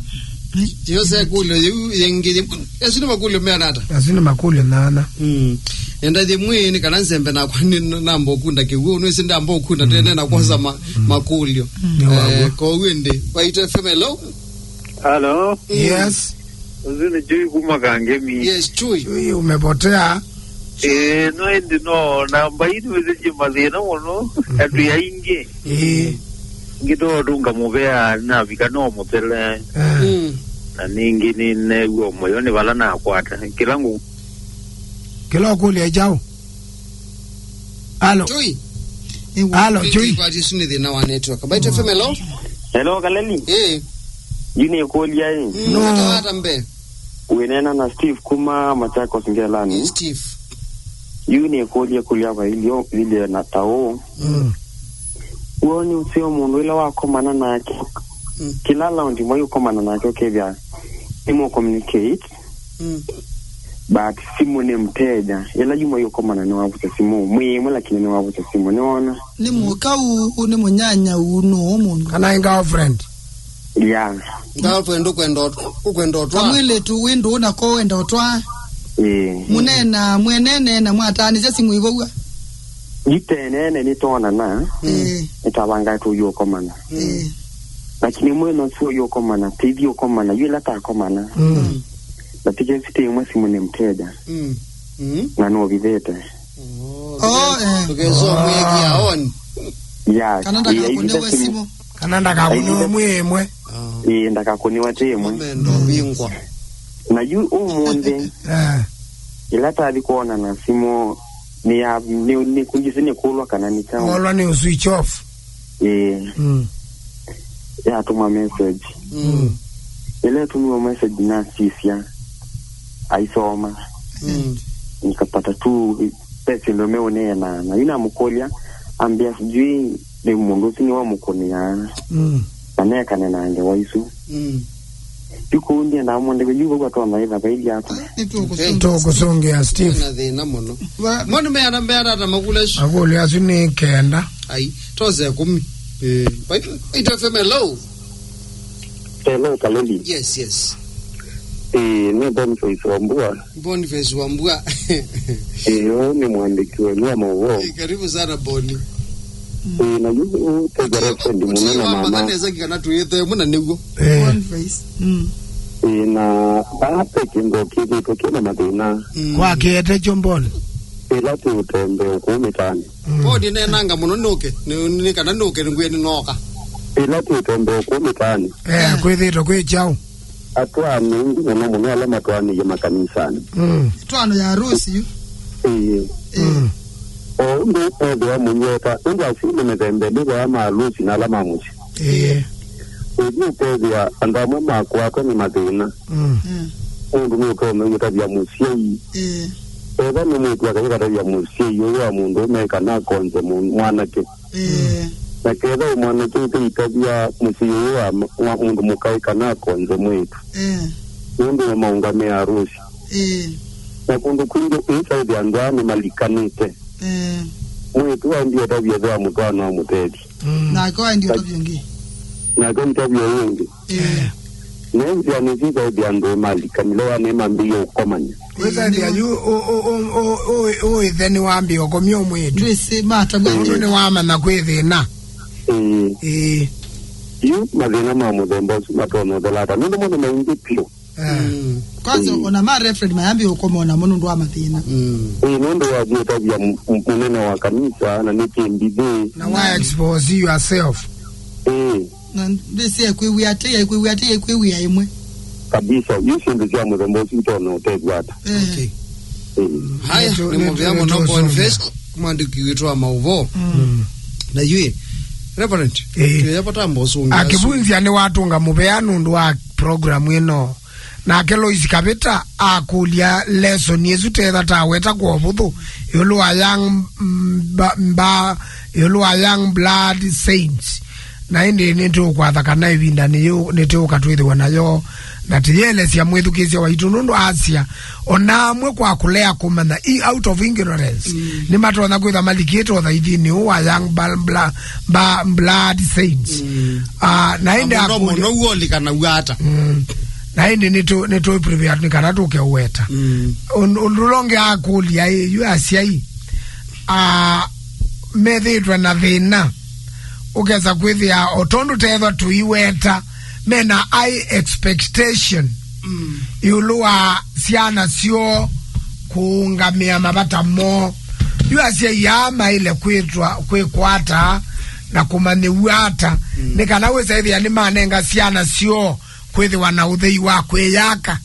Yo se kũlyo yĩu yĩngĩ yĩmwe. Asu nĩ makũlyo meana ata? Asu nĩ makũlyo nana. Mm. Enda yĩmwe nĩ kana nzembe nakwa nĩ namba ũkunda kĩw'ũ, nĩ sindamba ũkunda tene na kwanza ma-, makũlyo. Nĩ waguo. Eh, kwa wende. Waitũ F M, hello? Hello. Yes. Ũsu nĩ Chui kuma Kangemi. Yes, Chui. Chui, umepotea. Eh, no ĩndĩ no, namba ii nĩwĩsĩkye mathĩna mũno, andũ aingĩ. Eh. Ngĩtoo tũnga mũvea, navika no mũthele. Eh. Mm. Na ningĩ nĩneew'a mũyo nĩ vala nakwata. Kĩla ngũ- Kĩla ũkũlya kyaũ? Alo. Chui. Alo, Chui. Kwati isu nĩ thĩna wa network. Mbaitũ F M, hello? Hello, Kaleli. Eh. Yu nĩ kũlya ĩ. Mm, no. Ata wata mbe? Wĩneena na Steve kuma Machakos Ngelani. Steve. Yu nĩkũlye kũlya vailyo vilye na ta ũũ. Mm. Woni ũseo mũndũ ĩla wakomana nake. Mm. Kĩla laundi mwai ũkomana nake ũkethĩa nĩmũ communicate. Mm. But simũ nĩ mteja. Ĩla yu mwai ũkomana nĩwavusya simũ. Mwĩ ĩmwe lakini nĩwavusya simũ. Nĩwona? Nĩ mũka ũ, nĩ mũnyanya ũ, nũũ mũndũ? Kana ĩ girlfriend? Yeah. Girlfriend ũkwenda ũt-, ũkwenda ũtwa. Kamwĩlĩtu wĩ ndũũ nako wenda ũtwa. Ĩĩ. Mũneena, mwenene na mwataanĩsya simũ ivow'a. Yu tenene nĩtwonana. Ĩĩ. Nĩtavanga tũyũkomana. Ĩĩ. Lakini mwena ũsu ũyũkomana, tĩthi ũkomana, yu ĩla takomana. Mm. Na tikesi tĩ ĩmwe simũ nĩ mteja. Mm. Mm. Na nũvithĩte. Oh, eh. Tũkesomwĩkia on. Yeah. Kana ndakakũnĩwe simũ. Kana ndakakũnĩwe mwĩ ĩmwe. Ĩĩ, ndakakũnĩwa tĩ ĩmwe. Mendo vingwa. Na yu ũmũnthĩ, eh, ĩla tathi kwonana simũ, nĩ ya, nĩ, nĩ kũngĩsĩ nĩ kũlwa kana nĩ kyaũ. Ngolwa nĩ switch off. Ĩĩ. Mm. Yatũmwa message. Mm. Ĩla ĩtũmiwe message nasisya, aisoma. Mm. Nikapata tu pesa ĩndũ meũneena. Na yu namũkũlya, ambĩa sijui nĩ mũndũ ũsu nĩwamũkũnĩaa. Mm. Na nekane na ngewa isu. Mm. Yu kũu ndiendaa mwendeke, yu vau atona ĩtha vaili ata. Nĩtũkũsũngĩa. Tũkũsũngĩa, Steve. Na thĩna mũno. Moni meana, meana ata makũlya isu? Makũlya asu nĩ kenda. Ai, tose kũmi. Eh, Ito F M, hello. Hello, Kaleli. Yes, yes. Eh, nĩ Boniface Wambua. Boniface Wambua. Eh, ũũ nĩ mwandĩki wenyu wa maũvoo. Eh, karibu sana, Boni. Eh, na yu ũũ tega referendi mũno na mama. Neza kana tuite mũna nĩguo. Eh. Boniface. Mm. Eh, na vaa ve kĩndũ kĩthĩtwe kĩna mathĩna. Mm. Kwa kĩete kyo Boni. Ĩla tũtembea kũu mĩtaanĩ. Mm. Boni nenanga mũno nũke. Nĩ, nĩ kana nũke nĩngwĩe nĩnooka. Ĩla tũtembea kũu mĩtaanĩ. Eh, eh, kwĩthĩtwe kwĩ kyaũ? Atwaanĩi mũno mũno ala matwaanĩie makanisanĩ. Mm. Ĩtwaano ya arusi yu. Ĩĩ. Mm. O ũndũ ethĩwa mũiweta, nũndũ asyai nĩ mĩthemba ĩlĩ, vaa ma arusi na ala ma mũsyĩ. Ĩĩ. Ũthi ũkethĩa andũ amwe makwatwa nĩ mathĩna. Mm. Mm. Mũndũ nũtonya ũtavya mũsyai. Ĩĩ. Ethĩwa nĩ mwĩĩtu akatavya mũsyai ũyũ wa mũndũũme kana akonze mũ-, mwanake. Ĩĩ. Na ketha mwanake ũtĩitavya mũsyai ũyũ wa, wa mũndũ mũkaĩ kana akonze mwĩĩtu. Ĩĩ. Nũndũ wa maũngamĩa arusi. Ĩĩ. Na kũndũ kwingĩ ĩsaĩthĩ andũ aa nĩmalikanĩte. Ĩĩ. Mwĩĩtu aendie ũtavya ĩthe wa mũtwaano amũtethye. Mm. Nake aendie ũtavya ũngĩ. Nake ũitavya ũyũ ũngĩ. Ĩĩ. Ĩĩ. Nenzĩa nĩsisaithi andũ malikanile wa nĩmambĩie ũkomany'a. Kwĩsaithi yu ũ-, ũ-, ũ-, ũ-, ũ-, ũ-, ĩthe nĩwambĩie ũkomya ũmwĩĩtu. Ndwĩsĩ matavya. Mũndũ nĩwamanya kwĩ thĩna. Ĩĩ. Ĩĩ. Yu mathĩna ma mũthemba ũsu matonya ũthela ata? Nũndũ mo nĩ maingĩ vyũ. Eh. Mm. Kwanza, mm, ona ma referee mayambĩie ũkoma namo nũndũ wa mathĩna. Mm. Ĩĩ, nũndũ wa kwĩtavya m-, m-, mũnene wa kanisa na nĩ kĩmbithĩ. Na wa expose yourself. Ĩĩ. Na ndĩsĩ ekwĩw'ĩa atĩ, ekwĩw'ĩa atĩ, ekwĩw'ĩa ĩmwe. Kabisa, yu syĩndũ sya mũthemba ũsu itonya ũtethw'a ata? Eh. Okay. Ĩĩ. Haya, nĩtũ-, nĩ mũvea mũno nĩtũ-, Boniface, mwandĩki witũ wa maũvoo. Mm. Na yu, Reverend, eh, tuya vata mbosu. Akĩvunzya nĩwatũnga mũvea nũndũ wa program ĩno. Nake Lois Kavita akũlya lesson ĩsu tetha taweta kwa ũvũthũ ĩũlũ wa young, mm, ba, mba, ĩũlũ wa young blood saints. Na ĩndĩ nĩtũkwatha kana ĩvinda nĩyũ-, nĩtũũka twĩthĩwa nayo, na tĩyĩelesya mwĩthukĩĩsya waitũ nũndũ asya, ona amwe kwa kũlea kũmanya, i-, out of ignorance, mm, nĩmatonya kwĩthwa malikĩte ũthaithinĩ ũũ wa young bla-, bla-, ba-, blood saints. Mm. Ah, na ĩndĩ mũno, akũlya mũno uolikanaw'a ata? Mm. Na ĩndĩ nĩtũ-, nĩtũ prepare nĩ kana tũke ũweta. Mm. Ũndũ, ũndũ ũla ũngĩ akũlya ĩ, yu asyai, ah, methĩĩtwe na thĩna, ũkesa kwĩthĩa o tondũ tethwa tũiweta, mena high expectation, mm, ĩũlũ wa syana syoo kũũngamĩa mavata moo. Yu asyai aa maĩle kwĩtwa, kwĩkwata na kũmanyĩw'a ata, mm, nĩ kana wĩsaĩthĩa nĩmanenga syana syoo kwĩthĩwa na ũthei wa kwĩyaka?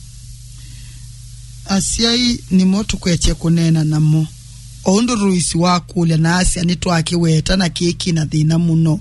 Asyai nĩmo tũkwetye kũneena namo. O ũndũ Lois wakũlya na asya, nĩtwakĩweta na kĩĩ kĩ na thĩna mũno.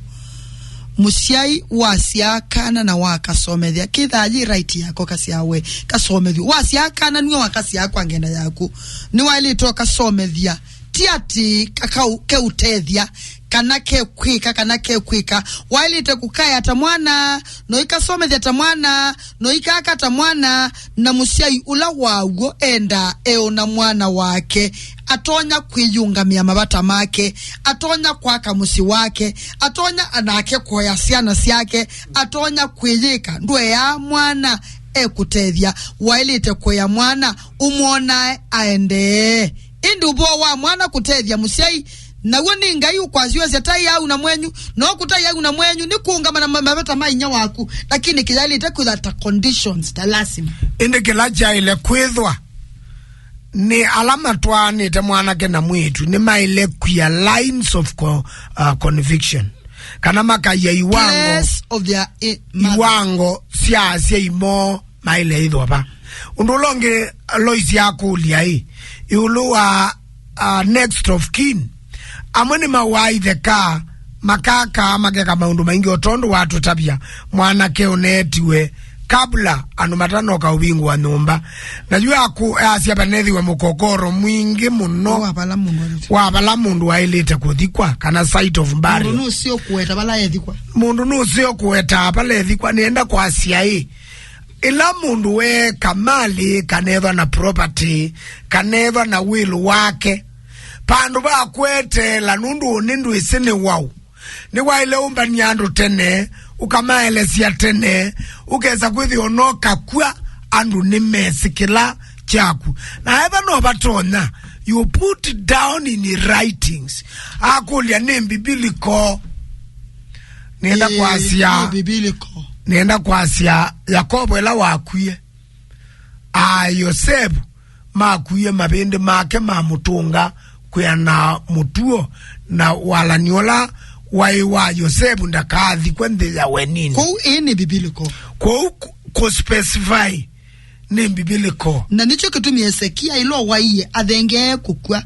Mũsyai wasyaa kana na wakasomethya, kĩthaa yĩ right yako kasyawe kasomethw'e. Wasyaa kana nue wakasyaa kwa ngenda yaku, nĩwaĩlĩte ũkasomethya. Ti atĩ kakau-, keũtethya, kana kekwĩka, kana kekwĩka. Waĩlĩte kũkaea ta mwana, no ikasomethya ta mwana, no ikaka ta mwana, na mũsyai ũla waw'o endaa eona mwana wake atonya kwĩyũngamĩa mavata make, atonya kwaka mũsyĩ wake, atonya anake kũea syana syake, atonya kwĩyĩka. Ndũeaa mwana ekũtethya, waĩlĩte kũea mwana ũmwonae aendee. Ĩndĩ ũvoo wa mwana kũtethya mũsyai, naw'o nĩ Ngai ũkwasya ũasya, "Tai au na mwenyu," no kũtai au na mwenyu nĩ kũũngama na ma-, mavata ma inya waku, lakini kĩyaĩlĩte kwĩtha ta conditions, ta lasima. Ĩndĩ kĩla kyaĩle kwĩthwa nĩ ala matwaanĩte mwanake na mwĩĩtu nĩmaĩle kwia lines of co-, uh, conviction, kana makaia iwango, Place of their i-, mother. Iwango sya asyai moo maĩle ĩthwa va. Ũndũ ũla ũngĩ Lois akũlya ĩ, ĩũlũ wa, uh, next of kin, amwe nĩmawaa itheka, makakaa, makeka maũndũ maingĩ, o tondũ watũtavya mwanake ũneetiwe kabla andũ matanoka ũvingũa nyũmba. Na yu aku-, asya vanethĩwe mũkokoro mwingĩ mũno wa vala mũndũ waĩlĩte, wa vala mũndũ waĩlĩte kũthikwa, kana site of burial. Mũndũ nũseo kũweta vala ethikwa. Mũndũ nũseo kũweta vala ethikwa, nĩenda kwasya ĩ, ĩla mũndũ weeka malĩ, kana ethwa na property, kana ethwa na will wake, vandũ va kweteela, nũndũ ũnĩ ndwĩsĩ nĩ waũ. Nĩwaĩle ũmbany'a andũ tene, ũkamaelesya tene, ũkesa kwĩthĩwa no kakw'a andũ nĩmesĩ kĩla kyaku. Na etha no vatonya, you put it down in writings. Akũlya nĩ biblical. Nĩenda, ĩĩ, kwasya, nĩ biblical. Nĩenda kwasya Yakobo ĩla wakwie, a Yosevu makwie mavĩndĩ make mamũtũnga kwĩana mũtuo, na walani ũla waĩ wa Yosevu ndakathikwe nthĩ ya wenini. Kwoou ĩĩ nĩ biblical. Kwoou ku-, kũspecify nĩ biblical. Na nĩkyo kĩtumi Esekia ĩla waie athengee kũkw'a,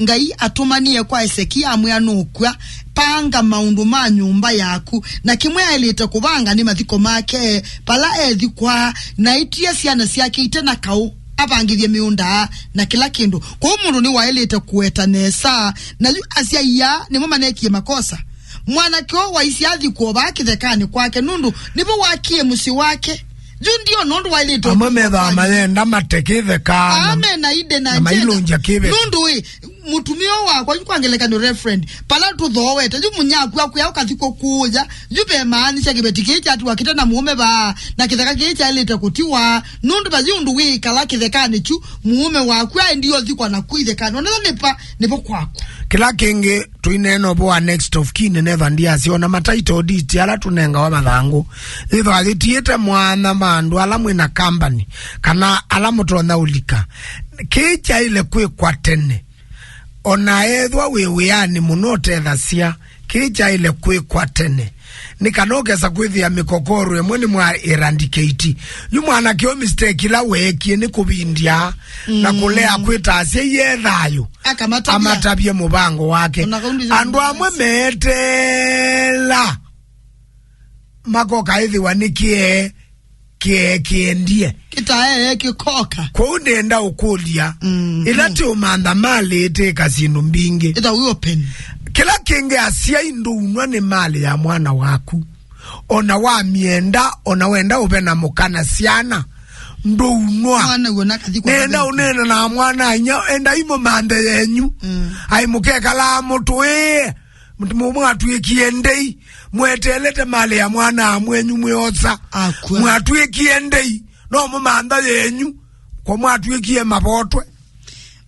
Ngai atũmanie kwa Esekia amwĩa nũkw'a, panga maũndũ ma nyũmba yaku, na kĩmwe aĩlĩte kũvanga nĩ mathiko make, vala ethikwa, na aitie syana syake ite na kaũ, avangĩthye mĩũnda na kĩla kĩndũ. Kwoou mũndũ nĩwaĩlĩte kũweta nesa, na yu asyai aa nĩmo manekie makosa. Mwanake ũũ waisye athi kũovaa kĩthekanĩ kwake, nũndũ nĩvo wakie mũsyĩ wake. Yu ndio nũndũ waĩlĩte. Amwe methaa mayenda mate kĩtheka, aa, na me na ide na na agenda. Mailũngya kĩveti. Nũndũ ĩ, mũtumĩa ũũ wakwa, yu kwa ngelekany'o, Reverend, pala tũthoowete, yu mũnyaku akwĩa ũkathi kũkũũya, yu vemaanisya kĩveti kĩĩ kyatiwa kĩte na mũũme vaa, na kĩtheka kĩĩ kyaĩlĩte kũtiwa, nũndũ va yu ũndũ wĩĩkala kĩthekanĩ kyu, mũũme waku aendie ũthikwa naku ithekanĩ. Onetha nĩpa, nĩvo kwaku. Kĩla kĩngĩ, tũineena ũvoo wa next of kin, nĩnethwa ndiasya ona ma title deed ala tũnengawa mathangũ, yĩthwa yĩtiĩte mwanya ma andũ ala mwĩ na company, kana ala mũtonya ũlika. Kĩĩ kyaĩle kwĩkwa tene. Ona ethwa wĩ wĩanĩ mũno ũtethasya, kĩĩ kyaĩle kwĩkwa tene. Nĩ kana ũkesa kwĩthĩa mĩkokoro ĩmwe nĩ mwa eradicate. Yu mwanake ũũ mistake ĩla weekie nĩ kũvindya na, mm, kũlea kwĩta asyai e thayũ. Akamatavya. Amatavye mũvango wake. Ona kaundu andũ amwe meteela makoka ĩthĩwa nĩ kĩee kĩee kĩendie. Kĩtaee kĩkoka. Kwoou nĩenda ũkũlya, mm, ĩla, mm, ti ũmantha malĩ ĩtĩka syĩndũ mbingĩ. Ĩta we open. Kĩla kĩngĩ asyai ndũunwa nĩ malĩ ya mwana waku. Ona wamyenda, ona wenda ũve na mũka na syana, ndũunwa. Mwana w'o nakathi kwa. Nenda ũneena na mwana inya, endai mũmanthe yenyu. Mm. Ai mũkekalaa mũtũĩe. Mũndũ mũmwe atw'ĩkie ndei, mweteelete malĩ ya mwana mwenyu mwĩosa. Akw'a. Mwatw'ĩkie ndei, no mũmantha yenyu, kwa mwatw'ĩkie mavotwe.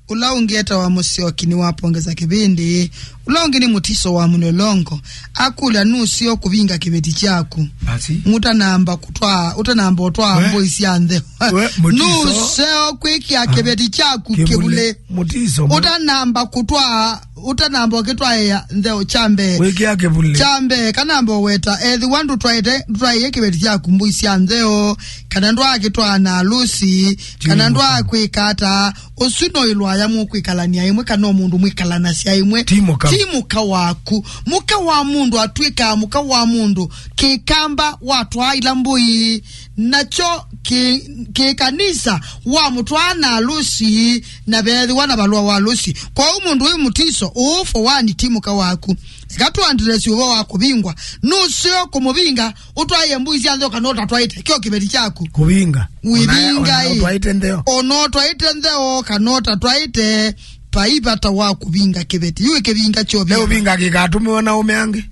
Ũla ũngĩ etawa Mũsyoki nĩwapongeza kĩvĩndĩ. Ũla ũngĩ nĩ Mũtiso wa Mũlolongo. Akũlya, nũseo kũvinga kĩveti kyaku. Basi. Mũtanamba kũtwaa, ũtanamba ũtwaa, we, mbũi sya nthĩ. We, Mũtiso. Nũseo kwĩkĩa, ah, kĩveti kyaku kĩvule. Kĩvule. Mũtiso, mũ- Ũtanamba kũtwaa Ũtanamba ũkĩtwaĩa ntheo kya mbee. Wĩkĩa kĩvulĩ. Kya mbee, kanamba ũweta, ethĩwa ndũtwaĩte, ndũtwaĩie kĩveti kyaku mbũi sya ntheo, kana ndwaakĩtwaa na alũsi, kana ndwaakwĩka ata, ũsu no ĩlwaya mũkwĩkalania ĩmwe, kana o mũndũ mwĩkalanasya ĩmwe. Ti mũka. Ti mũka waku. Mũka wa mũndũ atw'ĩkaa mũka wa mũndũ kĩkamba watwaa ila mbũi. Nakyo kĩ, kĩkanisa wamũtwaa na alũsi, na veethĩwa na valũa wa alũsi. Kwoou mũndũ wĩ mũtiso ũũ for one ti mũka waku. Eka tũandĩlesye ũvoo wa kũvingwa. Nũseo kũmũvinga, ũtwaĩe mbũi sya ntheo kana ũtatwaĩte? Kyo kĩveti kyaku. Kũvinga. Wĩvinga ĩ. Ona ũtwaĩte ntheo. Ona ũtwaĩte ntheo kana ũtatwaĩte, vai vata wa kũvinga kĩveti. Yu ĩ kĩvinga kyo. Leo vinga kĩkatũmĩwa na ũme angĩ.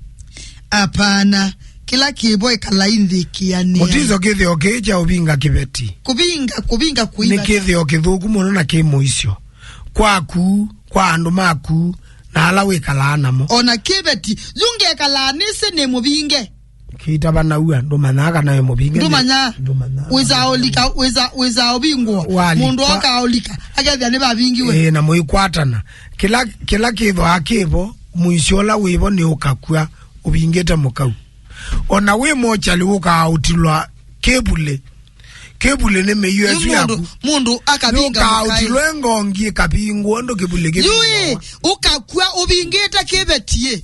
Apana. Kĩla kĩvo ĩkalai nthĩ kĩanĩae. Mũtiso kĩthĩo kĩĩ kya ũvinga kĩveti. Kũvinga, kũvinga kũiva. Nĩ kĩthĩo kĩthũku mũno na kĩ mũisyo. Kwaku, kwa andũ maku, na ala wĩkalaa namo. Ona kĩveti, yu ngekalaa nĩsĩ nĩ mũvinge. Kĩitavanaua, ndũmanyaa kana wĩ mũvinge. Ndũmanyaa. Ndũmanyaa. Wĩsaa ũlika, wĩsaa, wĩsaa ũvingũa. Walika. Mũndũ oka ũlika, akethĩa nĩvavingiwe. Ĩĩ, na mũikwatana. Kĩla, kĩla kĩthwaa kĩvo, mũisyo ũla wĩvo nĩ ũkakw'a, ũvingĩte mũkau. Ona wĩ mochali ũkaaũtilwa kĩvulĩ. Kĩvulĩ nĩ mĩio ĩsu yaku. Mũndũ, mũndũ akavinga mũkai. Ũkaaũtilwa ngongi ĩkavingũa ũndũ kĩvulĩ kĩvingũawa. Yu ĩ, ũkakw'a ũvingĩte kĩveti ĩ.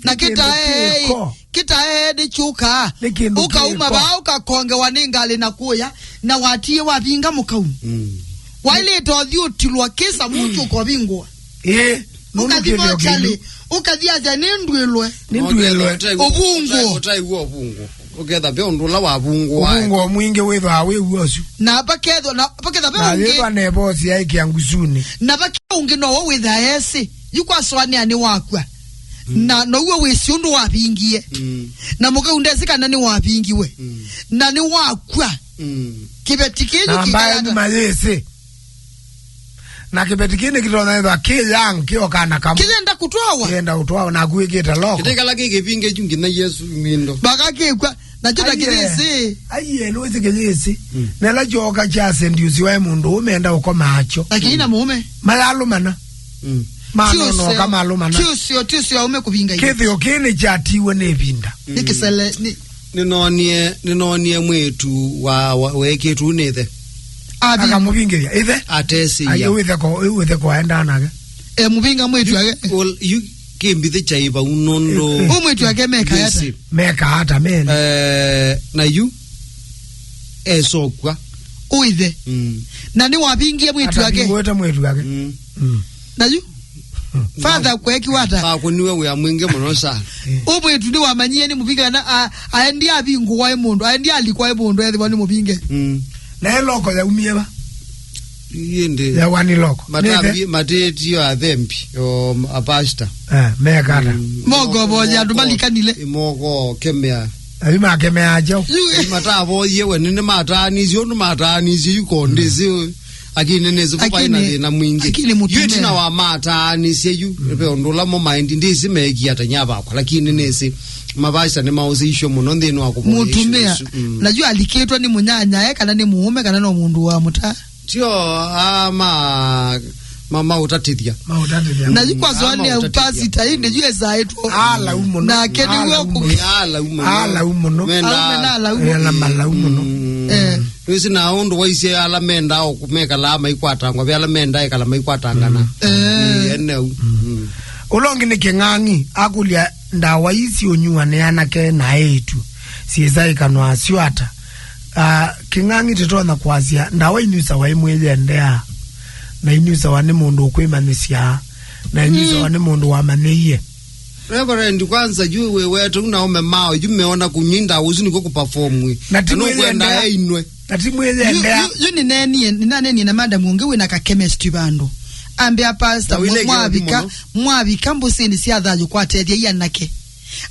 Na kĩtae, kĩtae nĩ kyũkaa. Nĩ kĩndũ kĩko. Ũkauma vaa ũkakongewa nĩ ngalĩ na kũya, na watie wavinga mũkau. Mm. Wailĩte ũthi ũtilwa kĩsa mũtu ũkovingũa. Ĩĩ, nũndũ ũkathi kĩthĩo mochali, kĩndũ. Ũkathi asya nĩ ndwĩlwe. Nĩ ndwĩlwe. Ũvungũo. Ũtaigua ũvungũo. Ũketha ve ũndũ ũla wavungũa. Ũvungũo mwingĩ wĩthwaa wĩ w'o ũsu. Na pakethwa, na paketha ve ũngĩ. Na yĩthwa neva ũsiaĩkĩa ngusunĩ. Na vake ũngĩ no we wĩthaa esĩ. Yu kwasũanĩa nĩ wakw'a. Mm. Na now'o wĩsĩ ũndũ wavingie. Mm. Na mũkau ndesĩ kana nĩ wavingiwe. Mm. Na nĩ wakw'a. Mm. Kĩveti kĩnyu. Na mbaĩ kĩkayata. Nĩ mayĩsĩ. Na kĩveti kĩĩ nĩkĩtonya ĩthwa kĩ young, kĩ o kana kamwe. Kĩyenda kũtwawa. Kĩyenda kũtwawa, naku wĩkĩte loko. Kĩtĩkala kĩ kĩvinge kyu nginya Yesũ mindo. Vakakĩkw'a, nakyo ta kĩyĩsĩ. Aiye, nĩwĩsĩ kĩyĩsĩ. Mm. Nela kyoka kya seduciwa ĩ mũndũ ũmenda ũkoma akyo. Na kĩina mũũme. Mayalũmana. Mm. Manonoka malũmana. Ti ũseo, ti ũseo aume kũvinga. Kĩthĩo kĩĩ nĩkyatiwe nĩ ĩvinda. Mm. Nĩ kĩsele, nĩ Nĩnoonie, nĩnoonie mwĩĩtu wa, wa, weekĩtwe nĩ ĩthe. Avi. Akamũvingĩthya ĩthe. Atesĩia. Ai, ĩthe ko, ĩthe ko aendaa nake. E, mũvinga mwĩĩtu ake. Yu, yu kĩmbithĩ kya ĩvau nũndũ. Eh, eh. Ũ mwĩĩtu ake meka ata? Meka ata, men? Eh, na yu esokw'a. Ũ ĩthe. Mm. Na nĩwavingie mwĩĩtu ake. Atavingũĩte mwĩĩtu ake. Mm. Mm. Na yu? Father kwekiwa ata? Vakũniwe wĩa mwingĩ mũno sana. Ũ mwĩĩtu nĩwamanyie nĩ mũvinge kana a-, aendie avingũwa ĩ mũndũ, aendie alikwa ĩ mũndũ ethĩwa nĩ mũvinge. Mm. Na ĩ loko yaumie va? Ĩndĩ. Yawa nĩ loko. Nĩ ĩthe? Matambie, matĩtio athembi, o, a pastor. Eh, meka ata? Mm. Mokovoya andũ malikanile. Moko kemea. Ayu makemeaa kyaũ? Yu. Matavoyie we, nĩ, nĩmataanisye ũndũ mataanisye yu kondĩsĩ. Lakini nĩsĩ kũvaĩ na thĩna mwingĩ. Lakini mũtumĩa. Yu ĩtina wa mataanisye yu, ve ũndũ ũla mo maindi ndĩsĩ meekie ata nya vakwa, lakini nĩsĩ mavasita nĩmaũsĩisyo mũno nthĩnĩ wa kũvoya ĩsu. Mũtumĩa. Mm. Na yu alikĩtwe nĩ mũnyanyae, kana nĩ mũũme, kana no mũndũ wa mũta. Tio, a, ma, ma, maũtatĩthya. Maũtatĩthya. Na yu kwasũanĩa pasita, ĩndĩ yu esaĩtwo. Alau mũno. Nake nĩw'o. Alau mũno. Ĩ, alau mũno. Alau mũno. Menda. Aume na alau. Ena malau mũno. Mm. Eh. Nĩwĩsĩ na ũndũ waisye ala mendaa o mekalaa maikwatangwa, ve ala mendaa ĩkala maikwatangana. Mm. Eh. Ĩ, ene u. Mm. Ũla ũngĩ nĩ Kĩng'ang'i, akũlya ndawa ii siũnyuwa nĩ anake na eĩtu, syĩsa ĩkanwa asyo ata? Ah, Kĩng'ang'i tĩtonya kwasya ndawa inyusawa ĩ mwĩĩ yendeaa, na inyusawa nĩ mũndũ ũkwĩmanyĩsya, na inyusawa nĩ mũndũ wamanyĩie. Reverend, kwanza yu wĩwete una aume mao, yu meona kunyinda ũsu nĩkw'o kũperformwe. Na ti mwĩĩ yendeaa. Ainwe. Na ti mwĩĩ yendeaa. Yu, yu, yu nĩneenie, nĩnanenie na madam ũngĩ wĩna ka chemistry vandũ. Ambĩa pastor, na wĩna mwavika, mũno. Mwavika mbũsĩnĩ sya thayũ kwatethya anake.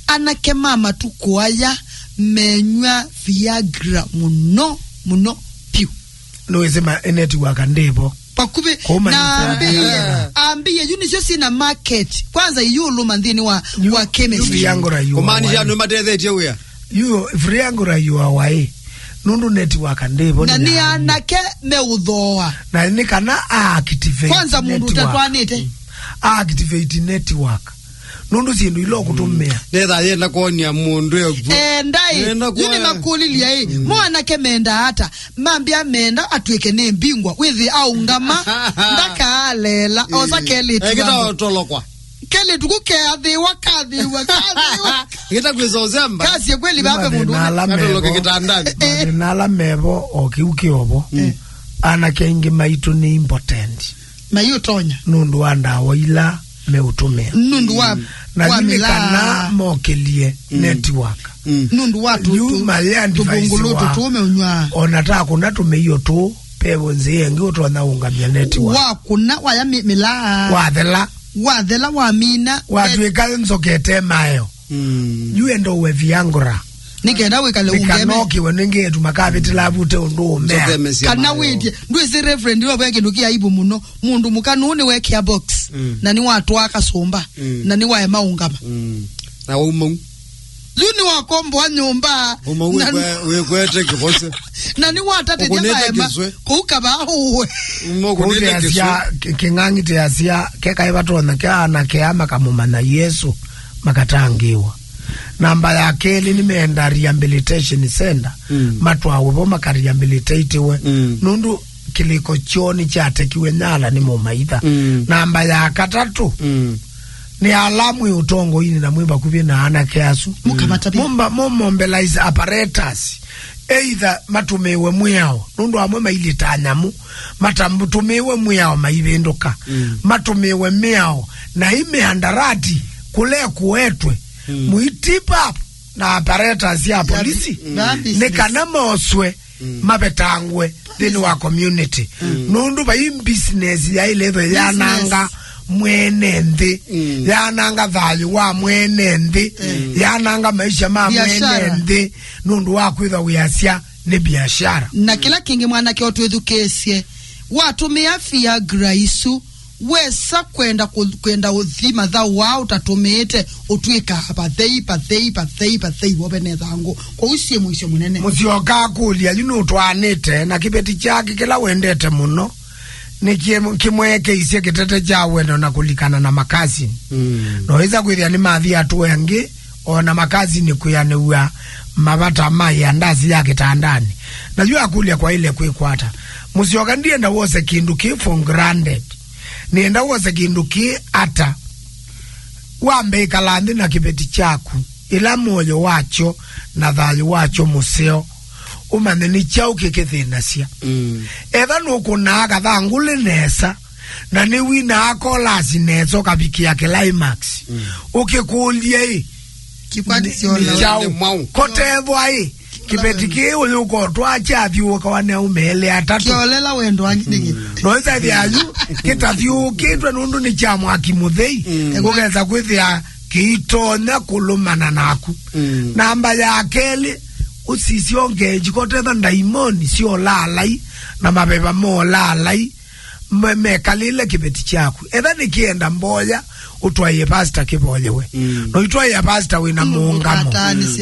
Anake ma matukũ aya menyw'a Viagra mũno, mũno piũ. Nĩwĩsĩ ma-, netiwaka ndĩvo. Pakuvĩ. Kũmanyĩsya na ambĩie, ambĩie, yu nĩsyo syĩna market. Kwanza iyũlũma nthĩnĩ wa, wa chemistry. Yu Viagra yu. Kũmaanisha andũ matethetie wĩa. Yu Viagra yu awaĩ. Nũndũ netiwaka ndĩvo. Na nĩ anake meũthooa. Na nĩ kana a-activate. Kwanza mũndũ ũtatwanĩte. Activate network. Nũndũ syĩndũ ila ũkũtũmĩa. Netha yenda kwonia mũndũ ekw'o. Endai, Nenda yu kuoya. Nĩmakũlilye ĩ, mwanake menda ata? Mambĩa menda atw'ĩke nĩ mbingwa, wĩthĩ aũngama, ndakaalela, osa kelĩtu. Ekĩta vandũ. Otolokwa. Kelĩtu kũ keathĩwa, kathĩwa, kathĩwa. Ngĩta kwĩsa ũsemba. Kasi kweli baba mũndũ. Mathĩna ala Katoloke mevo. Kitandani. Mathĩna ala mevo o kĩu kĩovo. Anake aingĩ maitũ nĩ impotent. Mayũtonya. Nũndũ wa ndawa ila meũtũmĩa. Nũndũ wa, na wa nĩ mĩlaa. Kana mokĩlye network. Nũndũ wa tu-, yu tu-, mayĩ advice tũvũngũlũ wa, tũtũme ũnywa. Ona ta kũna tũmĩio tũ, pevo nzĩa ĩngĩ ũtonya ũngamya network. Wa kũna, waya mĩ-, mĩlaa. Wathela. Wathela, wamina. Watw'ĩka nzokete mayo. Yu enda ũwe Viagra. Nĩkenda wĩkale ũngeme. Nĩkanokiwe nĩ ngetu makavĩtĩla vute ũndũ ũmea. Nzokeme cia kana mayo. Wĩtye, ndwĩsĩ Reverend, yo ve kĩndũ kĩ aibu mũno. Mũndũ mũka nũũ nĩwekĩa box. Na nĩwatwaa kasũmba. Na nĩwaema ũngama. Na wauma u. Yu nĩwakomboa nyũmba. Uma na wĩkwe-, wĩkwete kĩvose. Na nĩwatatĩthya ũkũnĩte maema kĩswe. Kũu kavaa ũwe. Uma ũkũnĩte kĩswe. Kũteasya, kĩ-, kĩng'ang'i teasya, kekaĩ vatonya kya anake aa makamũmanya Yesũ, makatangĩĩwa. Namba ya kelĩ nĩmeenda rehabilitation center, matwawe vo makarehabilitatiwe. Nũndũ kĩlĩko kyoo nĩkyatekiwe nyala nĩ mũmaitha. Namba ya katatũ, nĩ ala mwĩ ũtongoinĩ na mwĩ vakuvĩ na anake asu. Mũkamatavya. Mũmba-, mũmobilize apparatus. Either matũmĩwe mwĩao, nũndũ amwe mailĩtaa nyamũ, matamũtũmĩwe mwĩao maivĩndũka. Matũmĩwe mĩao, na ĩ mĩandarati kũla ĩkũetwe, mũitip up na apparatus ya polisi, nĩ kana moswe, mavetangwe nthĩnĩ wa community. Nũndũ vai business yaĩle ĩthwe yananga mwene nthĩ, yananga thayũ wa mwene nthĩ, yananga maisha ma mwene nthĩ, nũndũ wa kwĩthwa wĩasya nĩ biashara. Na kĩla kĩngĩ mwanake ũtwĩthukĩĩsye, watũmĩa Viagra isu, wesa kwenda kũ-, kwenda ũthi mathaũ waa ũtatũmĩĩte, ũtw'ĩkaa pathei, pathei, pathei, pathei, vove ne thangũ. Kwoou syĩ mũisyo mũnene. Mũsyoka akũlya, yu nũtwaanĩte na kĩveti kyake kĩla wendete mũno, nĩ kĩ-, kĩmweekeisye kĩtete kya wendo na kũlikana na makasini. No ĩsa kwĩthĩa nĩmathi atũe angĩ, o na makasini kwĩanĩw'a mavata ma ĩandasi ya kĩtandanĩ. Na yu akũlya kwaĩle kwĩkwata. Mũsyoka ndienda wose kĩndũ kĩ for granted. Nĩenda wose kĩndũ kĩ ata. Wambe ĩkala nthĩ na kĩveti kyaku, ĩla mũoyo wakyo na thayũ wakyo mũseo, ũmanye nĩ kyaũ kĩkĩthĩnasya. Etha nũkũnaa kathangũlĩ nesa, na nĩwinaa kolasi nesa ũkavikĩa climax, ũkĩkũlye ĩ, nĩ kyaũ? Kotethwa ĩ, kĩveti kĩĩ ũyũka ũtwaa kyathyũũkawa nĩ aũme elĩ atatũ. Kĩolela wendo wa kĩndĩkĩ. No ĩsathĩa yu kĩtathyũũkĩtwe nũndũ nĩ kya mwaki mũthei, ũkesa kwĩthĩa kĩitonya kũlũmana naku. Namba ya kelĩ, ũsisye ongeji kotetha ndaimoni syolaalai na maveva molaalai me-, mekalĩle kĩveti kyaku. Etha nĩkĩenda mboya, ũtwaĩe pasta kĩvoyewe. No itwaĩa pasta wĩna mũũngamo.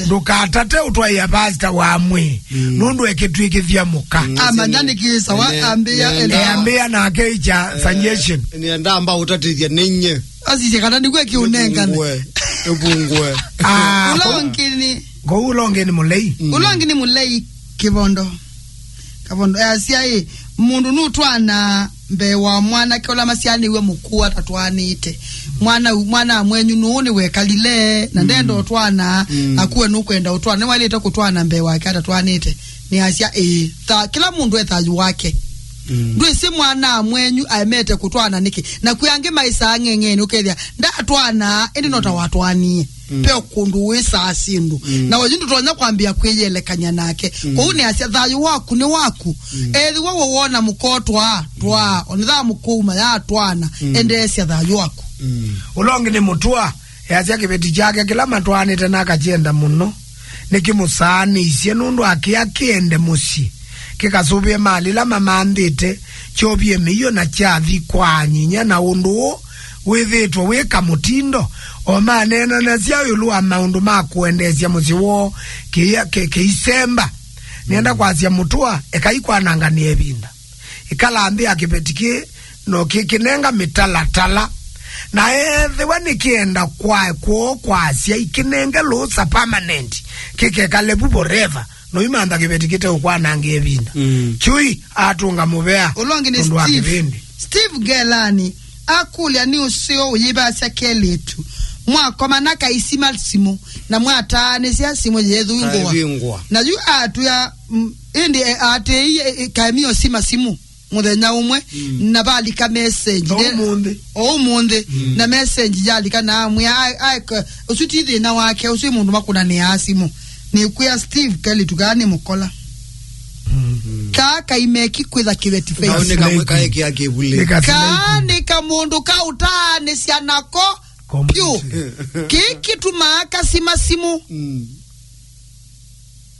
Ndũkatate ũtwaĩa pasta wa mwĩĩ, nũndũ ekĩtw'ĩkĩthya mũka. Amanya nĩkĩĩsawa, ambĩa, ambĩa nake icha suggestion. Nĩenda amba ũtatĩthya nĩnye. Asisye kana nĩkw'o kĩũnengane. Ĩvungũe. Ah, ũla ũngĩ nĩ, kwoou ũla ũngĩ nĩ mũlei. Ũla ũngĩ nĩ mũlei kĩvondo. Kavondo easya ĩ, mũndũ nũtwaanaa mbee wa mwanake ũla masyaanĩw'e mũkũũ atatwaanĩte. Mwana, mwana mwenyu nũũ nĩwekalile, na ndenda ũtwaanaa, naku we nũkwenda ũtwaana, nĩwaĩlĩte kũtwaana mbee wake atatwaanĩte? Nĩasya ĩĩ. Tha-, kĩla mũndũ e thayũ wake. Ndwĩsĩ mwana mwenyu aemete kũtwaana nĩkĩ? Na kwĩ angĩ maĩsaa ng'eng'enĩ ũkethĩa ndatwaanaa, ĩndĩ no ta watwaanie. Pe kũndũ wĩsaa syĩndũ. Na oyu ndũtonya kwambĩa kwĩyelekany'a nake. Kwoou nĩasya thayũ waku nĩ waku. Ethĩwa we wona mũkotwaa, twaa. Onethaa mũkũuma yatwaana, endeesya thayũ waku. Ũla ũngĩ nĩ mũtũa, easya kĩveti kyake kĩla matwaanĩte na akakyenda mũno, nĩkĩmũsaanĩisye nũndũ akĩa kĩende mũsyĩ, kĩkasũvĩe malĩ ĩla mamanthĩte, kyovie mĩio na kyathi kwa anyinya, na ũndũ ũũ wĩthĩĩtwe wĩ kamũtindo, o maneenanasya ĩũlũ wa maũndũ ma kũendeesya mũsyĩ woo kĩia-, kĩ-, kĩisemba. Nĩenda kwasya mũtũa, ekai kwananganĩa ĩvinda. Ĩkala nthĩ ya kĩveti kĩĩ, no kĩkĩnenga mĩtalatala Na ethĩwa nĩkĩenda kwa kwoo kwa asyai, kĩnenge lũsa permanent, kĩkekale vu forever. Noimantha kĩveti kĩteũkwanangĩa ĩvinda. Mm. Chui atũnga mũvea. Ũla ũngĩ nĩ nũndũ wa Steve. Kĩvĩndĩ. Steve Gelani akũlya, nĩ ũseo ũyĩvasya kelĩtu mwakomana kaisima simũ na mwataanĩsya simũ yĩthũngũa. Kaivingwa. Na yu atwĩa, mm, ĩndĩ, e, atĩĩie, e, e, kaemio sima simũ mũthenya ũmwe, mm, na valika message. O ũmũnthĩ. O ũmũnthĩ, mm, na message yalika na amwĩa, ai, ai, ka-, ũsu ti thĩna wake, ũsu nĩ mũndũ makũnanĩaa simũ. Nĩkwĩa Steve kelĩtu kaa nĩ mũkola. Mm. Kaa kaimeki kwĩtha kĩveti. Kaũ nĩ kamwe kaĩ kĩa kĩvulĩ. Nĩ ka kaa slave. Nĩ kamũndũ kaũtaanĩsya nako. Kom-, pyũ. Kĩĩ kĩtumaa kasima simũ. Mm.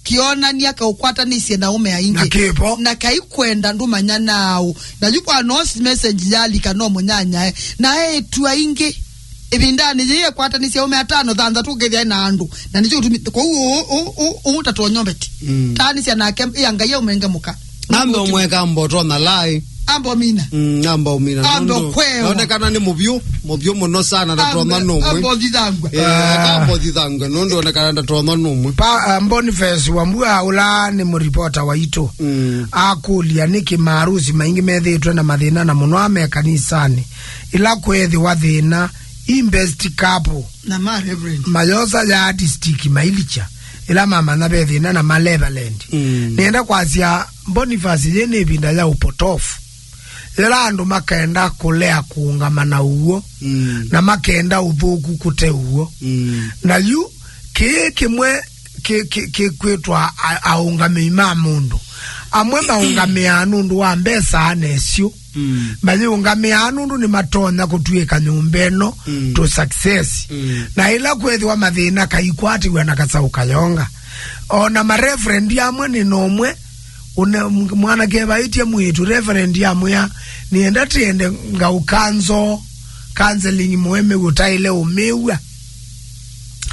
Kĩonania kaũkwatanĩsye na aũme aingĩ. Na kĩvo. Na kaikwenda ndũmanya naaũ. Na yu kwa no message yalika no mũnyanyae. Na eĩtu aingĩ. Ĩvindanĩ yĩĩ ekwatanĩsye aũme atano, thanthatũ, ũkethĩa ena andũ. Na nĩkyo ũtumi, kwoou ũ-, ũ-, ũ-, ũũ ũtatonya ũveti. Mm. Taanĩsya nake, ĩa Ngai aũmenge mũka. Ambe ũmweka mboto na lai. Amba ũmina. Mm, amba ũmina. Amba nũndũ ũkweo. Onekana nĩ mũvyũ, mũvyũ mũno sana, ndatonya nũmwe. Amba ũthithangwa. Eh, aka amba ũthithangwa, nũndũ onekana ndatonya nũmwe. Pa, uh, Boniface Wambua, ũla nĩ mũripota waitũ, mm, akũlya nĩkĩ maarusi maingĩ methĩĩtwe na mathĩna, na mũno ame kanisanĩ. Ĩla kweethĩwa thĩna, i best couple. Na ma reverend. Mayosa ya district mailikya. Ĩla mamanya ve thĩna na ma reverend. Mm. Nĩenda kwasya Boniface, yĩ nĩ ĩvinda ya ũpotofu. Yĩla andũ makenda kũlea kũũngama na ũw'o, mm, na makenda ũthũku kũte ũw'o. Mm. Na yu, kĩĩ kĩmwe kĩ-, kĩ-, kĩkwĩtwa a-, aũngamĩi ma mũndũ. Amwe maũngamĩaa nũndũ wa mbesa na ĩsyũ. Mm. Mayĩũngamĩaa nũndũ nĩmatonya kũtw'ĩka nyũmba ĩno, mm, to success. Mm. Na ĩla kwethĩwa mathĩna kaikwatĩw'a na kasaũ kayonga. O na mareverend amwe nĩ nomwe, ũne-, mwanake evaĩtye mwĩĩtu, reverend amwĩa, "Nĩenda tĩende ngaũkanzo, counseling mũeme ũtaĩle ũmĩw'a."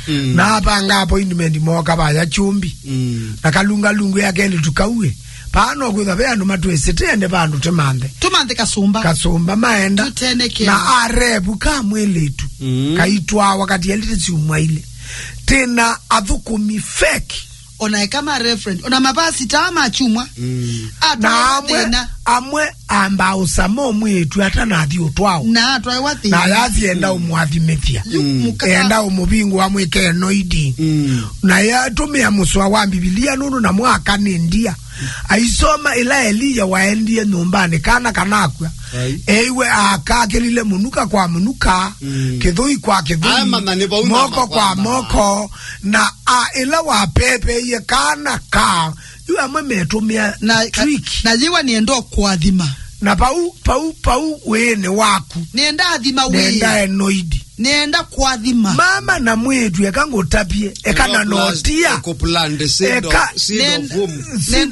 Mm. Na apanga appointment mooka vaya Kyũmbi. Mm. Na kalungalungu ya kelĩtu kau ĩ. Paa no kwĩthwa ve andũ matwĩsĩ tĩende vandũ tĩmanthe. Tũmanthe kasũmba. Kasũmba maenda. Tũtenekea. Na arevu ka mwĩlĩtu. Mm. Kaitwaa wakati elĩte syumwa ilĩ. Tĩna athũkũmi fake. Ona eka ma reverend. Ona mavasita ma kyumwa. Mm. Na amwe, amwe amba ũsama ũmwĩĩtu atanathi ũtwawa. Na atwaĩwa thĩ. Na yasienda ũmwathimĩthya. Yu, mm, mũka- enda ũmũvingũa mwĩke anointing. Mm. Na yatũmĩa mũsoa wa Mbivilia nũndũ na mwaka nĩ ndia. Aisoma ĩla Eliya waendie nyũmbanĩ kana kanakw'a. Ai. Eiwe akakĩlile mũnuka kwa mũnuka, mm, kĩthũi kwa kĩthũi, amanya nĩ vau moko kwa moko, na a ĩla wapepeie kana ka Yu amwe metũmĩa na, trick. Na yĩwa nĩenda kũathima. Na pau, pau, pau wĩĩnĩ waku. Nĩenda athima wĩĩ. Nĩenda anointing. Nĩenda kũathima. Mama na mwĩĩtu, eka ngũtavye, eka na notia. Eka nenda plant seed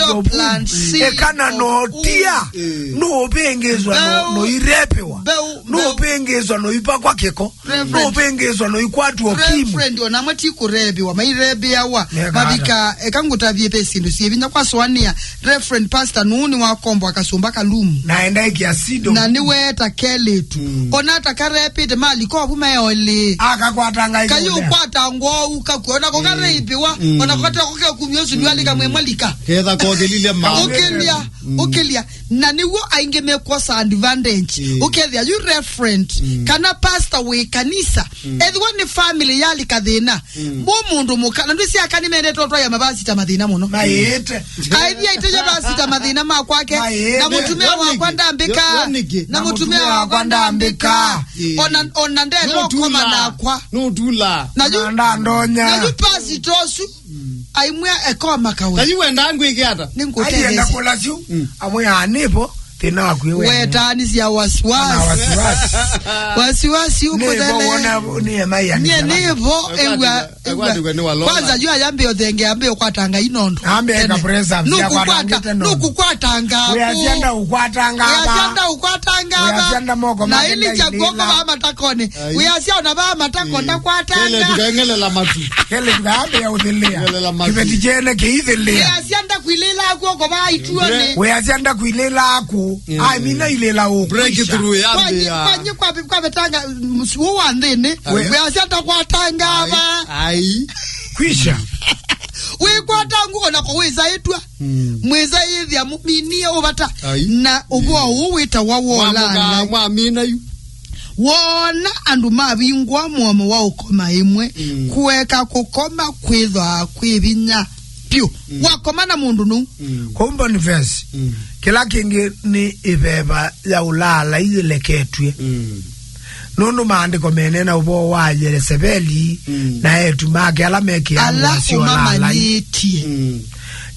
of womb. Eka na notia. Eh. Nũũvĩngĩĩswa no, noirepĩwa. Nũũvĩngĩĩswa noipakwa kĩko. Reverend. Nũũvĩngĩĩswa noikwatwa ũkimwi. Reverend, ona amwe ti kũreviwa, maireveawa. Mavika, eka ngũtavye ve syĩndũ syĩ vinya kwasũanĩa. Reverend Pastor nũũ nĩwakomboa kasũmba kalumu. Na enda ĩkĩa sido. Na nĩweeta kelĩtu. Mm. Ona ata karepĩte malikovu meolĩ. Akakwatanga. Kayu ũkwatangwa ũu kakw'a. Ona ko kareipĩwa. Mm. Ona ko katako kekumya ũsu nĩwalika mwĩ mwalika. Ketha kothĩlile ma. Ũkĩlya, mm, ũkĩlya. Na nĩw'o aingĩ mekwosa advantage. Mm. Ũkethĩa yu reverend, mm, kana pastor wĩ kanisa. Mm. Ethĩwa nĩ family yalika thĩna. Mm. Mũ mũndũ mũka, na ndwĩsĩ aka nĩmendete ũtwaĩa mavasita mathĩna mũno. Maĩĩte. Aĩthi aitĩye vasita mathĩna ma kwake. Maĩĩte. Na mũtumĩa wakwa ndambĩka. Na mũtumĩa wakwa ndambĩka. Ĩĩ. Ona, ona ndelo koma nakwa. Nũtula. Na yu, na ndandonya. Na yu pastor ũsu. Mm. Aimwĩa ekoma kawe. Na yu wenda ngwĩke ata? Nĩngũtetheesya. Aienda kũla syu. Mm. Amwĩa nĩvo thĩna waku wĩ wene. Wetaanĩsya wasiwasi. Na wasiwasi. Wasiwasi ũkũthele. Nĩvo wona nĩ ema ya. Nyie nĩvo. Ew'a, ew'a. Kwanza yu ayambĩo thenge, ambĩo kwatanga inondo. Ambe eka presa. Nũkũkwata, nũkũkwatanga. Wĩasianda ũkwatanga. Wĩasianda ũkwatanga. Wĩasianda moko. Na ili cha kuoko va matakoni. Ai. Wĩasya ona va matako ndakwatanga. Kele tukaengelela matu. Kele tukaambe ya ũthĩlĩa. Engelela matu. Kĩveti kyene kĩithĩlĩa. Wĩasya ndaku Ilĩla kw'oko va ituonĩ. Weasya ndakwilĩla aku. Mm. Ai, mina ilĩla ũkwisha. Breakthrough ya mbĩa. Kwanye, kwanye kwa, kwa vetanga, mm, ũũ wa nthĩnĩ. Ai. Weasya ndakwatanga va. Ai. Kwisha. Wĩkwata nguo na kũwĩsa ĩtwa. Mm. Mwĩsa yĩthĩa mũminie ũvata. Ai. Na ũvoo ũũ wĩtawa wolala. Mwamuka, mwamina yu. Woona andũ mavingũa mũomo wa ũkoma ĩmwe, mm, kũeka kũkoma kwĩthwa kwĩ vinya vyũ. Mm. Wakoma na mũndũ nũu. Mm. Kwoou Boniface, mm, kĩla kĩngĩ nĩ ĩveva ya ũlaalai yĩleketw'e. Mm. Nũndũ maandĩko menena ũvoo wa Yeleseveli, mm, na eĩtu make ala mekĩaa ala ngũa sya ũlaalai. Ũmamanyĩtye. Mm.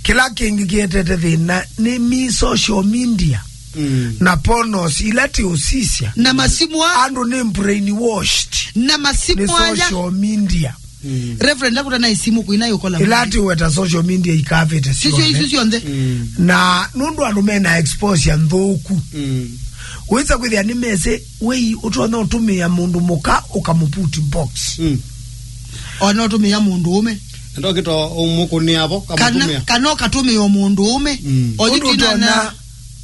Kĩla kĩngĩ kĩetete thĩna nĩ mi social media. Mm. Na pornos ila tiũsisya. Na masimũ a- andũ nĩ brainwashed. Na masimũ nĩ aya. Social media. Mm. Reverend, ndakũta na isimũ kwina yũkola. Ila tiweta social media ikavĩte sisyo isu syonthe. Mm. Na nũndũ andũ mena exposure nthũku. Mm. Wĩsa kwĩthĩa nĩ mese wei ũtonya ũtũmĩa mũndũ mũka ũkamũput box. Mm. Ona ũtũmĩa mũndũ ũme. Ndokito ũmũkũnĩa vo, kana kamũtũmĩa. Kana ũkatũmĩa mũndũ ũme. Mm. Ũndũ ũtonya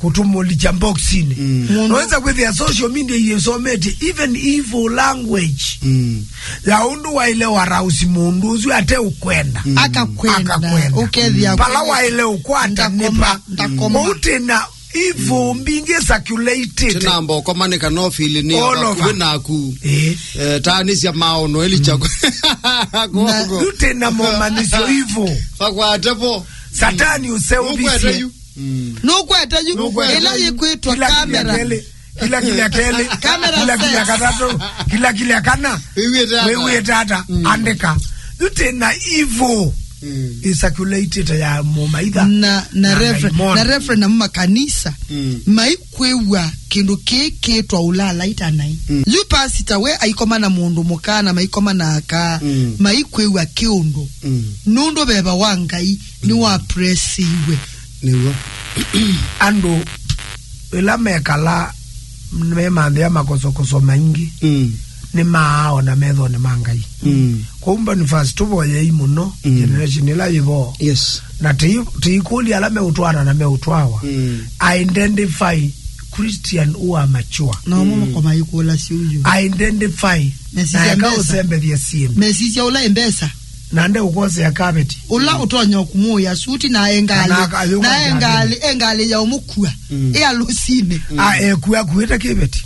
kũtũmũlikya boxinĩ. Mm. Mũndũ noĩsa kwĩthĩa social media iyĩsomete even evil language. Mm. Ya ũndũ waĩle warausi mũndũ ũsu ate ũkwenda. Mm. Akakwenda. Akakwenda. Ũkethĩa pala waĩle ũkwata ndakoma, nĩpa. Ndakoma. Ũtĩna evil mbingĩ circulated. Tinamba ũkoma nĩ kana ũfili nĩ all over. Vakuvĩ naku. Eh. Eh, taanĩsya maono elicha. Mm. Na ũtĩna momanyĩsyo evil. Vakwate vo. Satani ũseũvisye. Nũkwete yu. Mm. Nũkwete yu. Nũkwete ĩla yu. Yĩkwĩtwa kĩla, kĩla kamera. Kelĩ, kĩla, kĩla kelĩ, kamera kĩla, kĩla says. Katatũ, kĩla, kĩla kana. Wĩw'ĩte ata? Wĩw'ĩte ata? Mm. Andĩka. Yu tena evil. Mm. Ĩcirculated ya mũmaitha. Na, na na reverend, ndaimoni. Na reverend na makanisa. Mm. Maikwĩw'a kĩndũ kĩĩ kĩtwa ũlaalai ta nai. Mm. Yu pastor we aikoma na mũndũ mũka na maikoma na aka. Mm. Maikwĩw'a kĩũndũ. Mm. Nũndũ veva wa Ngai nĩwapresiwe. Nĩw'o. Andũ ĩla mekala memanthĩa makosokoso maingĩ, mm, nĩmaaona methonĩ ma Ngai. Mm. Kwoou Boniface, tũvoyei mũno, mm, generation ĩla yĩvo. Yes. Na tĩi-, tĩikũlya ala meũtwaana na meũtwawa. Mm. Identify Christian who are mature. Na ũmwe, mm, makoma ikũla syũyũ. Identify. Mesisya na eka mbesa. Ũsembethye syĩndũ. Mesisya ũla ĩ mbesa. Na nde ũkosea kaveti. Ũla ũtonya kũmũĩa suti na engalĩ. Kana akayũka na engalĩ, engalĩ ya ũmũkua. Mm. Ĩ alũsinĩ. Mm. A, ekua akuĩte kĩveti.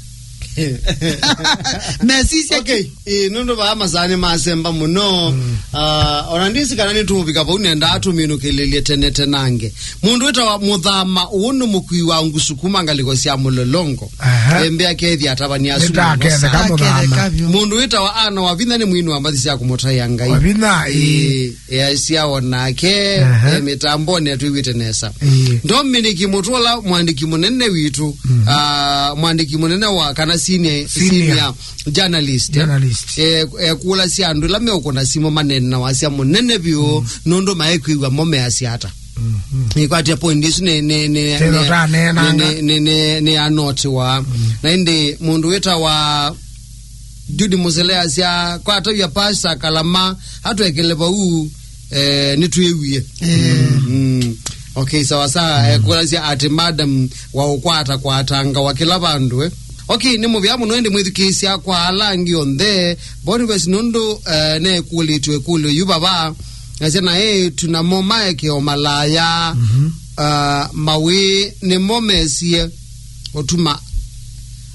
Mesisya. Okay, ĩ, nũndũ vaa masaa nĩmasemba mũno. Mm. Ah, ona ndisi kana nĩtũũvika vau, nendaa tũminũkĩlĩlye tene tenange. Mũndũ wĩtawa Mũthama, ũũ nĩ mũkui wa ngusu kuma ngalĩko sya Mũlolongo. Aha. Embea kethi atavani asu. Nĩtaketheka mũno. Mũthama. Aketheka vyũ. Mũndũ wĩtawa Ana wa Vinya nĩ mwini wa mbathi sya kũmũtaĩa Ngai. Wa Vinya, ĩĩ. Ĩĩ, easya o nake, aha, e mĩtambonĩ atwĩw'ĩte nesa. Ĩĩ. Dominic Mũtũla, mwandĩki mũnene witũ, mhm, ah, mwandĩki mũnene wa kana senior, senior, senior journalist, eh? Journalist. Eh, ekũlasya andũ ĩla meũkũna simũ maneenawa asya mũnene vyũ, mm, nũndũ maekwĩw'a mo measya ata. Mhm. Nĩkwatya point isu nĩ, nĩ, nĩ, nĩ, nĩ, nĩ, nĩ anotiwa. Mm. Na ĩndĩ mũndũ wĩtawa Judy Mũsele asya, kwatavya Pastor Kalama atwekele vau, eh, nĩtwĩwie. Eh. Mm. Okay, sawa sawa. Mm. Eh, kũlasya atĩ madam wa ũkwata kwatanga wa kĩla vandũ, eh. Okay, nĩ mũvea mũno ĩndĩ mwĩthukĩĩsya kwa ala angĩ onthe. Boniface nũndũ, eh, nekũlĩtwe kũlyo yu vava. Nasya na eĩtu namo maekeo malaya. Mhm. Ah, mawĩĩ nĩmo mesie ũtuma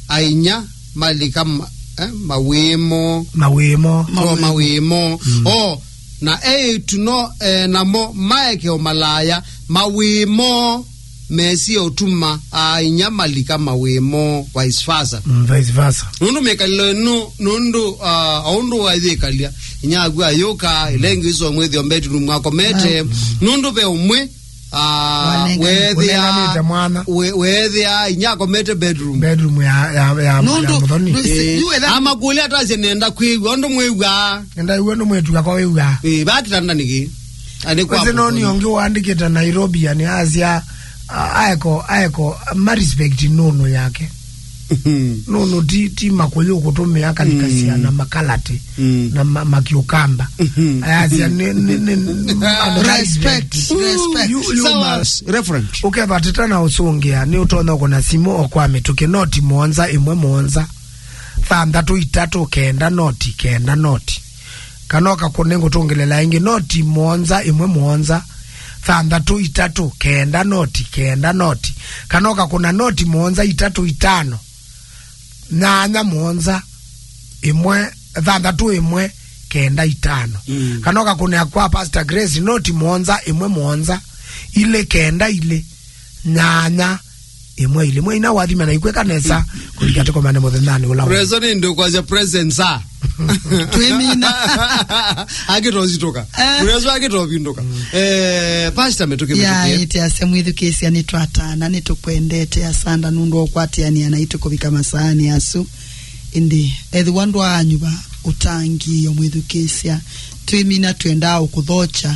ainya malika ma-, eh, mawĩĩ moo. Mawĩĩ moo. Oh, mawĩĩ moo. Mm. Oh, na eĩtu no, eh, namo maekeo malaya, mawĩĩ moo mesie ũtuma ainya malika mawĩĩ moo, vice versa. Mm, vice versa. Nũndũ mĩkalĩlo ĩno, nũndũ, ah, o ũndũ wayĩkalya, inya aku ayũka, ĩla ĩngĩ iso mwĩthĩo bedroom akomete, mm, nũndũ ve ũmwe Ah, wanenganĩte, weethĩa, ũnenganĩte mwana. We-, weethĩa inya akomete bedroom. Bedroom ya, ya, ya, nũndũ, ya mũthoni. Ndwĩsĩ, eh, yu etha- amakũlya atasye nenda kwĩw'a ũndũ mwĩw'aa. Nenda wĩw'a ũndũ mwĩtu akwa wĩw'aa. Eh, va kitanda nĩkĩ? Ani kwa wĩsĩ no mũthoni. Nĩ ũngĩ waandĩkĩte Nairobi, yani asya, ah, aeko, aeko, ma respect nũnũ yake. Mhm. Nũndũ ti, ti makũyũ kũtũmĩa kalikasia Mm. na makalati Mm. na ma-, makiũkamba. Mhm. Ayasya nĩ, nĩ, nĩ, nĩ, andũ Respect, maibeti. Respect. You, you Sawa, must. Reverend. Ũkevatĩta na ũsũngĩa, nĩ ũtonya kũna simũ o kwa mĩtũkĩ, noti mũonza ĩmwe mũonza, thanthatũ itatũ kenda noti kenda noti. Kana ũkakũna, ngũtũngĩlĩla ĩngĩ, noti mũonza ĩmwe mũonza, thanthatũ itatũ kenda noti kenda noti. Kana ũkakũna noti mũonza itatũ itano, nyanya mũonza, ĩmwe, thanthatũ ĩmwe, kenda itano. Mm. Kana ũkakũnĩa kwa Pastor Grace, noti mũonza, ĩmwe mũonza, ilĩ kenda ilĩ, nyanya, ĩmwe ilĩ. Mwaina wathima na ikwĩka nesa, kũlika tũkomane mũthenyanĩ ũla wa. Rezo nĩ ndũ kwasya present, sir. Twĩmina. Akĩtositũka. Eh. Rezo akĩtovinduka. Eh, Pastor, mĩtũkĩ, ya, mĩtũkĩ. Ĩte ase mwĩthukĩĩsya, nĩtwatana, nĩtũkwendete, asanda nũndũ wa ũkwatĩanĩa naitũ kũvika masaanĩ asu. Ĩndĩ, ethĩwa ndwaanyuva ũtangĩĩo mwĩthukĩĩsya, twĩmina twendaa ũkũthokya,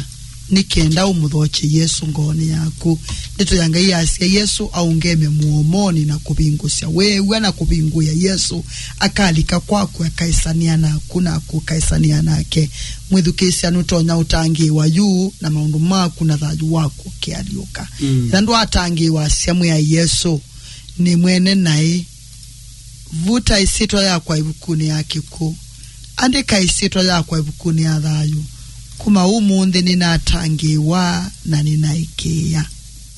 nĩ kenda ũmũthokye Yesũ ngoonĩ yaku. Ndeto ya Ngai yasya, Yesũ aũngeme mũomonĩ na kũvingũsya. Weew'a na kũvingũĩa Yesũ, akalika kwaku, akaĩsanĩa naku, naku ũkaĩsanĩa nake. Mwĩthukĩĩsya, nũtonya ũtangĩĩwa yu na maũndũ maku na thayũ waku ũkĩalyũka. Mm. Ĩla ndwatangĩĩwa, asya, mwĩai Yesũ, nĩ mwene naĩ. Vuta ĩsyĩtwa yakwa ĩvukunĩ ya kĩkw'ũ. Andĩka ĩsyĩtwa yakwa ĩvukunĩ ya thayũ. Kuma ũmũnthĩ nĩnatangĩĩwa na nĩnaĩkĩĩa.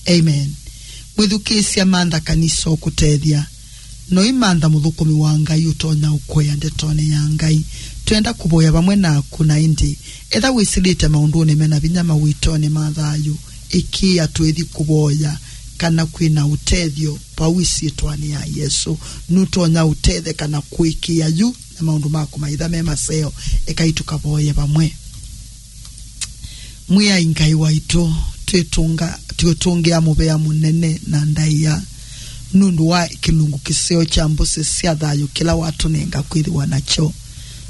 Amen. Mwĩthukĩĩsya, mantha kanisa ũkũtethya. Noimantha mũthũkũmi wa Ngai ũtonya ũkũea ndetonĩ ya Ngai. Twenda kũvoya vamwe naku, na ĩndĩ etha wĩsĩlĩte maũndũnĩ mena vinya mawĩtonĩ ma thayũ, ĩkĩĩa twĩthi kũvoya kana kwĩna ũtethyo vau ĩsyĩtwanĩ ya Yesũ. Nũtonya ũtetheka na kũĩkĩĩa yu na maũndũ maku maitha me maseo. Ekai tũkavoye vamwe. Mwĩai Ngai waitũ, twĩtũnga-, twĩtũngĩa mũvea mũnene na ndaĩa nũndũ wa kĩlungu kĩseo kya mbũsĩ sya thayũ kĩla watũnenga kwĩthĩwa nakyo.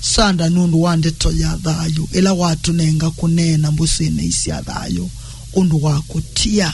Sanda nũndũ wa ndeto ya thayũ ĩla watũnenga kũneena mbũsĩnĩ ii sya thayũ ũndũ wa kũtia.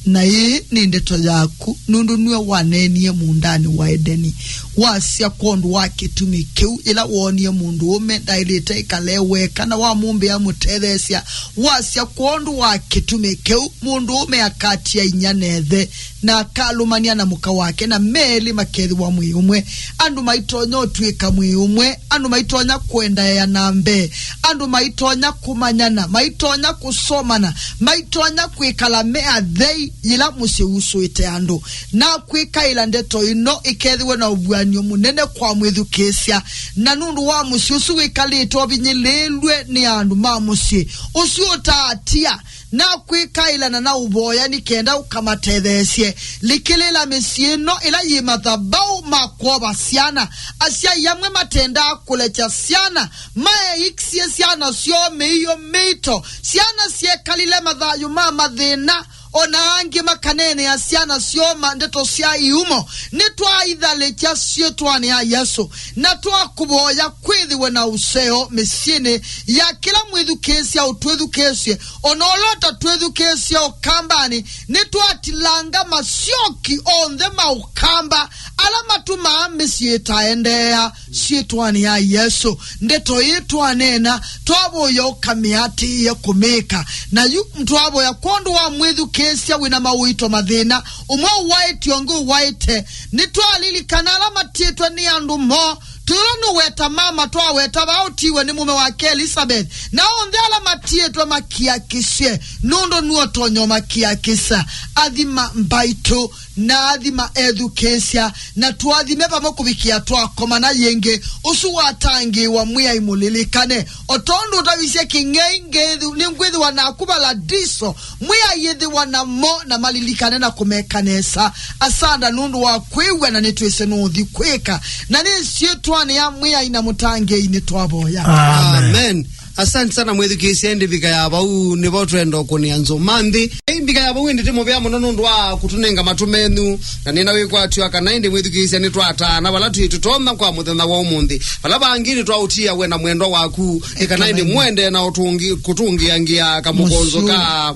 Na ĩĩ nĩ ndeto yaku, nũndũ nue waneenie mũũndanĩ wa Edeni, wasya kwondũ wa kĩtumi kĩu, yĩla woonie mũndũũme ndaĩlĩte ĩkale weka, na wamũmbĩa mũtetheesya, wasya kwondũ wa kĩtumi kĩu, mũndũũme akatia inyia na ĩthe, na akalũmany'a na mũka wake, na me elĩ makethĩwa mwĩĩ ũmwe. Andũ maitonya ũtw'ĩka mwĩĩ ũmwe, andũ maitonya kũendaea na mbee, andũ maitonya kũmanyana, maitonya kũsomana, maitonya kwĩkala me athei yĩla mũsyĩ usũĩte andũ. Na kwĩkaĩla ndeto ĩno ĩkethĩwe na ũvuan'yo mũnene kwa mwĩthukĩĩsya, na nũndũ wa mũsyĩ ũsu wĩkalĩte ũvinyĩlĩĩlw'e nĩ andũ ma mũsyĩ ũsu ũtaatia, na kwĩkaĩla na na ũvoya nĩ kenda ũkamatetheesye. Likĩlĩĩla mĩsyĩ ĩno ĩla yĩ mathabaũ ma kwova syana. Asyai amwe matendaa kũlekya syana maeĩkisye syana syoo mĩio mĩito. Syana syekalile mathayũ ma mathĩna, o na angĩ makaneenea syana syoo ma ndeto sya iumo. Nĩtwaithalĩkya syĩtwanĩ ya Yesũ, na twakũvoya kwĩthĩwe na ũseo mĩsyĩnĩ ya kĩla mwĩthukĩĩsya ũtwĩthukĩĩsye, o na ũla ũtatwĩthukĩĩsye ũkambanĩ. Nĩtwatilanga masyoki onthe ma ũkamba ala matumaa mĩsyĩ ĩtaendeea. Syĩtwanĩ ya Yesũ, ndeto ĩĩ twaneena, twavoya ũkamĩatĩĩe kũmĩka. Na yu twavoya kwondũ wa mwĩthukĩĩsya wĩna mawĩto mathĩna, ũmwe ũwaĩte, ũngĩ ũwaĩte. Nĩtwalilikana ala matiĩtwe nĩ andũ moo, tũyũla nũweta mama twaweta vaa ũtiwe nĩ mũme wake Elizabeth, na onthe ala matiĩtwe makiakisye, nũndũ nue ũtonya ũmakiakisya. Athima mbaitũ, na athima ethukĩĩsya, na tũathime vamwe kũvikĩa twakomana yĩngĩ. Ũsu watangĩĩwa Mwĩai mũlilikane, o tondũ ũtavisye kĩng'ei, ngĩthi-, nĩngwĩthĩwa naku valadiso. Mwĩai ĩthĩwa namo na malilikane na kũmeka nesa. Asanda nũndũ wa kwĩw'a na nĩtwĩsĩ nũũthi kwĩka. Na nĩ syĩtwanĩ ya Mwĩai na mũtangĩĩi nĩtwavoya. Amen. Amen. Asante sana mwĩthukĩĩsya, ĩndĩ mbika ya vau nĩvo twenda ũkũnĩa nzũma nthĩ. Ĩĩ, mbika ya vau ĩndĩ tĩ mũvea mũno nũndũ wa kũtũnenga matũ menyu, na nĩna wĩkwatyo kana ĩndĩ mwĩthukĩĩsya nĩtwatana vala twĩ tũtonya kwa mũthenya wa ũmũnthĩ. Vala vangĩ nĩtwaũtia we na mwendwa waku, ĩ kana ĩndĩ mwende na ũtũngi-, kũtũngĩangĩa kamũkonzo ka,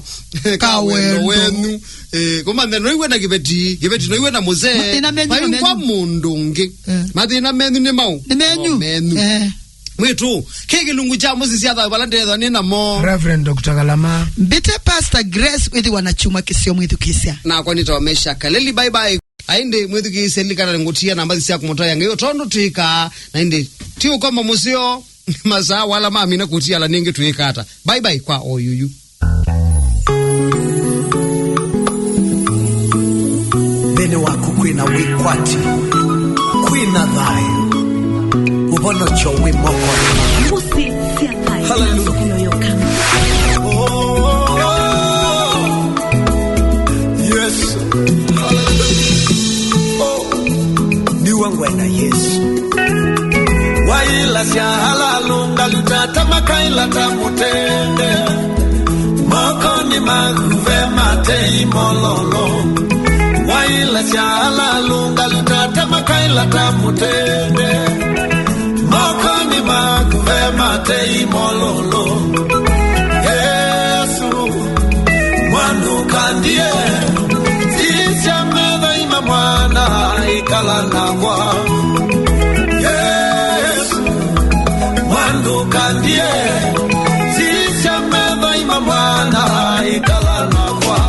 ka wendo wenyu. Eh, kũmanthe noiwe na kĩveti, kĩveti noiwe na mũzee. Mathĩna menyu nĩ menyu. Kwa mũndũ ũngĩ. Eh. Mathĩna menyu nĩ mau. Nĩ menyu. No menyu. Eh. Mwĩtu, kĩ kĩlungu kya mũsisya thayũ vala ndethwa nĩ namo. Reverend Doctor Galama. Mbite Pastor Grace wĩthĩwa na kyuma kĩseo mwĩthukĩĩsya. Nakwa nĩtawa Mesha Kaleli, bye bye. Aĩndĩ mwĩthukĩĩsya, lilikana ngũtia namba sya kũmũtaĩa Ngai o tondũ twĩkaa, na ĩndĩ ti ũkombo mũseo, masaa wala mamina kũtiala nĩngĩ twĩka ata. Bye bye kwa oyuyu. Nthĩnĩ waku kwĩna wĩkwati, kwĩna thayũ, ũvonokyo wĩ moko. Mũsyĩ sya thayũ. Hallelujah. Nzoka yoyoka. Oh, yes. Hallelujah. Oh. Ndiwa ngwenda Yesu. Wailasya ala alũngalu tata makailata mũtende. Mokonĩ maku ve matei mololo. Wailasya ala alũngalu tata makailata mũtende. Mokonĩ maku ve matei mololo. Yesu. Mwandu kandie, sisya metho ima mwana, ikala nakwa. Yesu, mwandu kandie, sisya metho ima mwana, ikala nakwa.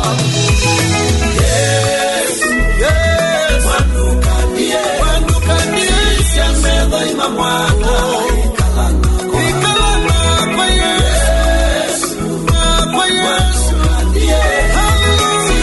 Yesu, Yesu, mwandu kandie, mwandu kandie, sisya metho ima mwana, ikala nakwa. Ikala nakwa, Yesu. Kwa Yesu. Hallelujah.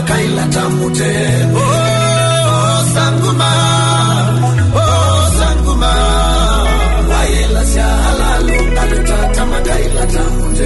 Kaila ta mũte. Oh, Sanguma. Oh, Sanguma. Waĩlasya ala alũngalu ta, ta makaila ta mũte.